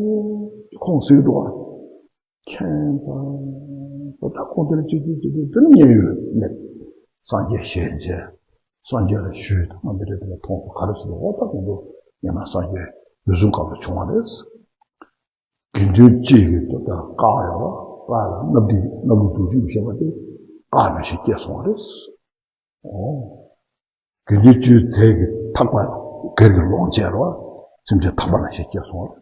ཁོང་གཟིགས་འདུག་བ། ཁྱད་མཚར། ད་ཁོང་དེར་གཅིག་གཅིག་གཅིག་གཅིག་དེ་ནི་མཉན་ཡོད་མེད། སངས་རྒྱས་ཞལ་མཇལ། སངས་རྒྱས་ལ་ཞུས་དང་འདི་འདྲ་དེ་ལ་མཐོང་སོང་ག་རེ་ཟེར་ན་འོ་ད་ཁོང་ཚོ་ཡང་ན་སངས་རྒྱས་འོད་སྲུང་སྐབས་ལ་བྱུང་བ་རེད། དགེ་འདུན་སྤྱིའི་གི་དོ་ད་བཀའ་ཡོད་པ། བཀའ་ལ་སྣབས་ཏིག་སྣབས་ལུག་དུག་ཅིག་བཤད་པ་དེ་བཀའ་ནང་བཞིན་སྐྱེས་སོང་བ་རེད། ཨོ། དགེ་འདུན་སྤྱིའི་རྫས་ཀྱི་ཐག་པ་སྒེར་གྱི་ལོངས་སྤྱད་རོགས། སེམས་ཅན་ཐག་པ་ནང་བཞིན་སྐྱེས་སོང་བ་རེད།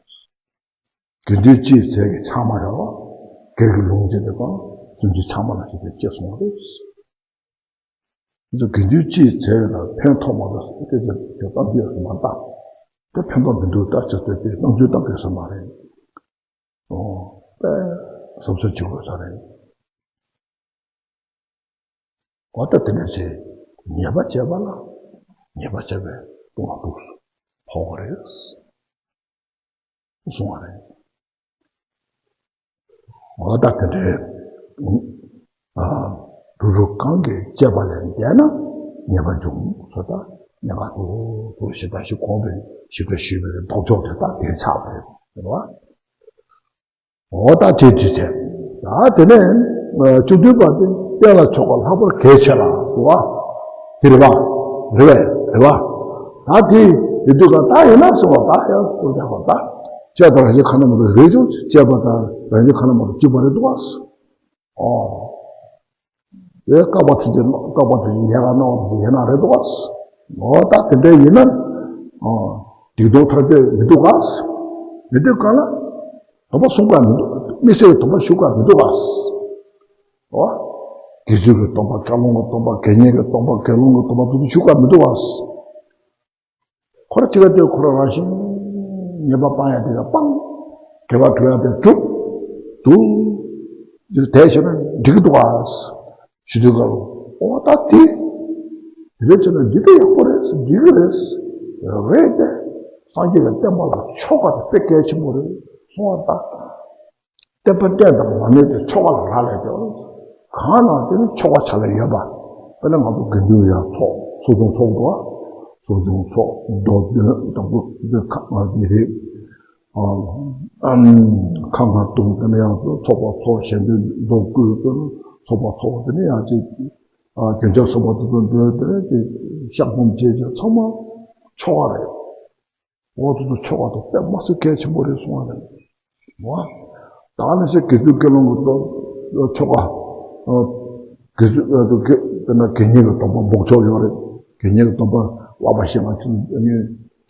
དགེ་འདུན་སྤྱིའི་རྫས་ཀྱི་ཆང་མ་རེད་བ། སྒེར་གྱི་ལོངས་སྤྱད་དེ་དང་སེམས་ཅན་ཆང་མ་ནང་བཞིན་དེ་སྐྱེས་སོང་བ་རེད། དགེ་འདུན་སྤྱིའི་རྫས་ལ་ཕན་ཐོགས་མ་ཐག་སྐད་ཆ་དེ་གཏམ་རྒྱུད་སུ་མ་བཏགས། དེ་ཕན་ཐོགས་མི་འདུག་ད་ཅི་ཟེར་ཏེ་རྣམ་འགྱུར་བཏང་དགོས་ས་མ་རེད། ཨོ། དཔེ་གཟབ་གཟབ་བྱེད་དགོས་ས་རེད། འོ་ད་དེ་འདྲ་བྱས། ཉེས་པ་བྱས་པ་ལ་ཉེས་པ་བྱས་པའི་ལྟུང་བ་སྡུག་སུ་ཕོག་གི་རེད། གསུང་བ་རེད། འོ་ད་དེ་འདྲའི་ཨ། རུ་རུ་གང་གིས་བཅད་པ་ལས་འདས་ན་ཉེས་པ་འབྱུང་། སོ་ད་ཉེས་པ་དུ་དུ་ཞིབ་ལྟ་ཞིབ་གོང་དུ་ཞིབ་ལྟ་ཞུས་པའི་ལྡོག་ཕྱོགས་དེ་དག་དེ་ཆགས་པ་རེད། རེད་བ། འོ་ད་དེ་དུས་ཚེ། ད་དེ་ནས་བཅུ་བདུན་པ་དེ་རྟེན་ལ་ཆོག་པ་ལྷག་པར་གལ་ཆེ་ལ་སོགས་པ། དེ་རེད་པ། རེད་པས། རེད་པ། ད་དེ་དེ་དུས་ཀ་ད་ཡིན་ན་སོང་བ་ད་ཡང་སོ་རྒྱག་པ་ད། བཅད་དང་རང་བཞིན་ཁ་ན་མ་ཐོ་རེ་ཅུང་བཅད་པ་དང་རང་བཞིན་ཁ་ན་མ་ཐོ་གཅིག་པ་རེད་འདུག་བ། ཨོ། དེ་བཀག་པ་ཐུབ་ཀྱི་བཀག་པ་ཐུབ་ཀྱི་ཡལ་ག་སྣང་བ་ཞིག་ཡིན་ན་རེད་འདུག་ག། འོ་ད་དེ་འདྲ་ཡིན་ན། ཨོ། སྡིག་ལྟུང་ཐར་པའི་མི་འདུག་ག། མི་འདུག་ག་ལ། དམ་པ་གསུང་ག་མི་འདུག་དམིགས་བསལ་གྱི་དམ་པ་ཞུ་ག་མི་འདུག་ག། ཨོ། དགེ་ཚུལ་གྱི་སྡོམ་པ། བཀའ་ལུང་གི་སྡོམ་པ། དགེ་བསྙེན་གྱི་སྡོམ་པ། དགེ་སློང་གི་སྡོམ་པ་དེ་ཚོ་ཞུ་ག་མི་འདུག་ག། ཁོ་ར་གཅིག་ག་དེ་ཁོ་ར་རང་བཞིན་ཉེས་པ་སྤང་ཡ་དེ་ག་སྤང་། དགེ་བ་སྒྲུབ་ཡ་དེ་སྒྲུབ། འདུག་འདིར་དེ་བྱས་ན་འགྲིག་གི་འདུག་ཨ། ཞུ་དུས་སྐབས་ལ་འོ་ད་དེ། དེ་འདྲ་བྱས་ན་འདི་ལྟ་ཡག་པོ་རེད། འགྲིག་གི་རེད། རེད་དེ། སངས་རྒྱས་ཀྱི་བསྟན་པ་ལ་ཆོ་ག་དེ་དཔེ་གལ་ཆེན་པོ་རེད། སོང་བ་ད། བསྟན་པ་བསྟན་དང་མ་གནས་ཏེ་ཆོ་ག་ལ་རག་ལས་ཏེ། གང་ལ་དེ་ནི་ཆོ་ག་བྱ་ལས་ཡོད་པ། དཔེར་ན་ང་ཚོ་དགེ་འདུན་ཡང་ཚོགས་གསོ་སྦྱོང་ཚོགས་འདུག་བ། གསོ་སྦྱོང་ཚོགས་མདོ་འདོན་དང་པོ་འདི་ཁ་མ་འདི་རེད། ཨ་ཨམ་ཁ་ང་དུང་དེ་ནས་ཡང་ཚོགས་པ་ཚོགས་གཞན་དོན་མདོ་བསྐུལ་དེ་ནི་ཚོགས་པ་ཚོགས་དེ་ནས་ཡང་ཅིག་ཨ་རྒྱུན་ཆགས་གསུམ་པ་དེ་ཚོ་འདོན་དེ་ནས་ཅིག་བཤགས་སྡོམ་བྱེད་ཅིག་ཚང་མ་ཆོ་ག་རེད། འོ་དེ་ཚོ་ཆོ་ག་དང་དཔེ་མ་སྲིད་གལ་ཆེན་པོ་རེད་གསུང་བ་རེད། བ། ད་ནི་ཞེས་དགེ་ཚུལ་དགེ་སློང་གི་སྟོབས་ཆོ་ག། དགེ་ཚུལ་དགེ་དེ་ན་དགེ་བསྙེན་གྱི་སྡོམ་པ་འབོགས་ཆོག་ཡོད་རེད། དགེ་བསྙེན་གྱི་སྡོམ་པ་བསླབ་པ་ཤེས་ང་ཚོ་ནི་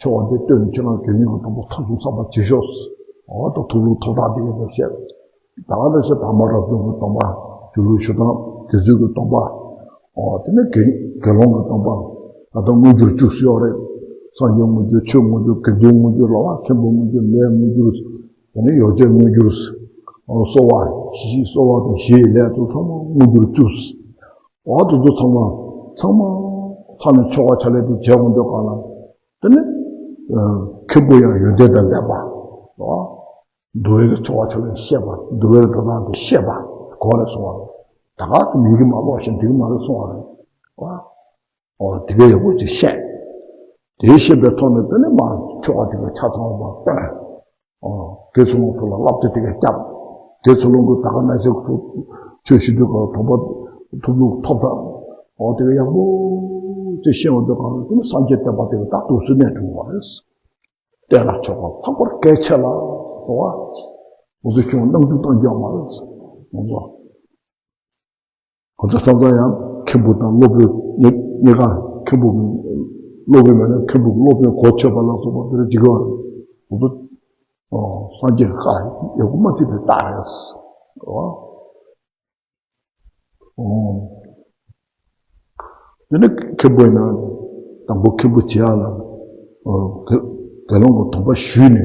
ཆོ་ག་འདི་སྟོན་ནས་ཁྱེད་རང་དགེ་བསྙེན་གྱི་སྡོམ་པ་ཐོབ་སོང་བསམ་པ་བྱེད་ཤོག་འོ་ད་ཐུགས་ལུགས་ཐོབ་ཐང་དེ་ཡོད་པ་བཤད། ད་ག་ནང་བཞིན་དར་མ་རབ་བྱུང་གི་སྡོམ་པ། ཆོས་ལུགས་ཞུ་སྟངས། དགེ་ཚུལ་གྱི་སྡོམ་པ། ཨོ་དེ་ནས་དགེ་དགེ་སློང་གི་སྡོམ་པ། ད་ལྟ་དངོས་འགྱུར་བཅུ་ཡོད་རེད། སངས་རྒྱས་དངོས་འགྱུར། ཆོས་དངོས་འགྱུར། དགེ་འདུན་དངོས་འགྱུར་ལ་བ། མཁན་པོ་དངོས་འགྱུར། ལས་དངོས་འགྱུར། དེ་ནས་ཡོ་བྱད་དངོས་འགྱུར། ཨོ་གསོལ་བ། ཞི་གསོལ་བ་དང་ཞི་བའི་ལས་དེ་ཚང་མ་དངོས་འགྱུར་བཅུ། ཨོ་དེ་ཚོ་ཚང་མ་ཚང་མ་ཚང་ནས་ཆོ་ག་བྱ་ལས་དེ་བྱེད་དགོས་འདོད་གང་ལ། དེ་ནས་མཁན་པོ་ཡང་ཡོན་ཏན་དང་ལྡན་པ། ཨོ། འདུལ་བའི་ཆོ་ག་ཆ་ལ་ཤེས་པ། འདུལ་བའི་འགྲོ་སྟངས་དེ་ཤེས་པ། གོ་རེ་སོང་བ། ད་ག་དུ་མི་གི་མ་ལོག་ཞིང་འདི་གི་མ་རེད་སོང་བ་རེད། ཨོ་དེ་ག་ཡག་པོ་ཅིག་ཤེས། དེ་ཤེས་པའི་ཐོག་ནས་དེ་ནས་མ་ཆོ་ག་དེ་ག་ཆ་ཚང་བ་སྟོན། ཨོ་དགེ་ཚུལ་སློང་ཚོ་ལ་བསླབ་བྱ་དེ་ག་བརྒྱབ། དགེ་ཚུལ་སློང་གི་ད་ག་ན་ཞིག་ཐུབ། ཆོས་ཞུ་དུས་ག་དོགས་པ་ཐུབ་ལུགས་ཐོབ་ཐང་། ཨོ་དེ་ག་ཡག་པོ་ཅིག་ཤེས་བ་དེ་ག་དེ་ནས་སངས་རྒྱས་བསྟན་པ་དེ་ག་ད་དུས་སུ་གནས་འགྲོ་བ་རེད། བསྟན་ལ་ཆོག་པ་ལྷག་པར་གལ་ཆེ་ལ་སོགས་པ། འོ་ཚོ་ཆུང་རྣམ་འཇུག་གཏོང་རྒྱུ་མ་རེད། འོ་ཚོ། འོ་ཚོ་བསམ་ཚང་ཡང་མཁན་པོ་དང་སློབ་དཔོན་གཉིས་གཉིས་ཀ། མཁན་པོ་སློབ་དཔོན་མེད་ན་མཁན་པོ་སློབ་དཔོན་གོ་ཆོད་པ་ལ་སོགས་པ་དེ་རེ་ཇི་ག་བ་རེད། འོ་ཚོ། སངས་རྒྱས་བཀའ་ཡག་པོ་མ་བརྩིས་པའི་རྟགས་རེད། འོ། དེ་ནས་མཁན་པོ་ཡིན་ན་དང་པོ་མཁན་པོ་བྱེད་ཡག་ལ་དགེ་སློང་གི་སྡོམ་པ་ཞུས་ནས་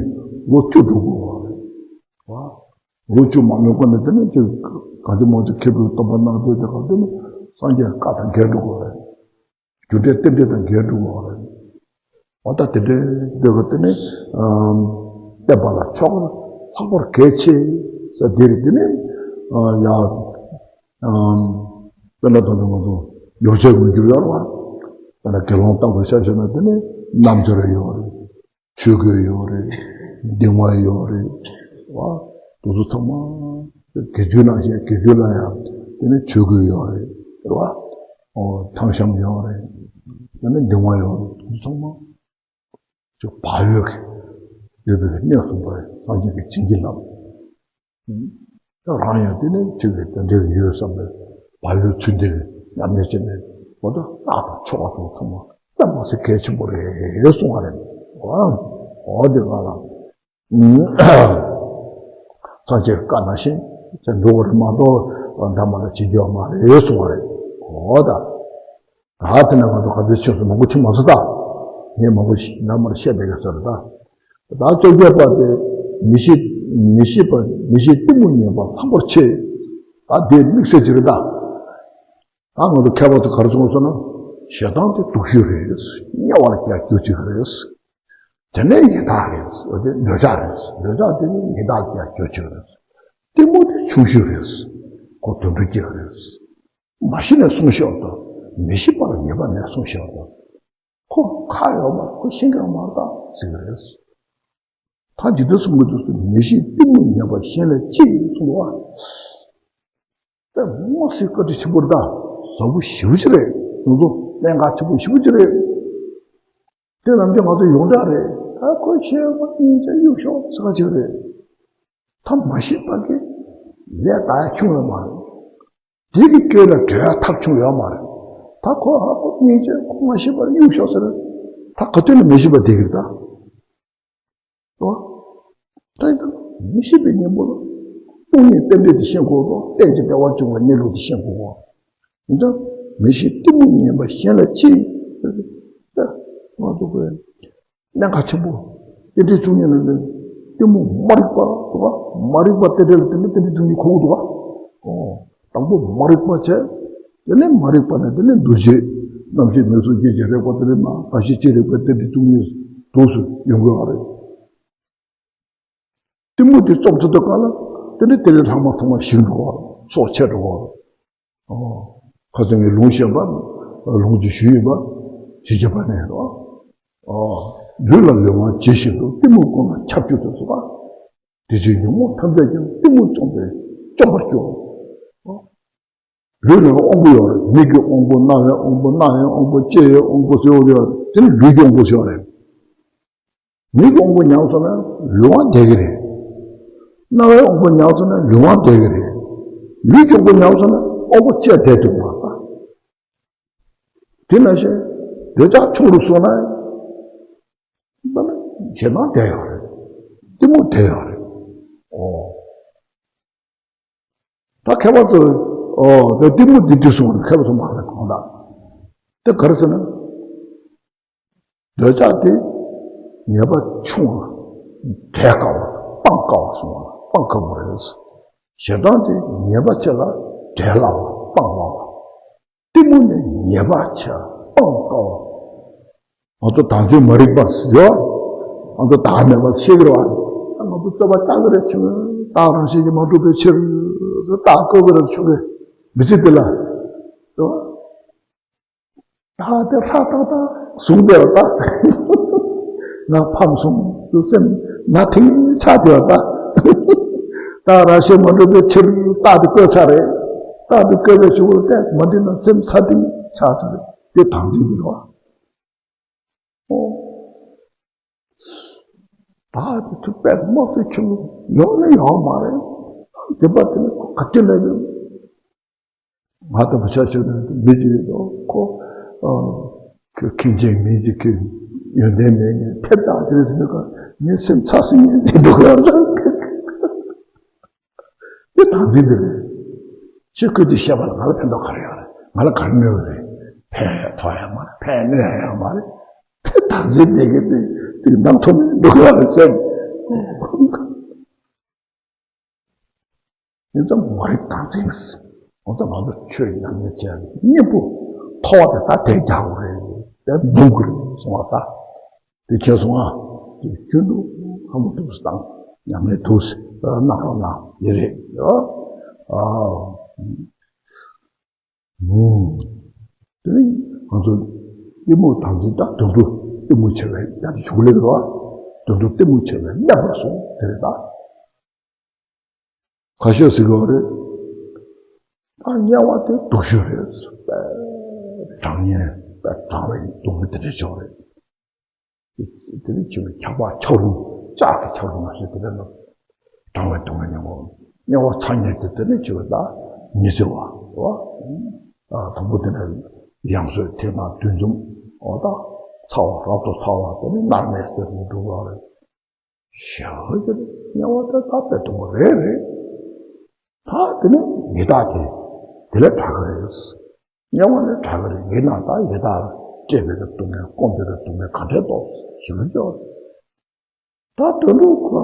ལོ་བཅུ་འགྲོ་དགོས་པ་རེད། ལོ་བཅུ་མ་ལོན་གོང་ནས་དེ་ནས་ཅིག་གང་ཅི་མང་ཅི་མཁན་པོའི་སྡོམ་པ་གནང་དུས་དེ་ག་དེ་ནས་སངས་རྒྱས་བཀའ་དང་འགལ་འགྲོ་དགོས་པ་རེད། རྒྱུ་འབྲས་རྟེན་འབྲེལ་དང་འགལ་འགྲོ་དགོས་པ་རེད། འོ་ད་དེ་འདྲའི་འདོད་པ་དེ་ནི་བསྟན་པ་ལ་ཆོག་ལྷག་པར་གལ་ཆེ་ས་དེ་རེད། དེ་ནི་ཡ་དཔེར་ན་ད་ལྟ་ང་ཚོ་ཡོ་བྱད་དངོས་འགྱུར་ཡོད་རེད་བ། དཔེར་ན་དགེ་སློང་ལྟ་བུ་ཆ་བཞག་ན་དེ་ནི་རྣལ་འབྱོར་ཡོད་རེད། ཆོས་གོས་ཡོད་རེད། གདིང་བ་ཡོད་རེད་བ། དེ་ཚོ་ཚང་མ་དགེ་བཅུ་ནང་བཞིན་དགེ་བཅུ་ལ་ཡང་དེ་ནི་ཆོས་གོས་ཡོད་རེད་རེད་བ། ཨོ་ཐང་ཤམ་ཡོད་རེད། དེ་ནི་གདིང་བ་ཡོད་རེད། དེ་ཚོ་ཚང་མ་ཅིག་བག་ཡོད་ཀྱི་ཡོད་པའི་གནས་གསུངས་པ་རེད། སངས་རྒྱས་ཀྱིས་བྱིན་གྱིས་བརླབས། རང་ཡང་དེ་ནས་ཅིག་གི་དེ་འདྲའི་ཡོད་བསམ་པའི་བག་ཡོད་ཚུལ་འདི་ཉམས་ལེན་བྱས་ནས་འོ་ད་སྣག་དང་ཆོ་ག་དང་ཚང་མ་དཔེ་མི་སྲིད་གལ་ཆེན་པོ་རེད་གསུང་བ་རེད། འོ་འོ་དེ་ག་ལ་སངས་རྒྱས་བཀའ་ནང་བཞིན་དེ་འགྲོ་བ་རེད་མ་གཏོགས་འདྲ་མ་འདྲ་བྱེད་རྒྱུ་མ་རེད་གསུང་བ་རེད། འོ་ད། ད་དེ་ན་ང་ཚོ་ག་ཚོད་ཕྱིན་སོང་མང་པོ་ཕྱིན་མ་སོང་ད། ངས་མང་པོ་ཞིག་ནམ་མར་བཤད་བསྡད་ཀྱི་ཟེར་ད། ད་བཅོ་བརྒྱད་པ་དེ་མི་ཤེས་མི་ཤེས་པ་མི་ཤེས་གཏི་མུག་ངན་པ་ལྷག་པར་ཆེ། ད་དེ་དམིགས་བསལ་ཅིག་རེད་ད། ད་ང་ཚོ་མཁས་པ་ཚོ་ག་རེ་གསུངས་སོང་ན། ཞེ་སྡང་དེ་སྡུག་ཤོས་རེད། དམྱལ་བ་ལ་རྒྱག་རྒྱུ་ཅིག་རེད། དེ་ནས་ཡི་དྭགས་རེད། འོ་དེ་འདོད་ཆགས་རེད། འདོད་ཆགས་དེ་ནི་ཡི་དྭགས་རྒྱག་རྒྱུ་ཅིག་རེད། གཏི་མུག་དེ་ཆུང་ཤོས་རེད། ཁོ་དུད་འགྲོ་སྐྱེ་བ་རེད། མ་ཤི་ནས་གསུངས་ཤོག་དང་། མི་ཤི་བར་ངེས་པ་ནས་གསུངས་ཤོག་དང་། ཁོ་ཁ་ཡོད་མ་ཁོ་ཤེས་མཁན་མ་རེད་ཟེར་གི་རེད། ད་ཇི་ལྟར་གསུང་གི་འདུག་ཟེར་མི་ཤེས་གཏི་མུག་ངན་པ་གཞན་ལ་ཅི་གསུང་བ། དཔེ་མི་སྲིད་བཀའ་དྲིན་ཆེན་པོ་རེད་ད། ཟབ་པོ་ཞེ་པོ་ཅིག་རེད། ང་ཚོ་གནད་འགག་ཆེན་པོ་ཞེ་པོ་ཅིག་རེད། དེ་ནམ་རྒྱུན་ང་ཚོ་ཡོངས་གྲགས་རེད། ད་ཁོ་ཤེས་པ་སྙིང་རྗེ་གཡུག་ཤོག་ཟེར་བ་ཅིག་རེད། ད་མ་ཤེས་པ་གི་ལས་ད་ཡ་ཆུང་ཡོད་མ་རེད། དེ་གི་སྐྱོན་ལ་འབྲས་ཐབས་ཆུང་ཡོད་མ་རེད། ད་ཁོ་ཧ་ཁོ་སྙིང་རྗེ་ཁོ་མ་ཤེས་པར་གཡུག་ཤོག་ཟེར། ད་ག་དུས་ནས་མི་ཤེས་པ་དེ་གི་རེད་ད། ཨོ། ད་ཡིན་ད་མི་ཤེས་པའི་གཉེན་པོ་ལ་སྟོང་ཉིད་རྟེན་འབྲེལ་དེ་ཤེས་དགོས་གོ། རྟེན་ཅིང་འབྲེལ་བར་འབྱུང་བའི་གནས་ལུགས་དེ་ཤེས་དགོས་གོ། ཡིན་ད་མི་ཤེས་གཏི་མུག་ངན་པ་གཞན་ལ་ཅི། ད་ང་ཚོ་གི་གནད་འགག་ཆེན་པོ། རྟེན་འབྲེལ་བཅུ་གཉིས་ལ་ནི་གཏི་མུག་མ་རིག་པ་འདུག་ག་མ་རིག་པ་རྟེན་འབྲེལ་ལ་བརྟེན་ནས་རྟེན་འབྲེལ་བཅུ་གཉིས་གོ་དགོས་འདུག་ག་ཨོ། དང་པོ་མ་རིག་པ་བྱས། དེ་ནས་མ་རིག་པ་ནས་དེ་ནས་འདུ་བྱེད། རྣམ་ཤེས་མིག་གཟུགས་རྐྱེན་གྱིས་རེག་པ་དེ་ནས་མ་ད་ཤེས་ཅི་རིག་པའི་རྟེན་འབྲེལ་བཅུ་གཉིས་དུས་སུ་ཡོང་དགོས་པ་རེད། གཏི་མུག་དེ་རྩོམ་ཚུལ་དུ་གང་ལ་དེ་ནས་དེ་ནས་ལྷག་མ་ཐོག་མ་ཞིག་འགྲོ་བ་སྲོག་ཆད་འགྲོ་བ། ཨོ། ཁ་སང་ངས་ལུང་བཤད་པ་ལུང་གཅིག་ཞུས་ཡོད་པ་ཇི་བྱེད་པ་ནས་རོ། ཨོ། ལུས་ལ་ལུས་དབང་ཇི་བཞིན་དུ་གཏི་མུག་ཀུན་ལ་ཁྱབ་བཅུག་ཏུ་སོང་བ། དེ་ཕྱིར་ཉོན་མོངས་ཐམས་ཅད་ཀྱང་གཏི་མུག་བཅོམ་པས་བཅོམ་པར་འགྱུར། ལུས་ལ་དབང་པོ་ཡོད་རེད། མིག་གི་དབང་པོ། རྣ་བའི་དབང་པོ། སྣ་ཡི་དབང་པོ། ལྕེ་ཡི་དབང་པོ་ཟེར་བ་ཡོད་རེད། དེ་ནི་ལུས་ཀྱི་དབང་པོ་ཟེར་བ་རེད། མིག་གི་དབང་པོ་ཉམས་སོང་ན་ལུས་དབང་བསྡད་ཀྱི་རེད། རྣ་བའི་དབང་པོ་ཉམས་སོང་ན་ལུས་དབང་བསྡད་ཀྱི་རེད། ལུས་ཀྱི་དབང་པོ་ཉམས་སོང་ན་དབང་པོ་ལྕེ་བསྡད་ཐུབ་མ་རེད། དེ་ནང་བཞིན་འདོད་ཆགས་ཆུང་རུ་སོང་ན་ཞེ་སྡང་བསྡད་ཡོད་རེད། གཏི་མུག་བསྡད་ཡོད་རེད། ཨོ། ད་མཁས་པ་ཚོས་ཨོ་དེ་གཏི་མུག་འདི་འདི་གསུངས་པ་མཁས་པ་ཚོ་མ་རེད་གང་ལྟར། དེ་ག་རེ་ཟེར་ན། འདོད་ཆགས་དེ་ཉེས་པ་ཆུང་བ། བྲལ་དཀའ་བ། སྤང་དཀའ་བ་གསུངས་པ་སྤང་དཀའ་བ་རེད། ཞེ་སྡང་དེ་ཉེས་པ་ཆེ་ལ་བྲལ་སླ་བ་སྤང་སླ་བ། གཏི་མུག་ནི་ཉེས་པ་ཆེ་སྤང་དཀའ་བ། ང་ཚོ་བདག་འཛིན་མ་རིག་པ་ཡོད། ང་ཚོ་བདག་མེད་པ་ཤེས་ཀྱི་རེད་བ། ང་ཚོ་རྩོད་པ་རྐྱང་གི་རེད་ཆུང་། བདག་རང་བཞིན་གྱིས་མ་གྲུབ་པའི་ཕྱིར། བདག་བཀོད་ཀྱི་རེད་ཆུང་གི་མི་ཚེ་འདི་ལ། རེད་བ། བདག་དེ་ལྷ་ཏག་ཏག་བཟུང་བསྡད་པ་ད། ང་ཕམ་སོང་དུ་སེམས་ན་ཐིང་ཆགས་བསྡད་པ་ད། བདག་རང་བཞིན་མ་གྲུབ་པའི་ཕྱིར་རྟག་ཏུ་བཀོད་ཚར་རེད། རྟག་ཏུ་བཀོད་པའི་གཞུག་ལ་ཏོག་ཙམ་མ་འགྲིག་ན་སེམས་ཚ་ཐིང་ཆགས་ཚར་རེད། དེ་བདག་འཛིན་གྱི་རེད་བ། ཨོ། བདག་དེ་ཚོ་དཔེ་མ་སྲིད་ཆེན་པོ་ཡོང་ནི་ཡོང་མ་རེད། འཛིན་པ་དེ་ནི་ག་དུས་ནས་ཡོད། ང་ལྟ་བུ་ཆ་ཞིག་ནི་མི་ཅིག་ཡོད་དོ་ཁོ། ཨ། ཁྱེད་མཁན་ཆེན་མི་ཅིག་གི་ཡོན་ཏན་མེད་ངས་ཐེབས་ཆག་ཅིག་རེད་ཟེར་ནས་ཁོ་ངའི་སེམས་ཚ་སེ་ངས་འཛིན་འགྲོ་གི་ཡོད། དེ་བདག་འཛིན་དེ་རེད། ཁྱེད་ཁོས་དེ་བཤད་པ་ལ་ང་ལ་ཕན་ཐོགས་ག་རེ་ཡོད་རེད། ང་ལ་ག་རེ་གནོད་རེད། ཕན་ཐོགས་ཡང་མ་རེད། ཕན་གནོད་ཡང་མ་རེད། དེ་བདག་འཛིན་དེ་གི་དེ་དེ་ནང་ཐོག་ནས་འགྲོ་གི་ཡོད་རེད་ཟེར། ཡིན་ཙང་མ་རིག་བདག་འཛིན། འོ་ད་ང་ཚོ་ཆོས་ཉམས་ལེན་བྱས་ནས་གཉེན་པོ་མཐོ་བ་དེ་ད་དེ་རྒྱག་དགོས་རེད། དེ་འདུམ་དགོས་རེད་གསུང་བ་ད། དེ་མཁྱེན་སོང་ང་། དེ་རྒྱུན་དུ་ཧ་མ་ཐུག་སུ་དང་ཉམས་ལེན་ཐུགས་སུ་གནང་རོགས་གནང་ཡིན་རེད་ཡོ། ཨ། ཨུམ། དེ་ནི་ང་ཚོ་གཏི་མུག་བདག་འཛིན་དང་དུད་འགྲོ་གཏི་མུག་ཆེ་བའི་ཡ་དེ་ཞུགས་ལེ་རོ། དུད་འགྲོ་གཏི་མུག་ཆེ་བའི་གནས་པར་གསུངས་དེ་རེད་ད། ཁ་ཤས་ཟེར་གྱི་ཡོད་རེད། ད་དམྱལ་བ་དེ་སྡུག་ཤོས་རེད། དཔེ་གྲང་ངར་དཔེ་གྲང་བའི་སྡུག་བསྔལ་དེ་འདྲ་ཅིག་ཡོད་རེད། དེ་ནི་ཆེ་བའི་ཆར་པ་ཆག་རུམ་ལྕགས་ཀྱི་ཆག་རུམ་མ་ཟད་དེ་འདྲ་ལ་གྲང་བའི་སྡུག་བསྔལ་མྱོང་གོ། དམྱལ་བ་ཚ་དམྱལ་དེ་དེ་ནས་བྱེད་པ་ད་ཉི་ཚེ་བ་རེད་བ། ཨ་དང་པོ་དེ་ནས་ཡང་སོས་ཐེངས་མ་བདུན་འཇོམས་འོ་ད་ཚ་བ་རབ་ཏུ་ཚ་བ་དེ་ནས་མནར་མེད་དེ་ནས་འགྲོ་བ་རེད། ཞེས་པ་དེ་དམྱལ་བ་དེ་ད་དཔེ་སྡུག་པོ་རེད་རེད། ད་དེ་ནས་ཡི་དྭགས་དེ་དེ་ལས་དྲག་གི་རེད། དམྱལ་བ་ནི་དྲག་གི་རེད། ཡིན་ན་ད་ཡི་དྭགས་བཀྲེས་པའི་སྡུག་བསྔལ་སྐོམ་པའི་སྡུག་བསྔལ་ག་འདྲས་ཏོག་ཞེ་པོ་ཅིག་ཡོད་རེད། ད་དོན་གྲུབ་ཁོ་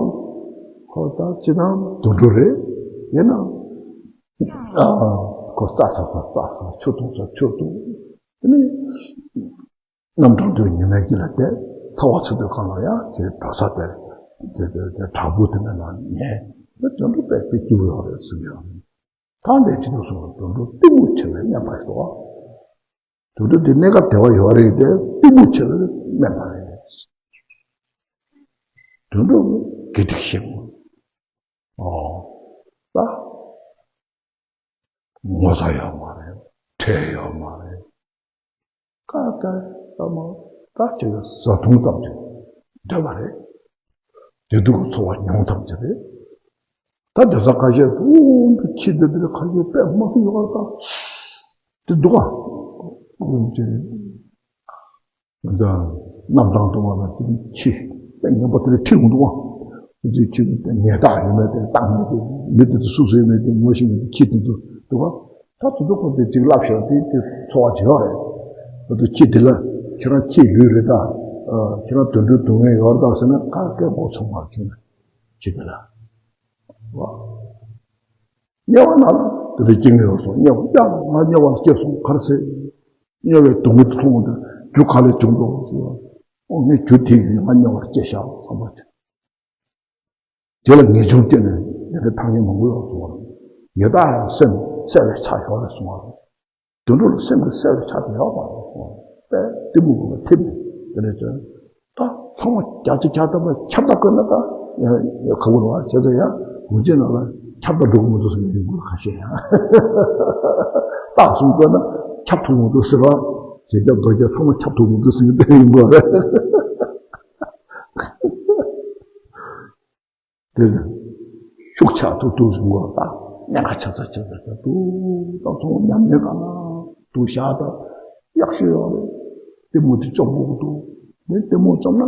ཁོ་ད་ཅི་ན་དོན་གྲུབ་རེད། ཡིན་ན་ཨ་ཁོ་རྩྭ་ཟ་ས་རྩྭ་ཟ། ཆུ་འཐུང་ས་ཆུ་འཐུང་། དེ་ནི་རྣམ་གྲངས་དུ་ཉི་མའི་དཀྱིལ་ལ་བསྡད། ཚ་བ་ཚ་དུས་གང་ལ་ཡང་དེ་འགྲོ་ས་དེ་དེ་དེ་དེ་དྲག་པོ་དེ་ནས་ལ་ཉལ། དེ་དོན་གྲུབ་དཔེ་དཔེ་སྐྱིད་པོ་ཡོད་རེད་ཟེར་གྱི་ཡོད་རེད། ད་འདི་ཅི་འདུག་གསུངས་པ། དོན་གྲུབ་གཏི་མུག་ཆེ་བས་དམན་པ་ཡིན་ཏོ། དོན་གྲུབ་འདི་གནས་སྐབས་བདེ་བ་ཡོད་རེད་དེ། གཏི་མུག་ཆེ་བས་དམན་པ་རེད། དོན་གྲུབ་དགེ་སྡིག་ཤེས་དགོས། ཨོ། ད་ངོ་ཚ་ཡོད་མ་རེད། ཁྲེལ་ཡོད་མ་རེད། ཀ་ཀ་ཀ་མ་ད་ཅིག་བཟའ་བཏུང་ཙམ་ཅིག་འདོད་པ་རེད། བདེ་སྡུག་གི་ཚོར་བ་མྱོང་ཐུབ་ཀྱི་རེད། ད་བསྡད་ས་ཁ་ཤས་དུ་ཁྱི་འདི་འདིར་ཁ་ཤས་དཔེ་མ་སྲིད་ཡོད་པ་དང་དེ་འདུག་ཨ། ང་ཚོ་གནམ་ཐང་དུ་བ་ལ་དེ་ཁྱི་དཔེ་ངན་པ་དེ་འདྲ་ཁྲིད་འོང་འདུག་ཨ། དེ་ཁྱི་དེ་ཉལ་ཐག་ཡོད་མེད་དེ་བཏང་མེད་དེ། མི་དེ་ཚོ་སུ་སུ་ཡོད་མེད་དེ་ངོ་ཤེས་མེད་དེ་ཁྱི་དེ་ཚོ་འདུག་ཨ། ད་དེ་ཚོ་ཁོ་ཚོས་ཅིག་ལབ་ཤོག་དེ་དེ་ཚོར་བ་བྱེད་ཡོད་རེད། ཁོ་ཚོ་ཁྱི་དེ་ལ་ཁྱེད་རང་ཁྱི་ལུས་རེད་ད། ཁྱེད་རང་དོན་གྲུབ་སྡུག་བསྔལ་ཡོད་རེད་ད་ཟེར་ན་ཁ་སྐད་མགོ་ཚོམ་མ་ཁྱོད་ན་ཁྱི་དེ་ལ། དམྱལ་བ་ན་ལ་དེ་འདྲ་སྐྱེ་ངེས་ཡོད་སོང་། དམྱལ་བ་ཡ་ང་དམྱལ་བ་ལ་སྐྱེས་སོང་ག་རེ་ཟེར། དམྱལ་བའི་སྡུག་བསྔལ་མཐོང་བ་དང་རྒྱུ་ག་ལས་བྱུང་འདུག་ཟེར་བ། ཨོ་ངས་རྒྱུ་དེ་ཡིན། ང་དམྱལ་བར་སྐྱེས་ཤག་བསམ་པ་དེ། དེ་ལ་ངེས་འབྱུང་སྐྱེས་ནས་དེ་འདྲའི་ཐང་ངེ་མང་པོ་ཡོད་སོང་བ། ཡི་དྭགས་ཡང་སེམས་གསལ་བའི་ཆ་ཡོད་རེད་གསུང་བ། དོན་གྲུབ་ལ་སེམས་ཀྱི་གསལ་བའི་ཆ་དེ་ཡོད་མ་རེད་གསུང་བ། དཔེ་གཏི་མུག་གི་ཐིམ་ནས་དེ་འདྲ་བྱས། ད་ཚང་མ་རྒྱ་ཆེ་རྒྱ་དམ་པ་ཁྱབ་བརྡལ་བཀོད་ན་ད་ཡང་ཁག་པོ་རེད་བ། བྱས་ཙང་ཡང་གོང་ཆེན་ནང་ལ་ཁྱབ་བརྡལ་འགྲོ་གི་མི་འདུག་ཟེར་ནས་ཡོང་གི་རེད། ཁ་ཤས་ཡང་རྟགས་གསུམ་བཀོད་ན་ཁྱབ་ཐུབ་མི་འདུག་ཟེར་བ། རྗེ་རྒྱབ་རྡོ་རྒྱབ་ཚང་མ་ཁྱབ་ཐུབ་མི་འདུག་ཟེར་ནས་དེ་ཡོང་གི་རེད། དེ་ལ་ཤུགས་ཆག་ཐུག་ཐུག་བྱུང་བ་དང་། གནད་འགག་ཆགས་ཚར་ཆགས་ཚར་ཆགས་འདུག་ད་ཚོང་ཉམས་ལེན་གང་ན་འདུག་བཞག་ད་ཡག་ཤོས་ཡོད་རེད། གཏི་མུག་དེ་བཅོམ་དགོས་ཀྱི་འདུག་དེ་གཏི་མུག་བཅོམ་ན་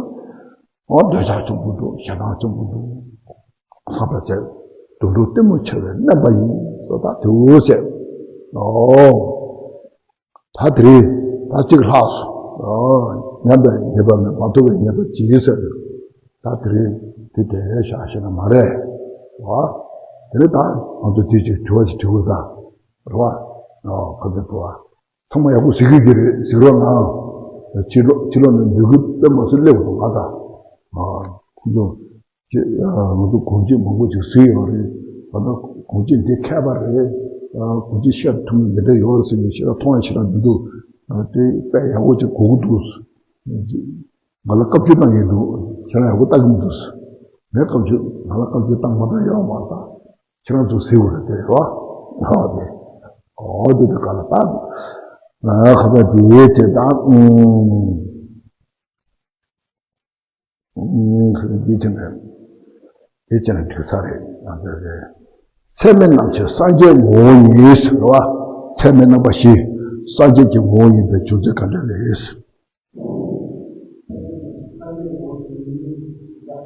འོ་འདོད་ཆགས་བཅོམ་དགོས་འདུག་ཞེ་སྡང་བཅོམ་དགོས་འདུག་ལྷག་པར་ཟེར། དོན་གྲུབ་གཏི་མུག་ཆེ་བས་དམན་པ་ཡིན་ཟེར། ད་དེ་འུ་ཟེར། ཨོ། ད་དེ་རིང་ད་གཅིག་ལྷག་སོང་། ཨོ། ཉམས་པའི་ཉེས་པ་མེད། མ་ཐུབ་པའི་ཉེས་པ་ཅི་ཡིན་ཟེར། ད་དེ་རིང་དེ་དེ་བཞག་ཤེས་ན་མ་རེད། ཨོ། དེ་རིང་ད་ང་ཚོ་དེ་ཅིག་དྲི་བ་ཅིག་དྲི་དགོས་ད། རེད་བ། ཨོ་ཁ་ཚ་བོ་བ། ཚང་མ་ཡག་པོ་གཟིགས་ཀྱི་རེད། གཟིགས་རོགས་གནང་། ཕྱི་ལོགས་ཕྱི་ལོགས་ནས་འབོད་སྐུལ་དཔེ་མ་སྲིད་སླེབས་འདུག་ང་དང་། ཨོ། ཁོང་ཚོ། ཁྱེད་ང་ཚོ་གོང་ཆེན་མང་པོ་ཅིག་གཟིགས་ཡོད་རེད། ད་ལྟ་གོང་ཆེན་འདི་མཁས་པ་རེད། གོང་ཆེན་བཤད་ཐུབ་མཁན་འདི་འདྲ་ཡོད་རེད་ཟེར་ནས་ཞེ་དྲག་མཐོང་ཡ་ཞེ་དྲག་མི་འདུག་དེ་དཔེ་ཡག་པོ་ཅིག་གོ་གི་འདུག་ང་ལ་བཀའ་བཀྱོན་བཏང་གི་འདུག་ཁྱེད་རང་ཡག་པོ་ལྟ་གི་མི་འདུག་ངས་བཀའ་བཀྱོན། ང་ལ་བཀའ་བཀྱོན་བཏང་མ་བཏང་ཡོད་མ་རེད། ད་ཁྱེད་རང་ཚོ་གཟིགས་དགོས་རེད་དེ་རེད་བ། ཨོ་དེ། ཨོ་དེ་དེ་ག་ལ་ད། ང་ཁ་པར་དེ་བྱས་ད། ཨུམ། ཨུམ། ཁ་པར་དེ་བྱས་ནས། དེ་བྱས་ནས་འགྲིག་ས་རེད། ང་ཚོ་རེད། ཚད་མེད་རྣམ་བཤད་སངས་རྒྱས་ངོ་བོ་ཉིད་ཟེར་བ། ཚད་མེད་རྣམ་པ་བཞི། སངས་རྒྱས་ཀྱི་ངོ་བོ་ཡིན་པའི་རྒྱུ་མཚན་ག་འདྲ་རེད།